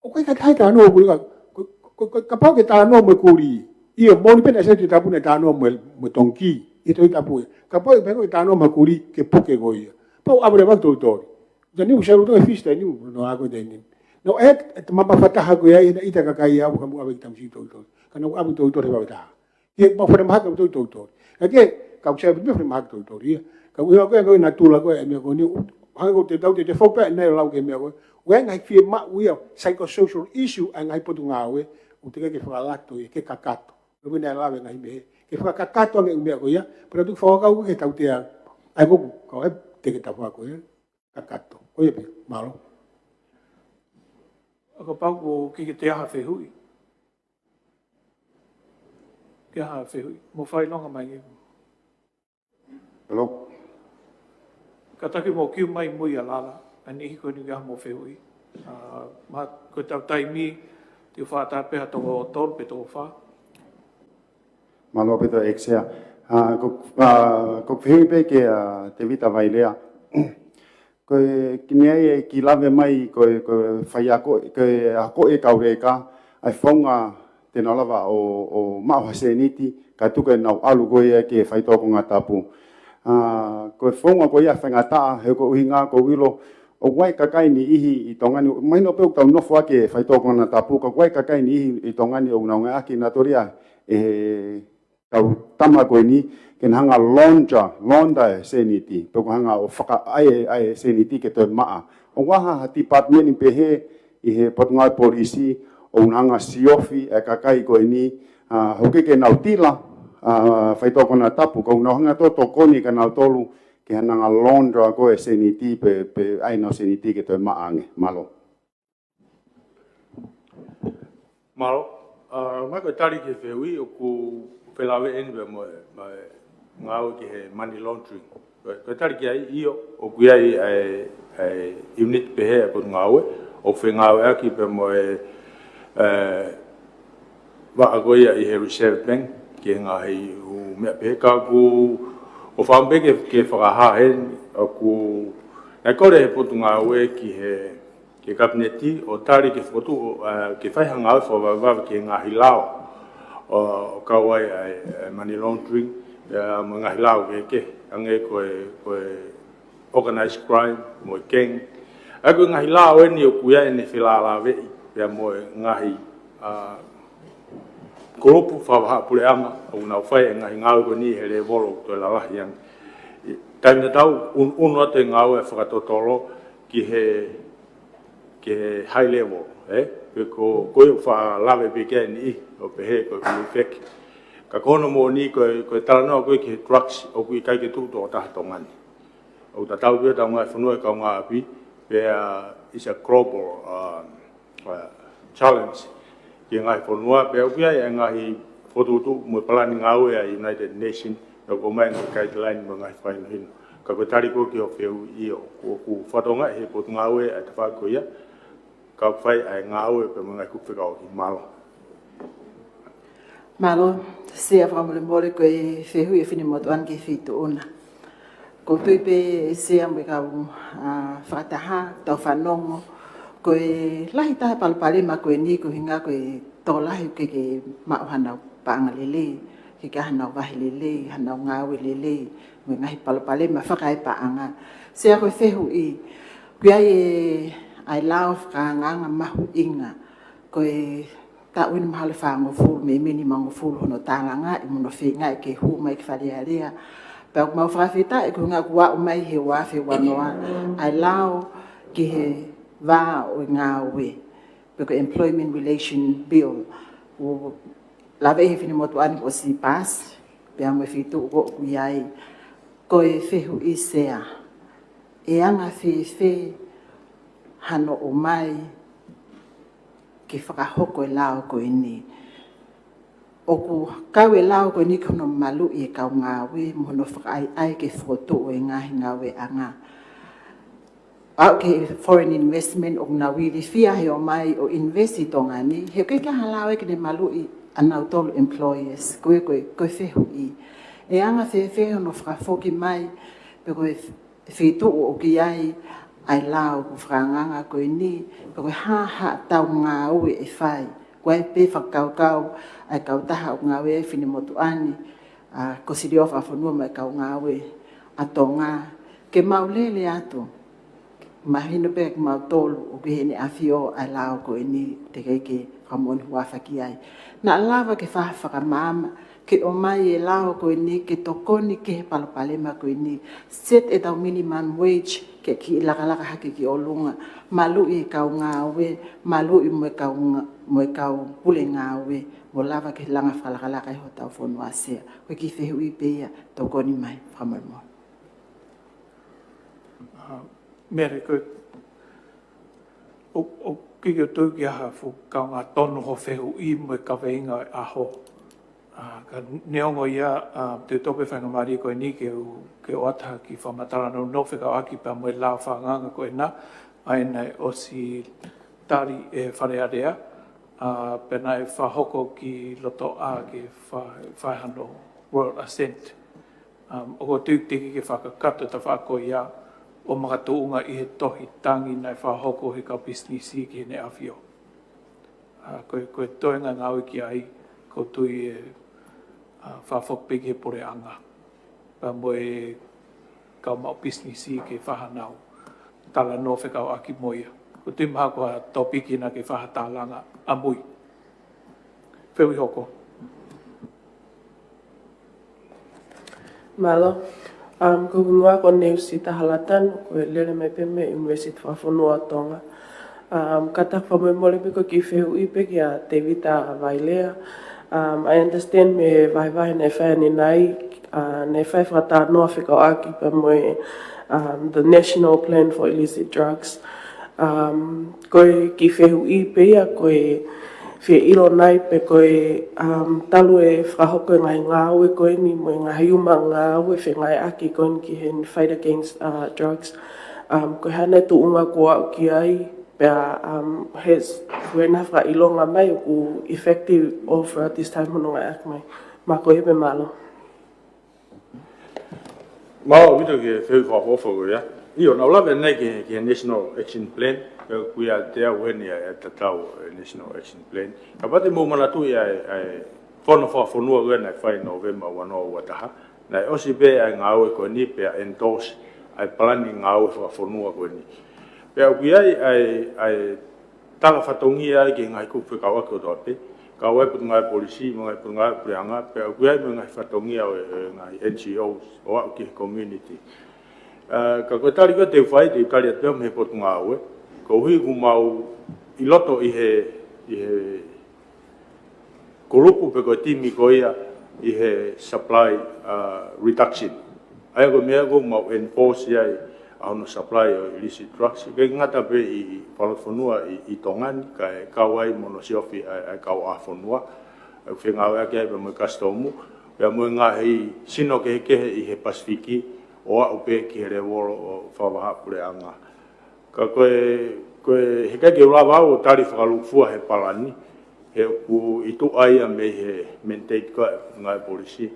o koe ka tai tano me kuri, ka, ko, ko, ko, kapau ke tano me kuri. Ia, moni pe na se te tapu na tano me, me tonki. I toi tapu. Kapau pe ko tano me kuri, ke puke ko ia. Pau avere vak tori tori. Tani u salu to fista ni u no ako tani. No e, e te mapa fataha ko ia ina ita kakai au ka mu ave ki tamsi tori tori. Ka na u ave tori tori vave taha. Ke mau fare mahaka tori tori tori. Ka ke, ka u sai pe fare mahaka tori tori ia. Ka u ia ko e ko e natula ko e mea ko ni. Hanga ko te tau te te fau pe na lau ke mea ko. Ue ngai fie ma u ia psychosocial issue a ngai potu ngāue. U te ke fakalato ia ke kakato. Ko mena lave ngai me. Ke fakakakato ange u mea ko ia. Pera tu fakakau ke tau te a. Ai ko ku, ka e te ke tau fakako ia. Kakato. Ko ia pe, malo. A ka pau ko ki ke te aha fehuʻi. Ke aha fehuʻi. Mo fai longa mai nge. Hello. Ka taki mo kiu mai mo ia lala. Ani hiko ni ke aha mo fehuʻi. ʻA, ma, ko ʻetau taimi, te u fakataha pē ha toko tolu pe toko fā. Mālō ʻaupito ʻEiki Sea. ʻA, ko, ʻa, ko e fehuʻi pē kia Tēvita Vailea. Ko e kiʻi meʻa ia ʻe kiʻi lave mai, ko e, ko e faiako, ko e ako e kau leka, ʻa e founga te nau lava ʻo, ʻo maʻu ha sēniti, kae tuku ke nau ʻalu ko ia ki he faitoʻo konatapu. ʻA, ko e founga ko ia faingataʻa, he ko e ʻuhinga ʻoku ou ʻilo, ʻoku ʻi ai e kakai niʻihi ʻi Tonga ni, mahino pē ʻoku tau nofo ʻaki e faitoʻo konatapu, ka ʻoku ʻi ai e kakai niʻihi ʻi Tonga ni ʻoku nau ngāueʻaki, nau tō ia ʻe he kau tama ko eni, ke na hanga ʻo launder, launder e sēniti, pe ko e hanga ʻo fakaʻai, ʻai e sēniti ke toe maʻa. ʻOku ʻi ai ha department pehē ʻi he Potungāue Polisi, ʻoku na hanga ʻo siofi e kakai ko eni, ʻa, ʻoku ʻikai ke nau tila, ʻa, faitoʻo konatapu, ka ʻoku nau hanga ʻo tokoni kia nautolu, ke na hanga ʻo launder ko e sēniti pe, pe ʻai ʻenau sēniti ke toe maʻa ange. Mālō. Mālō. ʻA, mai ko e tali ki he fehuʻi ʻoku felāveʻi eni pea mo e, mo e ngāue ki he money laundering. Ko e, ko e tali ki ai ʻio, ʻoku ʻi ai ʻa e, ʻa e unit pehē ʻa e Potungāue, ʻoku fengāueʻaki pea mo e, ʻe, vaʻa ko ia ʻi he Reserve Bank, ki he ngaahi ʻū meʻa pehē ka ʻoku, ʻoku ou fakaʻamu pē ke, ke fakahā heni, ʻoku, naʻe kole ʻe he Potungāue ki he, ki he Kapineti, ʻo tali ke fokotuʻu, ʻa, ke fai ha ngāue fakavavevave ki he ngaahi lao, ʻo, ʻo kau ai ʻa e, ʻa e money laundering, ʻa, mo e ngaahi lao kehekehe, hangē ko e, ko e organized crime, mo e gang. ʻA ia ko e ngaahi lao eni ʻoku ʻi ai ʻene felāveʻi, pea mo e ngaahi, ʻa, kulupu fakavahaʻapuleʻanga, ʻoku nau fai e ngaahi ngāue ko eni he lēvolo ʻoku toe lalahi ange. ʻI he taimi tatau, un-, ʻunu atu e ngāue fakatotolo ki he, ki he high level, ē? Pe ko, ko e ʻoku faʻa lave pē ki ai eni, ʻo pehē ko e ʻulu feki. Ka ko hono moʻoni ko e, ko e talanoa ko ē ki he drugs, ʻoku ʻikai ke tuʻu tokotaha Tonga ni. ʻOku tatau pē ʻetau ngaahi fonua ʻi he kaungāʻapi, pea, ʻa, it's a global, ʻa, ʻa, challenge ki he ngaahi fonua, pea ʻoku ʻi ai e ngaahi fokotuʻutuʻu mo e palani ngāue ʻa e United Nations, ʻoku ʻomai e ngaahi guideline mo e ngaahi fakahinohino. Ka ko e tali ko ē ki hoʻo fehuʻi ʻio, ʻoku, ʻoku fakatokangaʻi ʻe he Potungāue ʻa e tafaʻaki ko ia, ka ʻoku fai ʻa e ngāue pea mo e ngaahi kupu fekauʻaki. Mālō. Mālō, Sea, fakamolemole ko e fehuʻi ʻa e finemotuʻa ni ki he feituʻu na. ʻOku ou tui pē Sea mo e kau, ʻa, fakataha, tau fanongo, ko e lahi taha e palopalema ko eni ko e ʻuhinga ko e tokolahi ʻoku ʻikai ke maʻu hanau paʻanga lelei, ʻikai ke ʻi ai hanau vahe lelei, hanau ngāue lelei, mo e ngaahi palopalema fakaepaʻanga. Sea, ko e fehuʻi, ʻoku ʻi ai e, ʻa e lao fakaangaanga mahuʻinga, ko e taʻu eni mahalo ʻe fāngofulu mei he nimangofulu hono tālangaʻi mo hono feingaʻi ke hū mai ki Fale Alea. Pea ʻoku mau fakafetaʻi ko e ʻuhinga kuo aʻu mai he ua afe ua noa ʻa e lao ki he vā ʻo e ngāue, pe ko e Employment Relation Bill. ʻOku laveʻi ʻe he finemotuʻa ni kuo ʻosi paasi, pea mo e feituʻu ko ē ʻoku ʻi ai. Ko e fehuʻi Sea, ʻe anga fēfē hano ʻomai ke fakahoko e lao ko eni? ʻOku kau e lao ko eni ki hono maluʻi e kau ngāue, mo hono fakaʻaiʻai ke fokotuʻu e ngaahi ngāueʻanga. Aʻu ki he foreign investment ʻoku nau ilifia he ʻomai ʻo invest ʻi Tonga ni, he ʻoku ʻikai ke ʻi ai ha lao ia ke ne maluʻi ʻa nautolu employers, ko e, ko e, ko e fehuʻi. ʻE anga fēfē hono fakafoki mai, pe ko e feituʻu ʻoku ʻi ai ʻa e lao ʻoku fakaangaanga ko eni, pe ko e hā haʻatau ngāue ʻe fai. Ko e pē fakakaukau ʻa e kautaha ʻoku ngāue ai e finemotuʻa ni, ʻa, ko Silio Fakafonua mo e kau ngāue ʻa Tonga, ke mau lele atu. Mahino pē kimautolu ʻoku ʻi Heʻene ʻAfio ʻa e lao ko eni, teʻeki ke fakamoʻoni huafa ki ai. Naʻa lava ke fa-, fakamaama, ke ʻomai e lao ko eni ke tokoni ki he palopalema ko eni. Set ʻetau minimum wage ke kiʻi lakalaka hake ki ʻolunga. Maluʻi e kau ngāue, maluʻi mo e kau nga-, mo e kau pule ngāue, mo lava ke langa fakalakalaka ʻi hotau fonua Sea. Ko e kiʻi fehuʻi pē ia, tokoni mai, fakamolemole. ʻA, Mere, ko e, ʻo, ʻoku ʻikai ke u tui ke ʻi ai ha fuʻu kaungā tonu hoʻo fehuʻi mo e kaveinga ʻo e ʻaho. ʻA, ka neongo ia, ʻa, te u toʻo pē faingamālie ko eni ke u, ke u ʻoatu ha kiʻi fakamatala nounou fekauʻaki pea mo e lao fakaangaanga ko ena, ʻA ia naʻe ʻosi tali ʻe Fale Alea, ʻa, pea naʻe fakahoko ki loto ʻa ke fa-, fai hano Royal Assent. Um, ʻoku ou tui teʻeki ke fakakakato e tafaʻaki ko ia ʻo makatuʻunga ʻi he tohi tangi naʻe fakahoko he kau pisinisi ki heʻene ʻAfio. ʻA, ko e, ko e toenga ngāue ki ai, ʻoku ou tui ʻe, ʻa, fakafoki pē ki he puleʻanga. Pea mo e kau maʻu pisinisi ke fai hanau talanoa fekauʻaki mo ia. ʻOku ou tui mahalo ko ha tōpiki naʻa ke fai ha tālanga ʻamui. Fehuʻi hoko. Mālō. Um, ko hoku hingoa ko Neusita Halatanu, ʻoku ou lele mai pē mei he University Fakafonua ʻo Tonga. Um, kātaki fakamolemole pē ko e kiʻi fehuʻi pē kia Tevita Vailea. Um, I understand mei he vahevahe naʻe fai ʻanenai, uh, naʻe fai fakatalanoa fekauʻaki pea mo e, um, the National Plan for Illicit Drugs. Um, ko e kiʻi fehuʻi pē ia, ko e fie ʻilo nai pe ko e, um, talu e fakahoko e ngaahi ngāue ko eni mo e ngaahi uma ngāue fengāueʻaki ko eni ki he fight against, uh, drugs. Um, ko e hā nai e tuʻunga kuo aʻu ki ai, pea, um, he s-, ko e naʻe fakaʻilonga mai ʻoku effective ʻo throughout this time hono ngāueʻaki mai. Mā ko ia pē, mālō. Mālō ʻaupito ki he fehuʻi fakaʻofoʻofa ko ia. ʻIo, naʻa ku lave ʻanenai ki he, ki he National Action Plan, pea ʻoku ʻikai te u ʻi heni ʻa e tatau e National Action Plan. Kapau te mou manatuʻi ʻa e, ʻa e fono fakafonua ko ia naʻe fai Nōvema ua noa ua taha, naʻe ʻosi pē ʻa e ngāue ko eni pea endorse ʻa e palani ngāue fakafonua ko eni. Pea ʻoku ʻi ai ʻa e, ʻa e tala fatongia ai ki he ngaahi kupu fekauʻaki kotoa pē, kau ai Potungāue Polisi, mo e ngaahi Potungāue Puleʻanga, pea ʻoku ʻi ai mo e ngaahi fatongia ʻo e, ʻo e ngaahi N G Os, ʻo aʻu ki he community. Ā, ka ko e tali ko ē te u fai, te u tali atu pē mei he Potungāue, koeʻuhi ʻoku mau ʻi loto ʻi he, ʻi he kulupu pe ko e timi ko ia ʻi he supply, ā, reduction. ʻA ia ko e meʻa ʻoku mau enforce ai ʻa hono supply ʻo e illicit drugs. ʻIkai ngata pē ʻi, ʻi fakafonua ʻi, ʻi Tonga ni, kae kau ai mo hono siofi ʻa e, ʻa e kauʻāfonua. ʻOku fengāueʻaki ai pea mo e kasitomu, pea mo e ngaahi sino kehekehe ʻi he Pasifiki, ʻo aʻu pē ki he lēvolo ʻo fakavahaʻapuleʻanga. Ka ko e, ko e, heʻikai ke u lava au ʻo tali fakalūkufua he palani, he ʻoku ʻi tuʻa ia mei he mandate ko ē ʻa e Potungāue Polisi.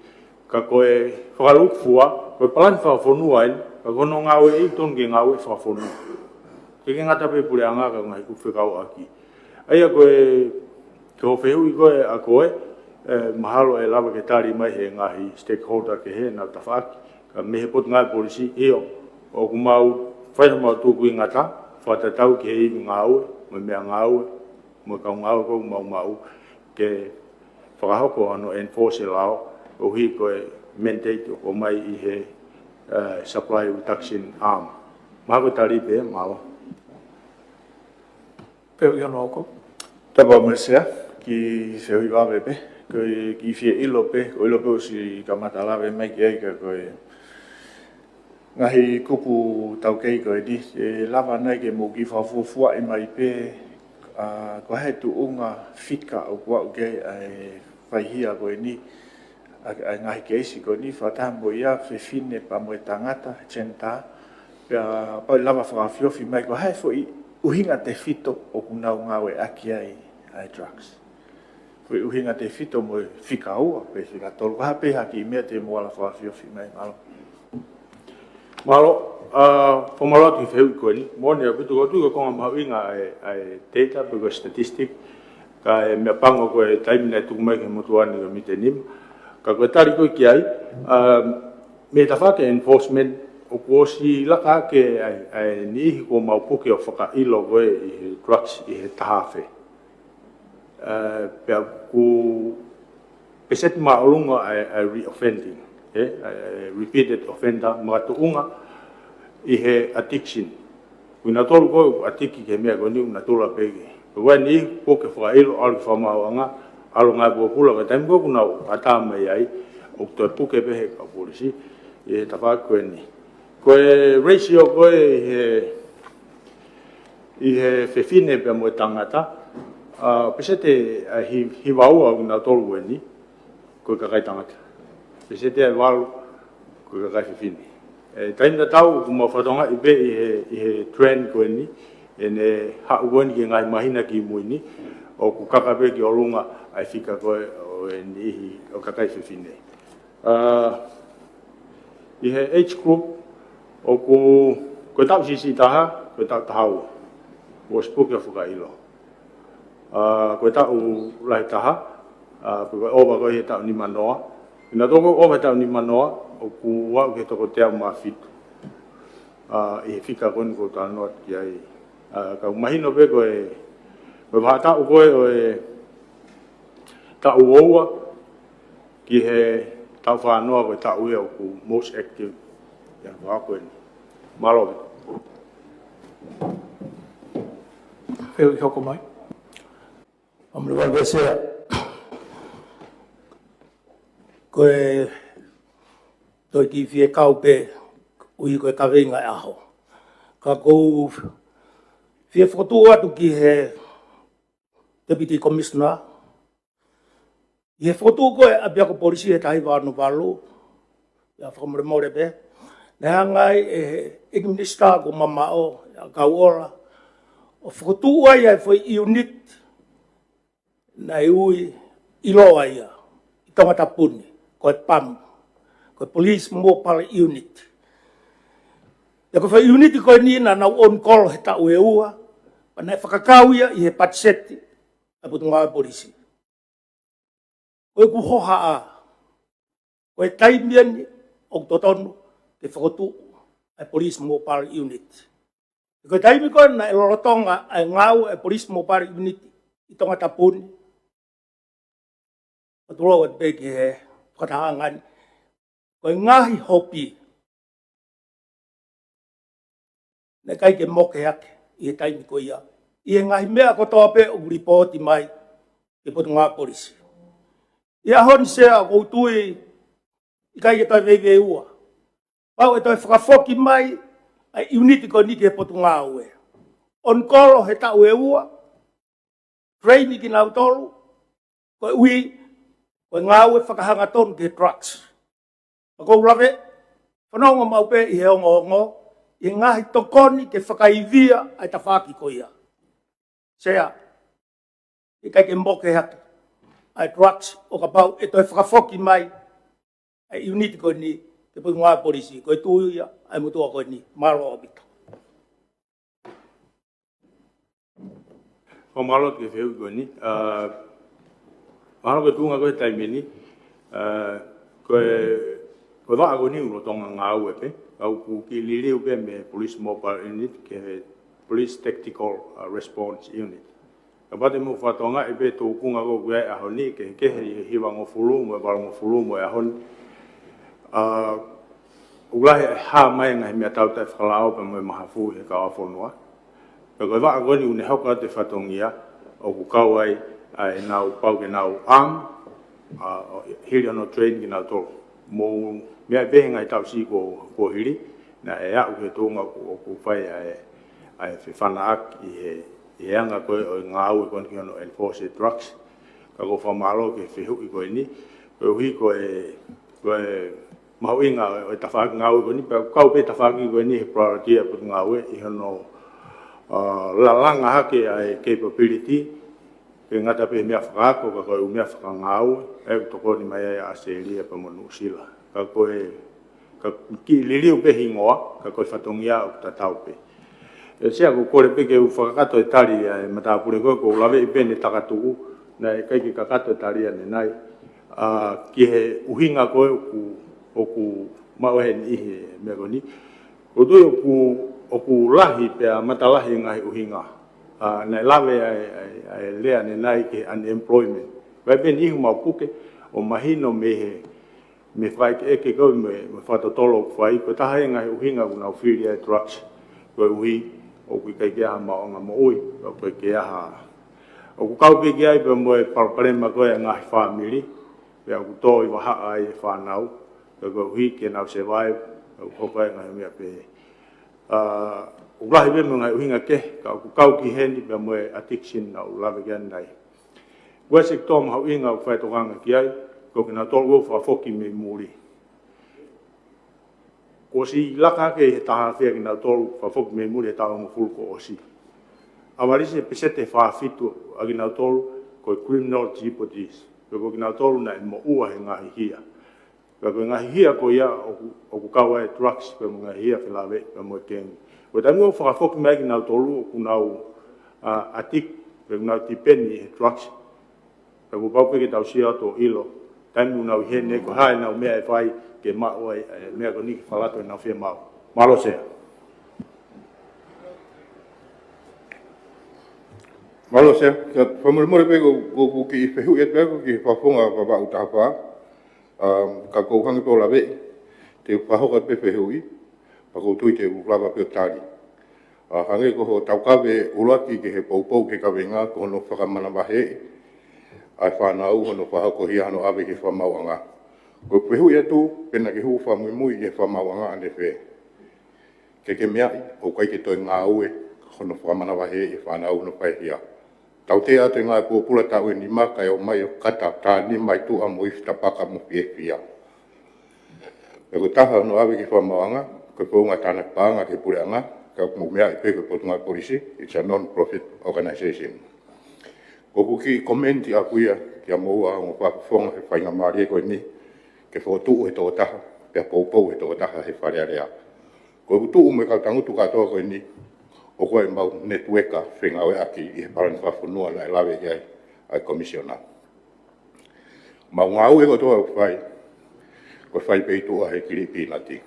Ka ko e fakalūkufua, ko e palani fakafonua eni, ka ko hono ngāueʻi ʻoku totonu ke ngāue fakafonua. ʻIkai ke ngata pē Puleʻanga ka ko e ngaahi kupu fekauʻaki. ʻA ia ko e, ko e fehuʻi ko ē ʻa koe, ē, mahalo ʻe lava ke tali mai he ngaahi stakeholder kehe naʻa nau tafaʻaki. Ka mei he Potungāue Polisi, ʻio, ʻoku mau fai haʻamau tūkuingata, fakatatau ki he ivi ngāue, mo e meʻangāue, mo e kau ngāue ʻoku mau maʻu, ke fakahoko hano enforce e lao, koeʻuhi ko e mandate ʻoku ʻomai ʻi he, ē, supply reduction arm. Mahalo ko e tali pē, mālō. Fehuʻi hono hoko. Tapu mo e Sea, kiʻi fehuʻi vave pē, ko e kiʻi fie ʻilo pē, ʻoku ou ʻilo pē ʻosi kamata lave mai ki ai ka ko e ngaahi kupu taukei ko eni, ʻe lava nai ke mou kiʻi fakafuofuaʻi mai pē, ā, ko e hā e tuʻunga fika ʻoku aʻu ki ai ʻa e faihia ko eni, ʻa, ʻa e ngaahi keisi ko eni, fakataha mo ia fefine pea mo e tangata, gender, pea kapau ʻe lava fakaofiofi mai, ko e hā e foʻi ʻuhinga tefito ʻoku nau ngāueʻaki ai ʻa e drugs. Foʻi ʻuhinga tefito mo e fika ua, pe fika tolu, ko e hā pē ha kiʻi meʻa te mou ala fakaofiofi mai, mālō. Mālō, ā, fakamālō atu ki he fehuʻi ko eni. Moʻoni ʻaupito, ʻoku ou tui ko e konga mahuʻinga ʻa e, ʻa e data pe ko e statistic, kae meʻapango ko e taimi naʻe tuku mai ki he motuʻa ni ko e miniti nima. Ka ko e tali ko ē ki ai, ā, mei he tafaʻaki enforcement, ʻoku ʻosi laka hake ʻa e, ʻa e niʻihi kuo mau puke ʻo fakaʻilo ko ē ʻi he drugs ʻi he taha afe. Ā, pea ʻoku peseti māʻolunga ʻa e, ʻa e reoffending, ē, ʻa e repeated offender, makatuʻunga ʻi he addiction. Ko kinautolu ko ē ʻoku addict ki he meʻa ko eni ʻoku natula pē ke. Ko e niʻihi kuo ke fakaʻilo ʻalu ki he fakamaauʻanga, ʻalu ngāue pōpula, ka taimi ko ē ʻoku nau ʻatā mai ai, ʻoku toe puke pē he kau polisi, ʻi he tafaʻaki ko eni. Ko e ratio ko ē ʻi he, ʻi he fefine pea mo e tangata, ā, peseti ʻe hi-, hiva ua ʻo kinautolu ko eni, ko e kakai tangata. Peseti ʻe valu, ko e kakai fefine. ʻI he taimi tatau, ʻoku mau fakatokangaʻi pē ʻi he, ʻi he trend ko eni, ʻene haʻu ko eni ki he ngaahi māhina kimui ni, ʻoku kaka pē ki ʻolunga ʻa e fika ko ē ʻo e niʻihi ʻo e kakai fefine. ʻA, ʻi he age group, ʻoku, ko e taʻu siʻisiʻi taha, ko e taʻu taha ua. Kuo ʻosi puke ʻo fakaʻilo. ʻA, ko e taʻu lahi taha, ʻa, ko e ʻova ko ē he taʻu nima noa. Kinautolu ʻoku ʻova he taʻu nima noa, ʻoku aʻu ki he toko teau mā fitu. ʻA, ʻi he fika ko eni ʻoku ou talanoa ki ai. ʻA, ka ʻoku mahino pē ko e, ko e vahaʻa taʻu ko ē ʻo e taʻu ua ua, ki he taʻu fā noa ko e taʻu ia ʻoku most active. ʻI he vahaʻa ko eni. Mālō. Fehuʻi hoko mai. Honourable Sea. Ko e toe kiʻi fie kau pē, ʻuhi ko e kaveinga e ʻaho. Ka ʻoku ou fie fokotuʻu atu ki he Deputy Commissioner, ʻi he fokotuʻu ko ē ʻapiako polisi he taha hiva ono valu, ʻi he fakamolemole pē, naʻe hanga ai ʻe he ʻEiki Minisitā ko Mamaʻo, ʻa Kauʻola, ʻo fokotuʻu ai ʻa e foʻi unit naʻe ui ʻiloa ia ʻi Tongatapu ni, ko e PAM, ko e Police Mobile Unit. Pea ko e foʻi unit ko eni naʻa nau on call he taʻu ʻe ua, pea naʻe fakakau ia ʻi he patiseti ʻa e Potungāue Polisi. Ko ʻeku hohaʻa, ko e taimi eni ʻoku totonu ke fokotuʻu ʻa e Police Mobile Unit. Ko e taimi ko ē naʻe lolotonga ʻa e ngāue ʻa e Police Mobile Unit ʻi Tongatapu ni, ʻo tulou atu pē ki he fakatahaʻanga ni, ko e ngaahi hopi naʻe ʻikai ke moke hake ʻi he taimi ko ia ʻi he ngaahi meʻa kotoa pē ʻoku lipooti mai ki he Potungāue Polisi. ʻI he ʻaho ni Sea, ʻoku ou tui ʻikai ke toe veiveiua. Pau ʻe toe fakafoki mai ʻa e unit ko eni ki he Potungāue. On call he taʻu ʻe ua, train kinautolu, koeʻuhi ko e ngāue fakahangatonu ki he drugs. Ka ʻoku ou lave, fanongo maʻu pē ʻi he ongoongo, ʻi he ngaahi tokoni ke fakaivia ʻa e tafaʻaki ko ia. Sea, ʻikai ke moke hake ʻa e drugs ʻo kapau ʻe toe fakafoki mai ʻa e unit ko eni ki he Potungāue Polisi, ko e tui ia ʻa e motuʻa ko eni. Mālō ʻaupito. Ko e mālō ki he fehuʻi ko eni. ʻA, mahalo ko e tuʻunga ko ē he taimi ni, ʻa, ko e, ko e vaʻa ko eni ʻoku lolotonga ngāue pē, ka ʻoku kiʻi liliu pē mei he Police Mobile Unit ki he Police Tactical, ʻa, Response Unit. Kapau te mou fakatokangaʻi pē tūkunga ko ē ʻoku ʻi ai he ʻaho ni, kehekehe ʻi he hivangofulu mo e valungofulu mo e ʻaho ni. ʻA, ʻoku lahi e hā mai e ngaahi meʻatau taʻefakalao pea mo e mahafu he kau ʻa e fonua. Pea ko e vaʻa ko eni ʻoku ne hoko atu e fatongia, ʻoku kau ai ʻa ʻenau pau ke nau arm, ʻa, ʻo hili hono train kinautolu. Mou meaʻi pē he ngaahi taʻu siʻi kuo, kuo hili, naʻe aʻu ki he tuʻunga ʻoku, ʻoku fai ʻa e, ʻa e fefanaʻaki ʻi he, ʻi he anga ko ē ʻo e ngāue ko eni ki hono enforce drugs. Ka ʻoku ou fakamālō ki he fehuʻi ko eni, koeʻuhi ko e, ko e mahuʻinga ʻo e tafaʻaki ngāue ko eni, pea ʻoku kau pē tafaʻaki ko eni he priority ʻa e Potungāue ʻi hono, ʻa, lalanga hake ʻa e capability, ʻikai ngata pē he meʻa fakaako, ka ko e ʻū meʻa fakangāue, ʻa ia ʻoku tokoni mai ai ʻa ʻAositelēlia pea mo Nuʻusila. Ka ko e, ka kiʻi liliu pē hingoa, ka ko e fatongia ʻoku tatau pē. ʻE Sea, ʻoku ou kole pē ke u fakakakato e tali ʻa e matāpule ko ē, ʻoku ou laveʻi pē ʻene takatuʻu, naʻe ʻikai ke kakato e tali ʻanenai. ʻA, ki he ʻuhinga ko ē ʻoku, ʻoku maʻu he niʻihi he meʻa ko eni. ʻOku ou tui ʻoku, ʻoku lahi pea matalahi e ngaahi ʻuhinga. ʻA, naʻe lave ʻa e, ʻa e, ʻa e lea ʻanenai ki he unemployment. Ko e pē niʻihi ʻoku mau puke, ʻo mahino mei he, mei he fakaʻekeʻeke ko ē mo e, mo e fakatotolo ʻoku fai, ko e taha e ngaahi ʻuhinga ʻoku nau fili ai e drugs. Koeʻuhi ʻoku ʻikai ke ʻi ai ha maʻuʻanga moʻui, ʻoku ʻikai ke ʻi ai ha, ʻoku kau pē ki ai pea mo e palopalema ko ē ʻa e ngaahi fāmili, pea ʻoku tō ʻi vahaʻa ai e fānau, pea koeʻuhi ke nau survive, pea ʻoku hoko ai e ngaahi meʻa pehē. ʻA, ʻoku lahi pē mo e ngaahi ʻuhinga kehe, ka ʻoku kau ki heni pea mo e addiction naʻa ku lave ki ai ʻanenai. Ko e sekitoa mahuʻinga ʻoku fai e tokanga ki ai, ko kinautolu ʻoku fakafoki mei muli. Kuo ʻosi laka hake ʻi he taha afe ʻa kinautolu ʻoku fakafoki mei muli he taʻu hongofulu kuo ʻosi. ʻavalisi e peseti ʻe fā fitu ʻa kinautolu ko e criminal deportees. Pe ko kinautolu naʻe moʻua he ngaahi hia. Pea ko e ngaahi hia ko ia ʻoku, ʻoku kau ai e drugs, pea mo e ngaahi hia felāveʻi, pea mo e kengi. Ko e taimi ʻoku fakafoki mai kinautolu ʻoku nau, ʻa, ʻatiki, pe ʻoku nau tipeni he drugs. Pea kuo pau pē ke tau sio atu ʻo ʻilo. Taimi ʻoku nau ʻi heni ko e hā ʻenau meʻa ʻe fai ke maʻu ai, e, meʻa ko eni ke fakalato ʻenau fiemaʻu. Mālō Sea. Mālō Sea, ka fakamolemole pē ko, ko, ko e kiʻi fehuʻi atu pē ko e kiʻi fakafofonga Vavaʻu taha fā. Um, ka ʻoku ou hanga pē ʻo laveʻi, te u fakahoko atu pē fehuʻi, pea ʻoku ou tui te u lava pē ʻo tali. ʻA, hangē ko hoʻo taukave ʻuluaki ki he poupou ki he kaveinga ko hono fakamanavahē ʻa e fānau hono fakahoko hia hono ʻave ki he fakamaauʻanga. Ko e fehuʻi atu, pe naʻa ke hū fakamuimui ʻi he fakamaauʻanga ʻanefē. Ke ke meaʻi, ʻoku ʻikai ke toe ngāue hono fakamanavahē ʻa e fānau hono fai hia. Tautea atu e ngāue pōpula taʻu ʻe nima kae ʻomai ʻo kata tā nima ʻi tuʻa mo ifi tapaka mo fiefia. Pea ko e taha hono ʻave ki he fakamaauʻanga, ko e founga tānaki paʻanga ki he puleʻanga, ka ʻoku mou meaʻi pē ko e Potungāue Polisi, it's a non-profit organization. Ko ʻeku kiʻi komeni atu ia kia moua ongo fakafofonga he faingamālie ko eni, ke fokotuʻu he tokotaha, pea poupou he tokotaha he Fale Alea. Ko ʻeku tuʻu mo e kau tangutu kātoa ko eni, ʻoku ʻi ai ʻemau netiueka fengāueʻaki ʻi he palani fakafonua naʻe lave ki ai ʻa e Komisiona. Mau ngāue kotoa ʻoku fai, ko e fai pē ʻi tuʻa he kili pīnati.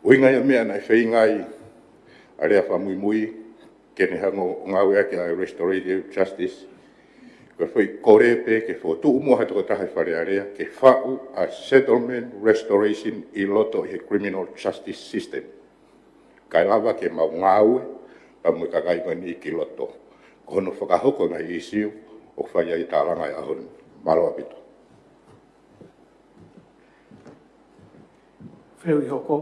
ʻUhinga ia meʻa naʻe feinga ai ʻa e lea fakamuimui, ke ne hanga ʻo ngāueʻaki ʻa e restorative justice. Ko e foʻi kole pē ke fokotuʻu muʻa ha tokotaha he Fale Alea, ke faʻu ʻa e settlement restoration ʻi loto ʻi he criminal justice system. Kae lava ke mau ngāue, pea mo e kakai ko eni ki loto. Ko hono fakahoko e ngaahi ʻīsiu, ʻoku fai ai e tālanga ʻo e ʻaho ni. Mālō ʻaupito. Fehuʻi hoko.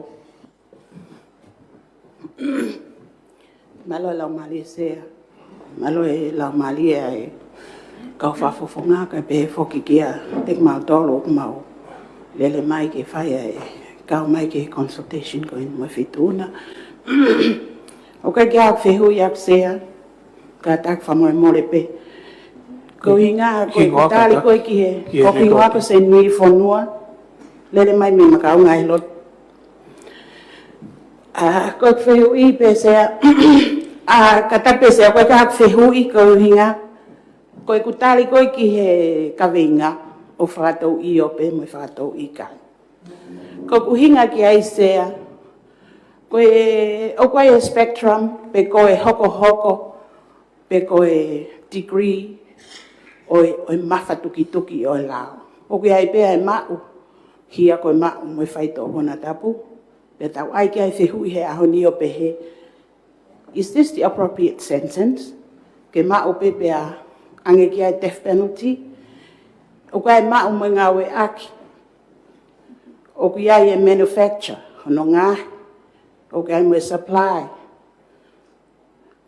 Mālō e laumālie Sea. Mālō e laumālie ʻa e kau fakafofonga kae pehē foki kiate kimautolu ʻoku mau lele mai ke fai ʻa e kau mai ki he consultation ko eni mo e Feituʻuna. ʻOku ʻikai ke ʻi ai ha fehuʻi ʻaʻaku Sea, kātaki fakamolemole pē. Ko e ʻuhinga, ko e hingoa tali kātaki. Ko e ki he, ki he ko e hingoa ko Senui Fonua. Lele mai mei Makaunga ʻi loto. ʻA, ko e fehuʻi pē Sea, ʻa, kātaki pē Sea, ko e ka fehuʻi ko e ʻuhinga, ko ʻeku tali ko ē ki he kaveinga ʻo fakatouʻi ʻio pē mo e fakatouʻi ʻikai. Ko ʻeku ʻuhinga ki ai Sea, ko e, ʻoku ʻi ai e spectrum, pe ko e hokohoko, pe ko e degree ʻo e, ʻo e mafatukituki ʻo e lao. ʻOku ʻi ai pē ʻa e maʻu hia ko e maʻu mo e faitoʻo konatapu. Pea tau ʻai ki ai e fehuʻi he ʻaho ni ʻo pehē, is this the appropriate sentence? Ke maʻu pē pea ʻange ki ai e death penalty? ʻOku ʻi ai e maʻu mo e ngāueʻaki. ʻOku ʻi ai e manufacture, hono ngaohi. ʻOku ʻi ai mo e supply.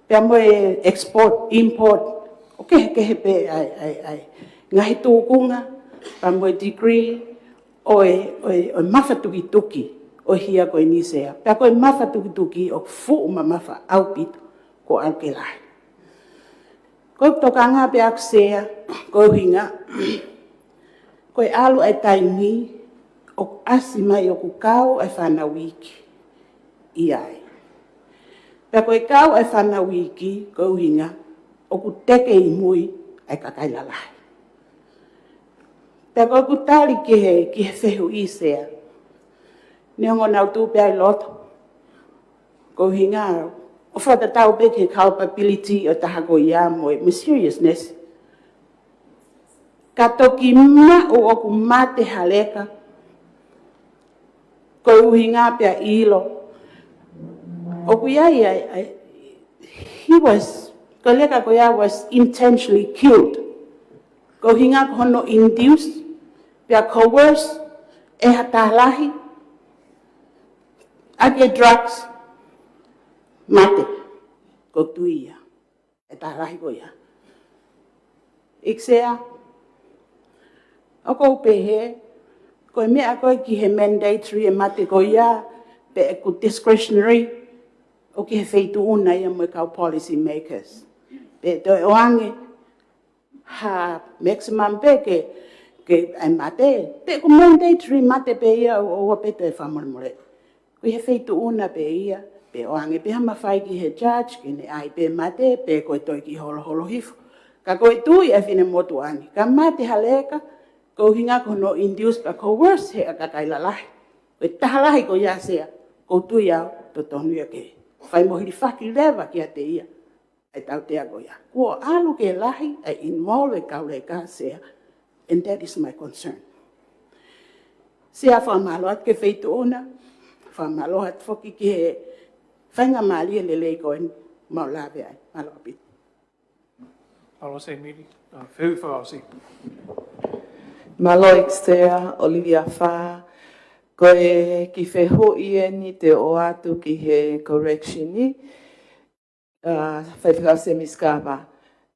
Pea mo e export, import, ʻoku kehekehe pē ʻa e, ʻa e, ʻa e ngaahi tūkunga, pea mo e degree ʻo e, ʻo e, ʻo e mafatukituki ʻo e hia ko eni Sea. Pea ko e mafatukituki ʻoku fuʻu mamafa ʻaupito ko e ʻalu ke lahi. Ko e tokanga pē ʻaʻaku Sea, ko e ʻuhinga, ko e ʻalu ʻa e taimi ʻoku ʻasi mai ʻoku kau ʻa e fānau iiki ʻi ai. Pea ko e kau ʻa e fānau iiki, ko e ʻuhinga, ʻoku teke ʻi mui ʻa e kakai lalahi. Pea ko ʻeku tali ki he, ki he fehuʻi Sea, neongo naʻa nau tuʻu pē ʻi loto. Ko e ʻuhinga, ʻo fakatatau pē ki he culpability ʻo e taha ko ia mo e, mo e seriousness. Ka toki maʻu ʻoku mate ha leka, ko e ʻuhinga pea ʻilo. ʻOku ʻi ai, ʻa e, ʻa e, he was, ko e leka ko ia was intentionally killed. Ko e ʻuhinga ko hono induce, pea coerce, ʻe ha taha lahi, ʻaki e drugs, mate, ko e tui ia. ʻE taha lahi ko ia. ʻEiki Sea, ʻoku ou pehē, ko e meʻa ko ē ki he mandatory e mate ko ia, pe ʻeku discretionary, ʻo ki he feituʻu na ia mo e kau policy makers. Pe toe ʻoange ha maximum pē ke, ke ʻai mate, pe ko mandatory mate pē ia ʻo, ʻo pē toe fakamolemole. Ko e feituʻu na pē ia, pe ʻoange pē ha mafai ki he judge, ke ne ʻai pē mate, pe ko e toe kiʻi holoholo hifo. Ka ko e tui ʻa e finemotuʻa ni, ka mate ha leka, ko e ʻuhinga ko hono induce pe coerce he ʻa e kakai lalahi. Ko e taha lahi ko ia Sea, ko e tui au, totonu ia ke fai mo hilifaki leva kiate ia ʻa e tautea ko ia. Kuo ʻalu ke lahi ʻa e involve e kau leka Sea, and that is my concern. Sea, fakamālō atu ki he feituʻu na, fakamālō atu foki ki he faingamālie lelei ko eni mau lave ai. Mālō ʻaupito. Mālō Sea Mili, uh, fehuʻi fakaʻosi. Mālō ʻEiki Sea, Olivia Fā, ko e kiʻi fehuʻi eni te u ʻoatu ki he correction ni, uh, Faifekau Semi Skava.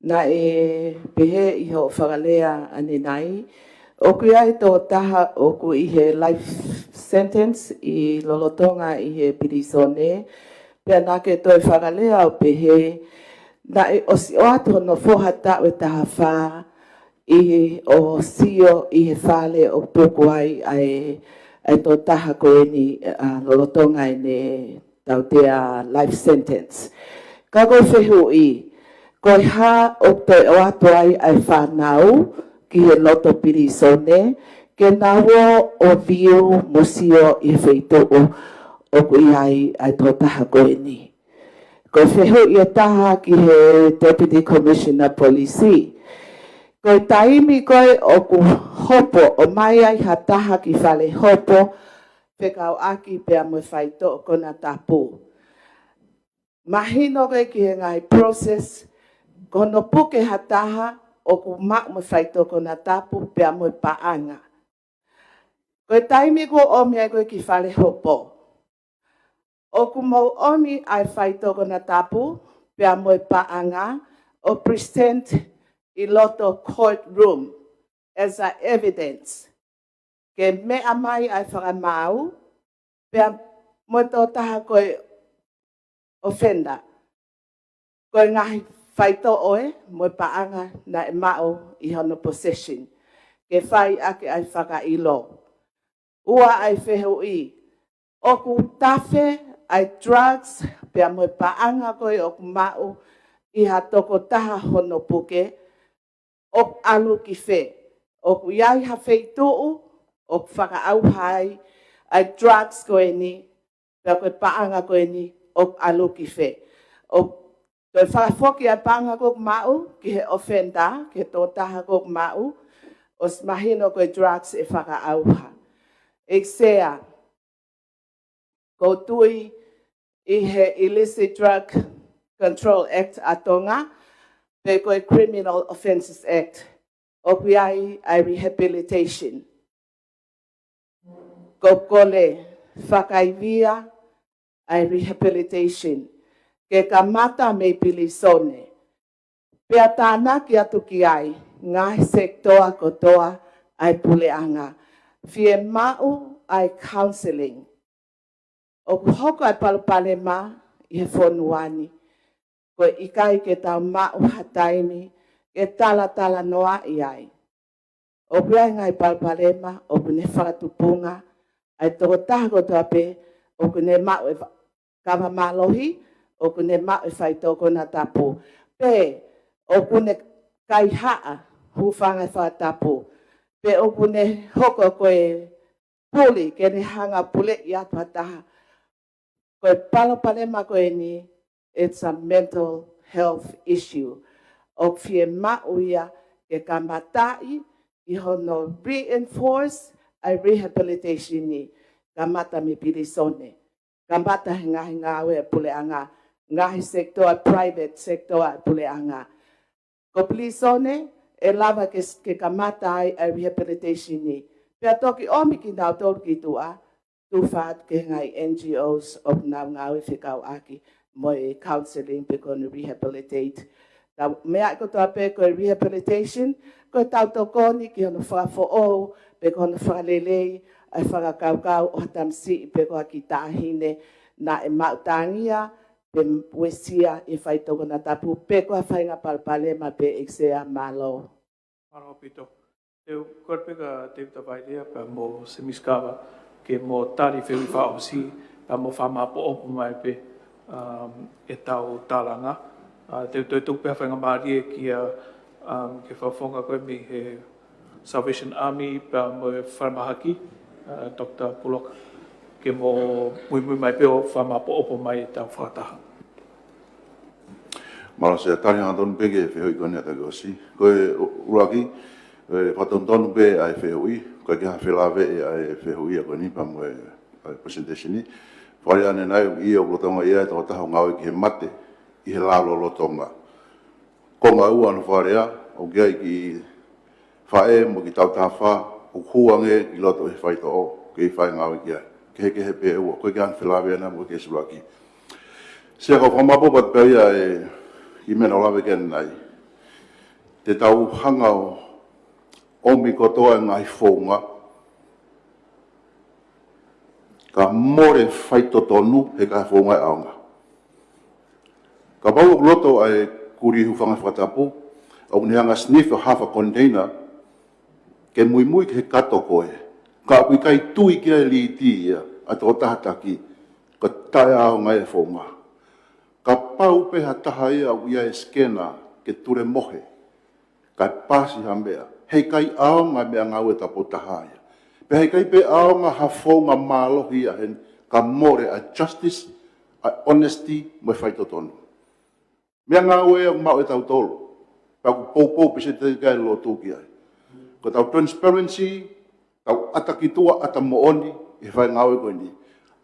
Naʻe pehē ʻi hoʻo fakalea ʻanenai, ʻoku ʻi ai e tokotaha ʻoku ʻi he life sentence ʻi lolotonga ʻi he pilīsone, pea naʻa ke toe fakalea ʻo pehē, naʻe ʻosi ʻoatu hono foha taʻu ʻe taha fā ʻi ʻo sio ʻi he fale ʻoku tuku ai ʻa e, ʻa e tokotaha ko eni, uh, lolotonga ʻene tautea life sentence. Ka ko e fehuʻi, ko e hā ʻoku toe ʻoatu ai ʻa e fānau ki he loto pilīsone, ke nau ō ʻo view mo sio ʻi he feituʻu ʻoku ʻi ai ʻa e tokotaha ko eni. Ko e fehuʻi ʻe taha ki he Deputy Commissioner Police. Ko e taimi ko ē ʻoku hopo, ʻomai ai ha taha ki fale hopo, fekauʻaki pea mo e faitoʻo konatapu. Mahino ko ē ki he ngaahi process, ko hono puke ha taha ʻoku maʻu mo e faitoʻo konatapu pea mo e paʻanga. Ko e taimi kuo ʻomi ai ko ē ki fale hopo, ʻoku mou ʻomi ʻa e faitoʻo konatapu pea mo e paʻanga ʻo present ʻi loto courtroom as a evidence. Ke meʻa mai ʻa e fakamaau, pea mo e tokotaha ko e offender, ko e ngaahi faitoʻo ē mo e paʻanga naʻe maʻu ʻi hono possession, ke fai ʻaki ʻa e fakaʻilo. Ua ʻa e fehuʻi, ʻoku tafe ʻa e drugs pea mo e paʻanga ko ē ʻoku maʻu ʻi ha tokotaha hono puke, ʻoku ʻalu ki fē? ʻOku ʻi ai ha feituʻu ʻoku fakaʻauha ai ʻa e drugs ko eni, pea ko e paʻanga ko eni ʻoku ʻalu ki fē? ʻOku toe fakafoki ʻa e paʻanga ko ē ʻoku maʻu ki he offender, ki he tokotaha ko ē ʻoku maʻu, ʻosi mahino ko e drugs ʻe fakaʻauha. ʻEiki Sea, ʻoku ou tui ʻi he Illicit Drug Control Act ʻa Tonga, pe ko e Criminal Offences Act, ʻoku ʻi ai ʻa e rehabilitation. ʻOku ou kole fakaivia ʻa e rehabilitation ke kamata mei pilīsone, pea tānaki atu ki ai ngaahi sekitoa kotoa ʻa e puleʻanga, fiemaʻu ʻa e counselling. ʻOku hoko ʻa e palopalema ʻi he fonua ni, ko e ʻikai ke tau maʻu ha taimi ke talatalanoaʻi ai. ʻOku ʻi ai e ngaahi palopalema ʻoku ne fakatupunga ʻa e tokotaha kotoa pē ʻoku ne maʻu e va-, kava mālohi, ʻoku ne maʻu e faitoʻo konatapu, pe ʻoku ne kaihaʻa hūfanga he fakatapu, pe ʻoku ne hoko ko e puli ke ne hanga puleʻi atu ha taha. Ko e palopalema ko eni, it's a mental health issue. ʻOku fiemaʻu ia ke kamataʻi ʻi hono reinforce ʻa e rehabilitation ni, kamata mei pilīsone, kamata he ngaahi ngāue ʻa e puleʻanga, ngaahi sekitoa, private sector ʻa e puleʻanga. Ko pilīsone ʻe lava ke, ke kamata ai ʻa e rehabilitation ni. Pea toki ʻomi kinautolu ki tuʻa, tufa atu ki he ngaahi N G Os ʻoku nau ngāue fekauʻaki mo e counselling pe ko hono rehabilitate. Tau meaʻi kotoa pē ko e rehabilitation, ko ʻetau tokoni ki hono fakafoʻou pe ko hono fakalelei ʻa e fakakaukau ʻo ha tamasiʻi pe ko ha kiʻi taʻahine naʻe maʻutangia, pe uesia e faitoʻo konatapu, pe ko ha faʻahinga palopalema pē ʻEiki Sea. Mālō. Mālō ʻaupito. Te u kole pē kia Tēvita Vailea pea mo Semi Skava ke mo tali fehuʻi fakaʻosi pea mo fakamāʻopoʻopo mai pē ʻetau tālanga. Te u toe tuku pē ha faingamālie kia ke fakafofonga ko e mei he Salvation Army pea mo e falemahaki, Doctor Puloka, ke mo muimui mai pē ʻo fakamāʻopoʻopo mai ʻetau fakataha. Mālō Sea. Tali hangatonu pē ki he fehuʻi ko eni ʻa e taki ʻosi. Ko e ʻuluaki, fakatonutonu pē ʻa e fehuʻi, ʻikai ke ha felāveʻi ʻa e fehuʻi ko eni pea mo e presentation ni. Fakalea ʻanenai, ʻio, ʻoku lolotonga ia e tokotaha ʻoku ngāue ki he mate ʻi he lao lolotonga. Konga ua ʻo e fakalea, ʻoku ʻi ai e kiʻi faʻē mo e kiʻi tautaha fā ʻoku hū ange ki loto he faitoʻo, kei fai ngāue ki ai. Kehekehe pē ʻe ua, ʻikai ke ʻi ai ha felāveʻi ʻanenai mo e kiʻi ʻuluaki. Sea, ka u fakamāʻopoʻopo atu pē ia e kiʻi meʻa naʻa ku lave ki ai ʻanenai. Te tau hanga ʻo ʻomi kotoa e ngaahi founga ka mole faitotonu he ʻikai ha founga ʻe ʻaonga. Kapau ʻoku loto ʻa e kulī hūfanga he fakatapu, ʻoku ne hanga ʻo sniff ʻa e half a container ke muimui ki he kato ko ē, ka ʻoku ʻikai tui ki ai e liti ia ʻa e tokotaha taki, ko e taʻeʻaonga ia e founga. Kapau pē ha taha ia ʻoku ʻi ai e scanner ke tulemohe kae pasi ha meʻa, he ʻikai ʻaonga e meʻangāue taupotu taha ia. Pea he ʻikai pē ʻaonga ha founga mālohi ia heni ka mole ʻa e justice, ʻa e honesty mo e faitotonu. Meʻangāue ia ʻoku maʻu ʻe tautolu, pea ʻoku poupou pē se te kai lotu ki ai. Ko ʻetau transparency, tau ʻata ki tuʻa, ʻata moʻoni ʻi he fai ngāue ko eni.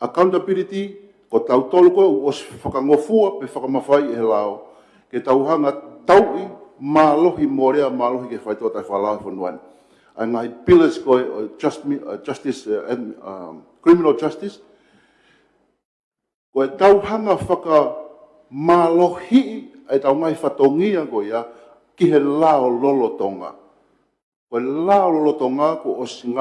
Accountability, ko tautolu ko ē ʻoku ʻosi fakangofua pe fakamafaiʻi ʻe he lao ke tau hanga ʻo tauʻi mālohi mo lea mālohi ki he faitoʻo taʻefakalao he fonua ni. ʻA e ngaahi pillars ko ē ʻo e justice, criminal justice, ko ʻetau hanga ʻo fakamālohiʻi ʻetau ngaahi fatongia ko ia ki he lao lolotonga. Ko e lao lolotonga kuo ʻosi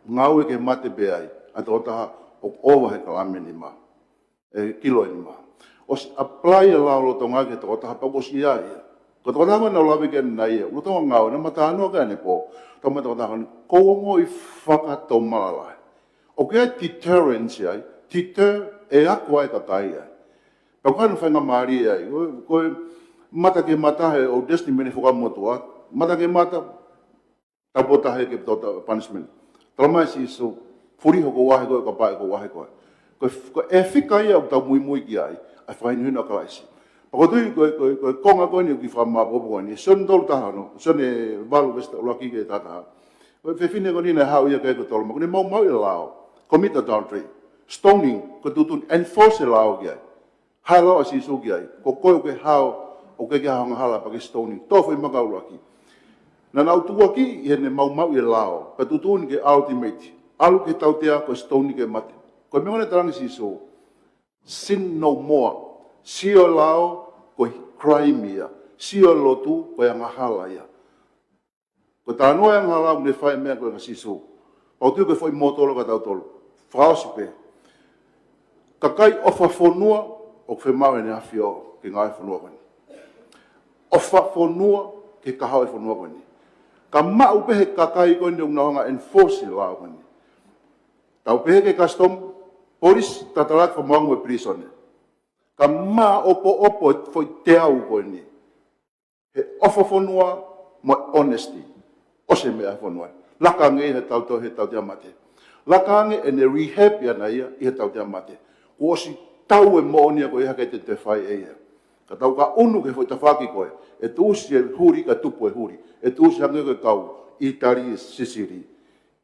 ngāue ke mate pē ai ʻa e tokotaha ʻoku ʻova he kalame ʻe nima, ʻe kilo ʻe nima. ʻOsi apply e lao lolotonga ki he tokotaha pea kuo ʻosi ia ia. Ko e tokotaha ko ē naʻa ku lave ki ai ʻanenai ia, lolotonga ngāue, naʻa ma talanoa ki ai ʻanepō, tau mai tokotaha ko eni, ʻoku ou ongoʻi fakatomala lahi. ʻOku ʻi ai e deterrence ai, deter ʻe ako ai e kakai ai. Pea ko e hā hono faingamālie ai, ko e mata ki he mata he ʻoku destiny mene fakamotuʻa, mata ki he mata, taupotu taha ia ke total punishment. Talamai ʻe Sīsū, fuli hoʻo vahe ko ē, kapau ʻe ko e vahe ko ē. Ko e fika ia ʻoku tau muimui ki ai, ʻa e fakahinohino ʻa Kalaisi. Pea ko e tui, ko e konga ko eni ʻoku fakamāʻopoʻopo ko eni, Sione tolu taha ono, Sione valu veesi ʻuluaki ki he taha taha. Ko e fefine ko eni naʻe haʻu ia ki ai ko Tolomasi, kuo ne maumauʻi e lao, commit adultery, stoning, ko e tuʻutuʻuni, enforce e lao ki ai. Hā e lao ʻa Sīsū ki ai, ko koe ʻoku ke hao, ʻoku ke hao angahala pea ke stoning, toʻo e foʻi maka ʻuluaki. Naʻa nau tukuakiʻi heʻene maumauʻi e lao, pea tuʻutuʻuni ke ultimate, ʻalu ki he tautea ko e stoning ke mate. Ko e meʻa ko ē naʻe talaange ʻe Sīsū, sin no more, sio e lao ko e crime ia, sio e lotu ko e angahala ia. Ko e talanoa e angahala ʻoku ne fai e meʻa ko ē kia Sīsū. Pea ʻoku ou tui ko e foʻi moto lolotonga kia tautolu. Fakaʻosi pē. Kakai ʻofa fonua ʻoku fiemaʻu ʻEne ʻAfio ke ngāue he fonua ko eni. ʻOfa fonua ki he kahaʻu e fonua ko eni. Ka maʻu pē he kakai ko eni ʻoku nau hanga ʻo enforce e lao ko eni. Tau pehē ki he custom, police, tatala ke fakamoʻoni mo e prison. Ka maʻopoʻopo e foʻi teau ko eni. He ʻofa fonua mo e honesty. ʻOsi e meʻa he fonua. Laka ange he tautea, he tautea mate. Laka ange ʻene rehab ʻiate ia ʻi he tautea mate. Kuo ʻosi tau e moʻoni ia ko ia ʻikai te ne toe fai ʻe ia. Ka tau ka ʻunu ki he foʻi tafaʻaki ko ē. ʻE tuʻusi e huli ka tupu e huli. ʻE tuʻusi ange ko e kau ʻĪtali, Sisili.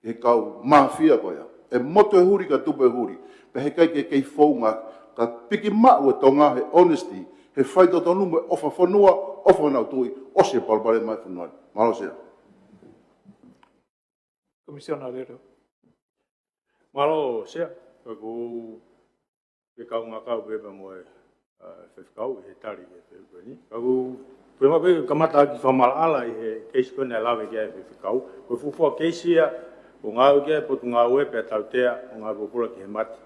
He kau māfia ko ia. ʻE motu e huli ka tupu e huli. Pea he ʻikai ke kei founga, ka piki maʻu e Tonga he honesty, he faitotonu mo e ʻofa fonua, ʻofa honau tuʻi, ʻosi e palopalema he fonua. Mālō Sea. Komisiona Leo. Mālō Sea, ka ʻoku ou fie kaungā kau pē pea mo e faifekau ʻi he tali ki he fehuʻi ko eni. Ka ʻoku ou fie maʻu pē ke kamata ʻaki e fakamaʻalaʻala ʻi he keisi ko ē naʻe lave ki ai e faifekau. Ko e fuofua keisi ia ʻoku ngāue ki ai e Potungāue pea tautea ʻo ngāue pōpula ki he mate.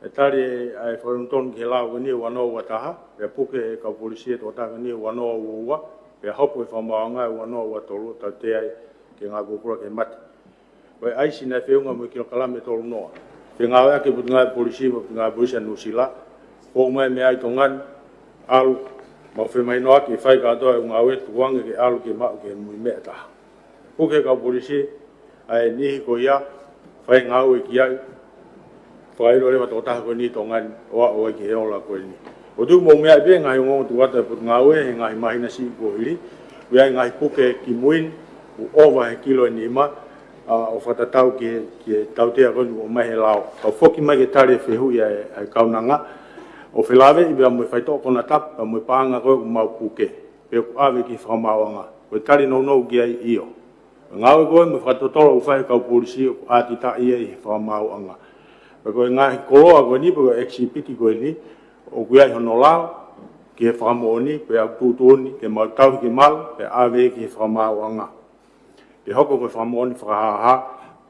ʻE tali ʻa e fakatonutonu ki he lao ko eni ʻe ua noa ua taha, pea puke ʻe he kau polisi e tokotaha ko eni ʻe ua noa ua ua, pea hopo e fakamaauʻanga ʻe ua noa ua tolu, tautea ai ke ngāue pōpula ke mate. Ko e ʻaisi naʻe feʻunga mo e kilokalama ʻe tolu noa. Fengāueʻaki e Potungāue Polisi mo e Potungāue Polisi ʻa Nuʻusila, fou mai mei ai Tonga ni, ʻalu, mau femahinoʻaki e fai kātoa e ngāue tukuange ke ʻalu ke maʻu ke mui meʻa taha. Puke kau polisi ʻa e niʻihi ko ia, fai ngāue ki ai, fakaʻilo leva tokotaha ko eni Tonga ni, ʻo aʻu ai ki he ola ko eni. ʻOku tuʻu mo meʻa pē ngaahi ongoongo tuʻu atu e Potungāue he ngaahi māhina siʻi kuo hili, ʻoku ʻi ai ngaahi puke kimui ni, ʻoku ʻova he kilo ʻe nima, ʻa, ʻo fakatatau ki he, ki he tautea ko eni ʻoku ʻomai he lao. Kau foki mai ke tali e fehuʻi ʻa e, ʻa e kaunanga, ʻo felāveʻi pea mo e faitoʻo konatapu, pea mo e paʻanga ko ē ʻoku mau puke, pe ʻoku ʻave ki he fakamaauʻanga. Ko e tali nounou ki ai ʻio. Ngāue ko ē mo e fakatotolo ʻoku fai ʻe he kau polisi ʻoku ʻātitaʻi ia ʻi he fakamaauʻanga. Pea ko e ngaahi koloa ko eni, pe ko e exhibit ko eni, ʻoku ʻi ai hono lao ki he fakamoʻoni, pea ʻoku tuʻutuʻuni ke mau tauhi ke malu, pea ʻave ki he fakamaauʻanga. Ke hoko ko e fakamoʻoni fakahāhā,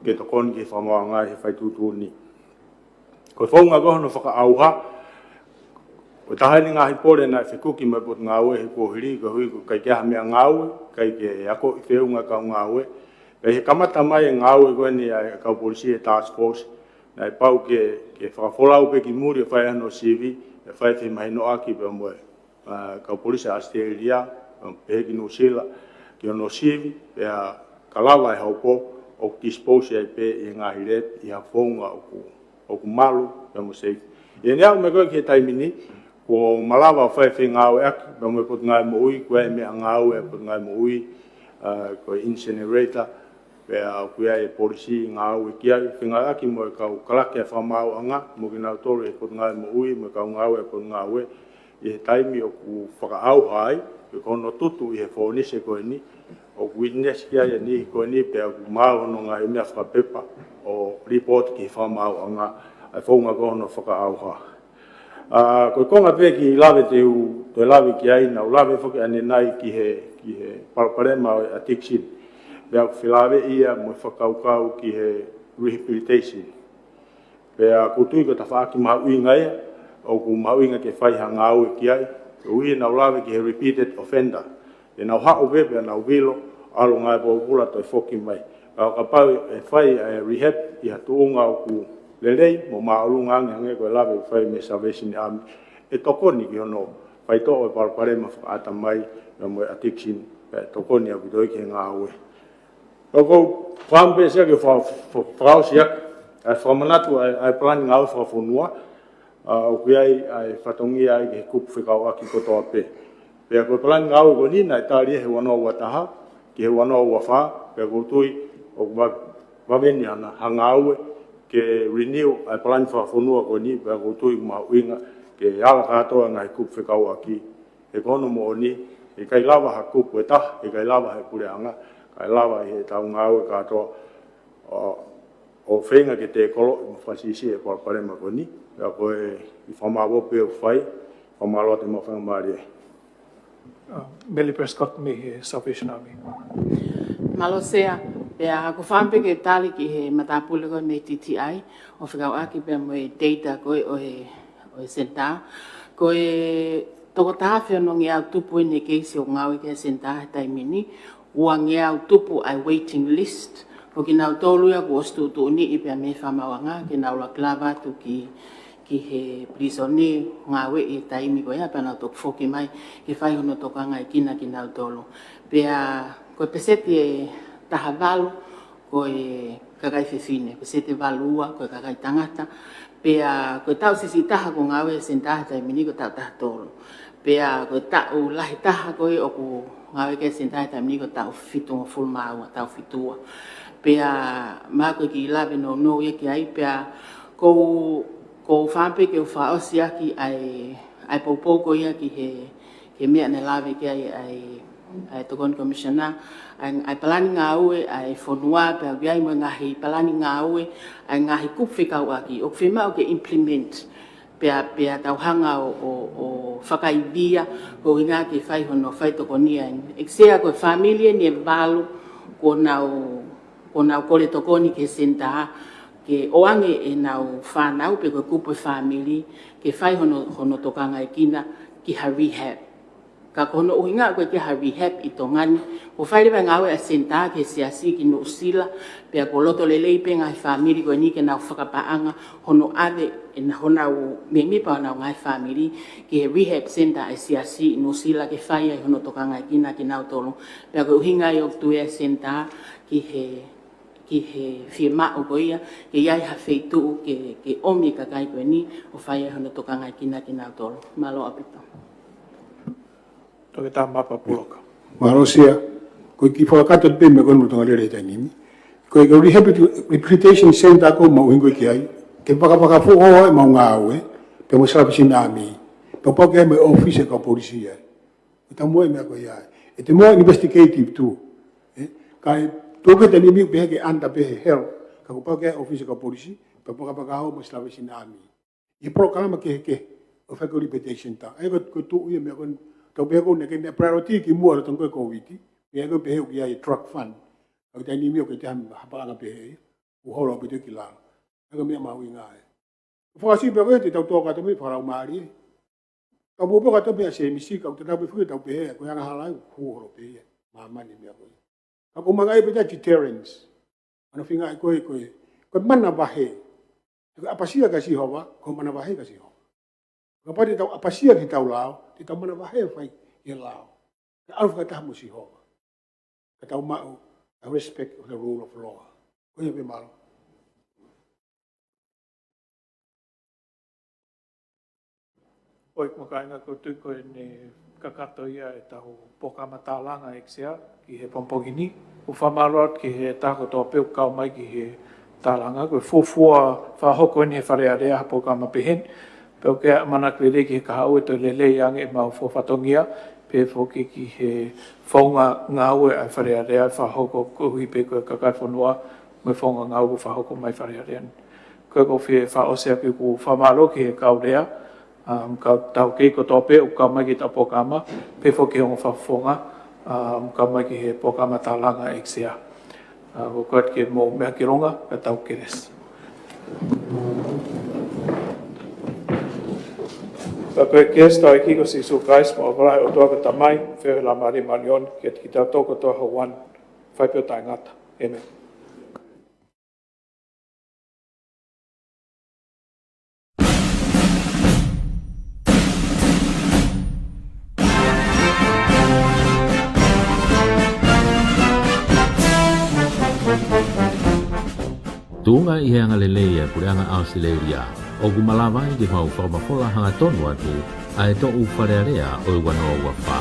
ke tokoni ki he fakamaauʻanga ʻi he fai tuʻutuʻuni. Ko e founga ko hono fakaʻauha, ko e taha eni e ngaahi pole naʻe fekuki mai Potungāue he kuo hili, koeʻuhi ko e ʻikai ke ʻi ai ha meʻangāue, ʻikai ke akoʻi feʻunga e kau ngāue. Pea ʻi he kamata mai e ngāue ko eni ʻa e kau polisi e task force, naʻe pau ke, ke fakafolau pē ki muli ʻo fai hono sivi, ʻo fai femahinoʻaki pea mo e ʻa e kau polisi ʻAositelēlia, pehē ki Nuʻusila, ki hono sivi, pea ka lava e hopo, ʻoku dispose ai pē ʻi he ngaahi lab, ʻi ha founga ʻoku, ʻoku malu, pea mo safe. ʻI heʻene aʻu mai ko ē ki he taimi ni, kuo malava ʻo fai fengāueʻaki, pea mo e Potungāue Moʻui, ko e meʻangāue e Potungāue Moʻui, ʻa, ko e incinerator, pea ʻoku ʻi ai e polisi ngāue ki ai, fengāueʻaki mo e kau kalake ʻa e fakamaauʻanga, mo kinautolu ʻi he Potungāue Moʻui, mo e kau ngāue ʻa e Potungāue, ʻi he taimi ʻoku fakaʻauha ai, pe ko hono tutu ʻi he fōnise ko eni, ʻoku witness ki ai e niʻihi ko eni, pea ʻoku maau hono ngaahi meʻa fakapepa ʻo report ki he fakamaauʻanga, ʻa e founga ko hono fakaʻauha. ʻA, ko e konga pē kiʻi lave te u toe lave ki ai, naʻa ku lave foki ʻanenai ki he, ki he palopalema ʻo e addiction. Pea ʻoku felāveʻi ia mo e fakakaukau ki he rehabilitation. Pea ʻoku ou tui ko e tafaʻaki mahuʻinga ia, ʻoku mahuʻinga ke fai ha ngāue ki ai, koeʻuhi naʻa ku lave ki he repeated offender. Te nau haʻu pē pea nau vilo, ʻalu ngāue pōpula toe foki mai. Ka ʻo kapau ʻe fai ʻa e rehab ʻi ha tuʻunga ʻoku lelei, mo māʻolunga ange hangē ko e lave ʻoku fai mei he Salvation Army, ʻe tokoni ki hono faitoʻo e palopalema fakaʻatamai, pea mo e addiction, pea ʻe tokoni ʻaupito ia ki he ngāue. ʻOku ou fakaʻamu pē Sea ke fa-, fa-, fakaʻosi ʻaki ʻa e fakamanatu ʻa e, ʻa e palani ngāue fakafonua, ʻa, ʻoku ʻi ai ʻa e fatongia ai ki he kupu fekauʻaki kotoa pē. Pea ko e palani ngāue ko eni naʻe tali ia he ua noa ua taha, ki he ua noa ua fā, pea ʻoku ou tui ʻoku va-, vave ni hano, ha ngāue ke renew ʻa e palani fakafonua ko eni, pea ʻoku ou tui ʻoku mahuʻinga ke ala kātoa e ngaahi kupu fekauʻaki, he ko hono moʻoni, ʻe ʻikai lava ha kupu ʻe taha, ʻe ʻikai lava ha puleʻanga, kae lava ʻi heʻetau ngāue kātoa, ʻo, ʻo feinga ke tēkoloʻi mo fakasiʻisiʻi e palopalema ko eni, pea ko e kiʻi fakamaʻopoʻopo pē ʻoku fai, fakamālō atu mo e faingamālie. Uh, Melly Prescott mei he Salvation Army. Mālō Sea, pea ʻoku ou fakaʻamu pē ke tali ki he matāpule ko ē mei T T I, ʻo fekauʻaki pea mo e data ko ē ʻo e, ʻo e senitā. Ko e toko taha afe ono ngeau tupu eni e keisi ʻoku ngāue ki ai e senitā he taimi ni, ua ngeau tupu ʻa e waiting list, ʻo kinautolu ia kuo ʻosi tuʻutuʻuniʻi pea mei he fakamaauʻanga, ke nau lava atu ki, ki he pilīsone ngāue he taimi ko ia, pea nau toki foki mai, ke fai hono tokangaekina kinautolu. Pea ko e peseti ʻe taha valu, ko e kakai fefine, peseti ʻe valu ua, ko e kakai tangata, pea ko e taʻu siʻisiʻi taha kuo ngāue he senitā he taimi ni ko e taʻu taha tolu. Pea ko e taʻu lahi taha ko ē ʻoku ngāue ki ai e senitā he taimi ni ko e taʻu fitungofulu mā ua, taʻu fitu ua. Pea mahalo ko e kiʻi lave nounou ia ki ai, pea ʻoku ou, ʻoku ou fakaʻamu pē ke u fakaʻosi ʻaki ʻa e, ʻa e poupou ko ia ki he, ki he meʻa naʻe lave ki ai ʻa e, ʻa e Tokoni Komisiona, ʻa e, ʻa e palani ngāue ʻa e fonua, pea ʻoku ʻi ai mo e ngaahi palani ngāue ʻa e ngaahi kupu fekauʻaki, ʻoku fiemaʻu ke implement, pea, pea tau hanga ʻo, ʻo, ʻo fakaivia, ko e ʻuhinga ke fai hono faitokonia eni. ʻEiki Sea, ko e fāmili eni ʻe valu, kuo nau, kuo nau kole tokoni ki he senitā, ke ʻoange ʻenau fānau pe ko e kupu e fāmili ke fai hono, hono tokangaekina ki ha rehab. Ka ko hono ʻuhinga ko e ke ha rehab ʻi Tonga ni, ko e fai leva e ngāue ʻa e senitā ki he siasi ki Nuʻusila, pea ko e loto lelei pē ngaahi fāmili ko eni ke nau fakapaʻanga hono ʻave ʻena honau mēmipa honau ngaahi fāmili ki he rehab centre ʻa e siasi ʻi Nuʻusila ke fai ai hono tokangaekina kinautolu. Pea ko e ʻuhinga ia ʻoku tuʻu ai e senitā ki he, ki he fiemaʻu ko ia ke ʻi ai ha feituʻu ke, ke ʻomi e kakai ko eni ʻo fai ai hono tokangaekina kinautolu. Mālō ʻaupito. Toketā Mapa Puloka. Mālō Sea. Ko e kiʻi fakakakato pē meʻa ko eni ʻoku tau lele he taimi ni. Ko e, ko e rehabilitation centre ko ē ʻoku mau ʻuhinga ki ai, ke fakafakafoʻou ai ʻemau ngāue pea mo e Salvation Army. Pea pau ke ʻi ai mo e ʻōfisi ʻa e kau polisi ai. ʻE tau mo e meʻa ko ia. ʻE te mo e investigative too. ʻE, ka ʻe tuku he taimi ni pehē ke under pē he health. Ka kuo pau ke ʻi ai ʻōfisi ʻa e kau polisi, pea fakafakafoʻou mo e Salvation Army. ʻI he polokalama kehekehe ʻo e fai ko e rehabilitation centre. ʻA ia ko, ko e tuʻu ia meʻa ko eni, tau pehē ko eni ke ne priority ki muʻa ʻo e tonga ko e Covid. Pea ko e pehē ʻoku ʻi ai e drug fund. ʻA ia ko e taimi ni ʻoku ʻikai te ha paʻanga pehē ia. ʻOku holo ʻaupito ki lalo. ʻA ia ko e meʻa mahuʻinga ia. Fakasiʻi pē ko e te tau tō kātoa mei fakalaumālie. Ka pupu kātoa mei a se misi ka ʻoku tatau pē foki tau pehē ko e angahala ia ʻoku holo pē ia. Māmani meʻa ko ia. Ka ko e ʻuhinga ia pē ʻa e deterrence. ʻA ia ko e ʻuhinga ia ko e, ko e, ko e manavahē. Ko e ʻapasia kia Sihova, ko e manavahē kia Sihova. Kapau te tau ʻapasia ki heʻetau lao, te tau manavahē fai ki he lao. Ke ʻalu fakataha mo Sihova. Ka tau maʻu ʻa e respect of the rule of law. Ko ia pē, mālō. ʻOi, mo e kāinga, ʻoku ou tui ko eni kakato ia ʻetau polokalama tālanga ʻEiki Sea ki he pongipongi ni. ʻOku ou fakamālō atu ki he taha kotoa pē ʻoku kau mai ki he tālanga. Ko e fuofua fakahoko eni he Fale Alea ha polokalama pehē ni. Pea ʻoku ou ʻamanaki lelei ki he kahaʻu ʻe toe lelei ange ʻemau fua fatongia, pehē foki ki he founga ngāue ʻa e Fale Alea ʻe fakahoko koeʻuhi pē ko e kakai e fonua mo e founga ngāue ʻoku fakahoko mai he Fale Alea ni. Ko ia ʻoku ou fie fakaʻosi ʻaki ʻeku fakamālō ki he kau lea, um, kau taukei kotoa pē ʻoku kau mai ki heʻetau polokalama, pehē foki ki he ongo fakafofonga, um, kau mai ki he polokalama tālanga ʻEiki Sea. ʻA, ʻoku ou kole atu ke mou meʻa ki longa, ka tau kelesi. Ka ko e kelesi ʻa hotau ʻEiki ko Sīsū Kalaisi, mo e ʻofa lahi ʻa e ʻOtua ko e Tamai, feohi ʻa e Laumālie Māʻoniʻoni, ke ʻiate kitautolu kotoa he ʻaho ni, fai pē ʻo taʻengata. ʻĒmeni. Tuʻunga ʻi he angalelei ʻa e Puleʻanga ʻAositelēlia, ʻoku malava ai ke mau fakamafola hangatonu atu ʻa e toʻu Fale Alea ʻo e ua noa ua fā.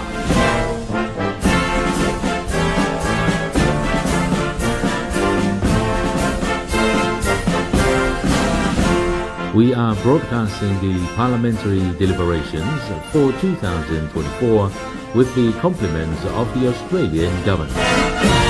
We are broadcasting the parliamentary deliberations for two thousand twenty-four with the compliments of the Australian government.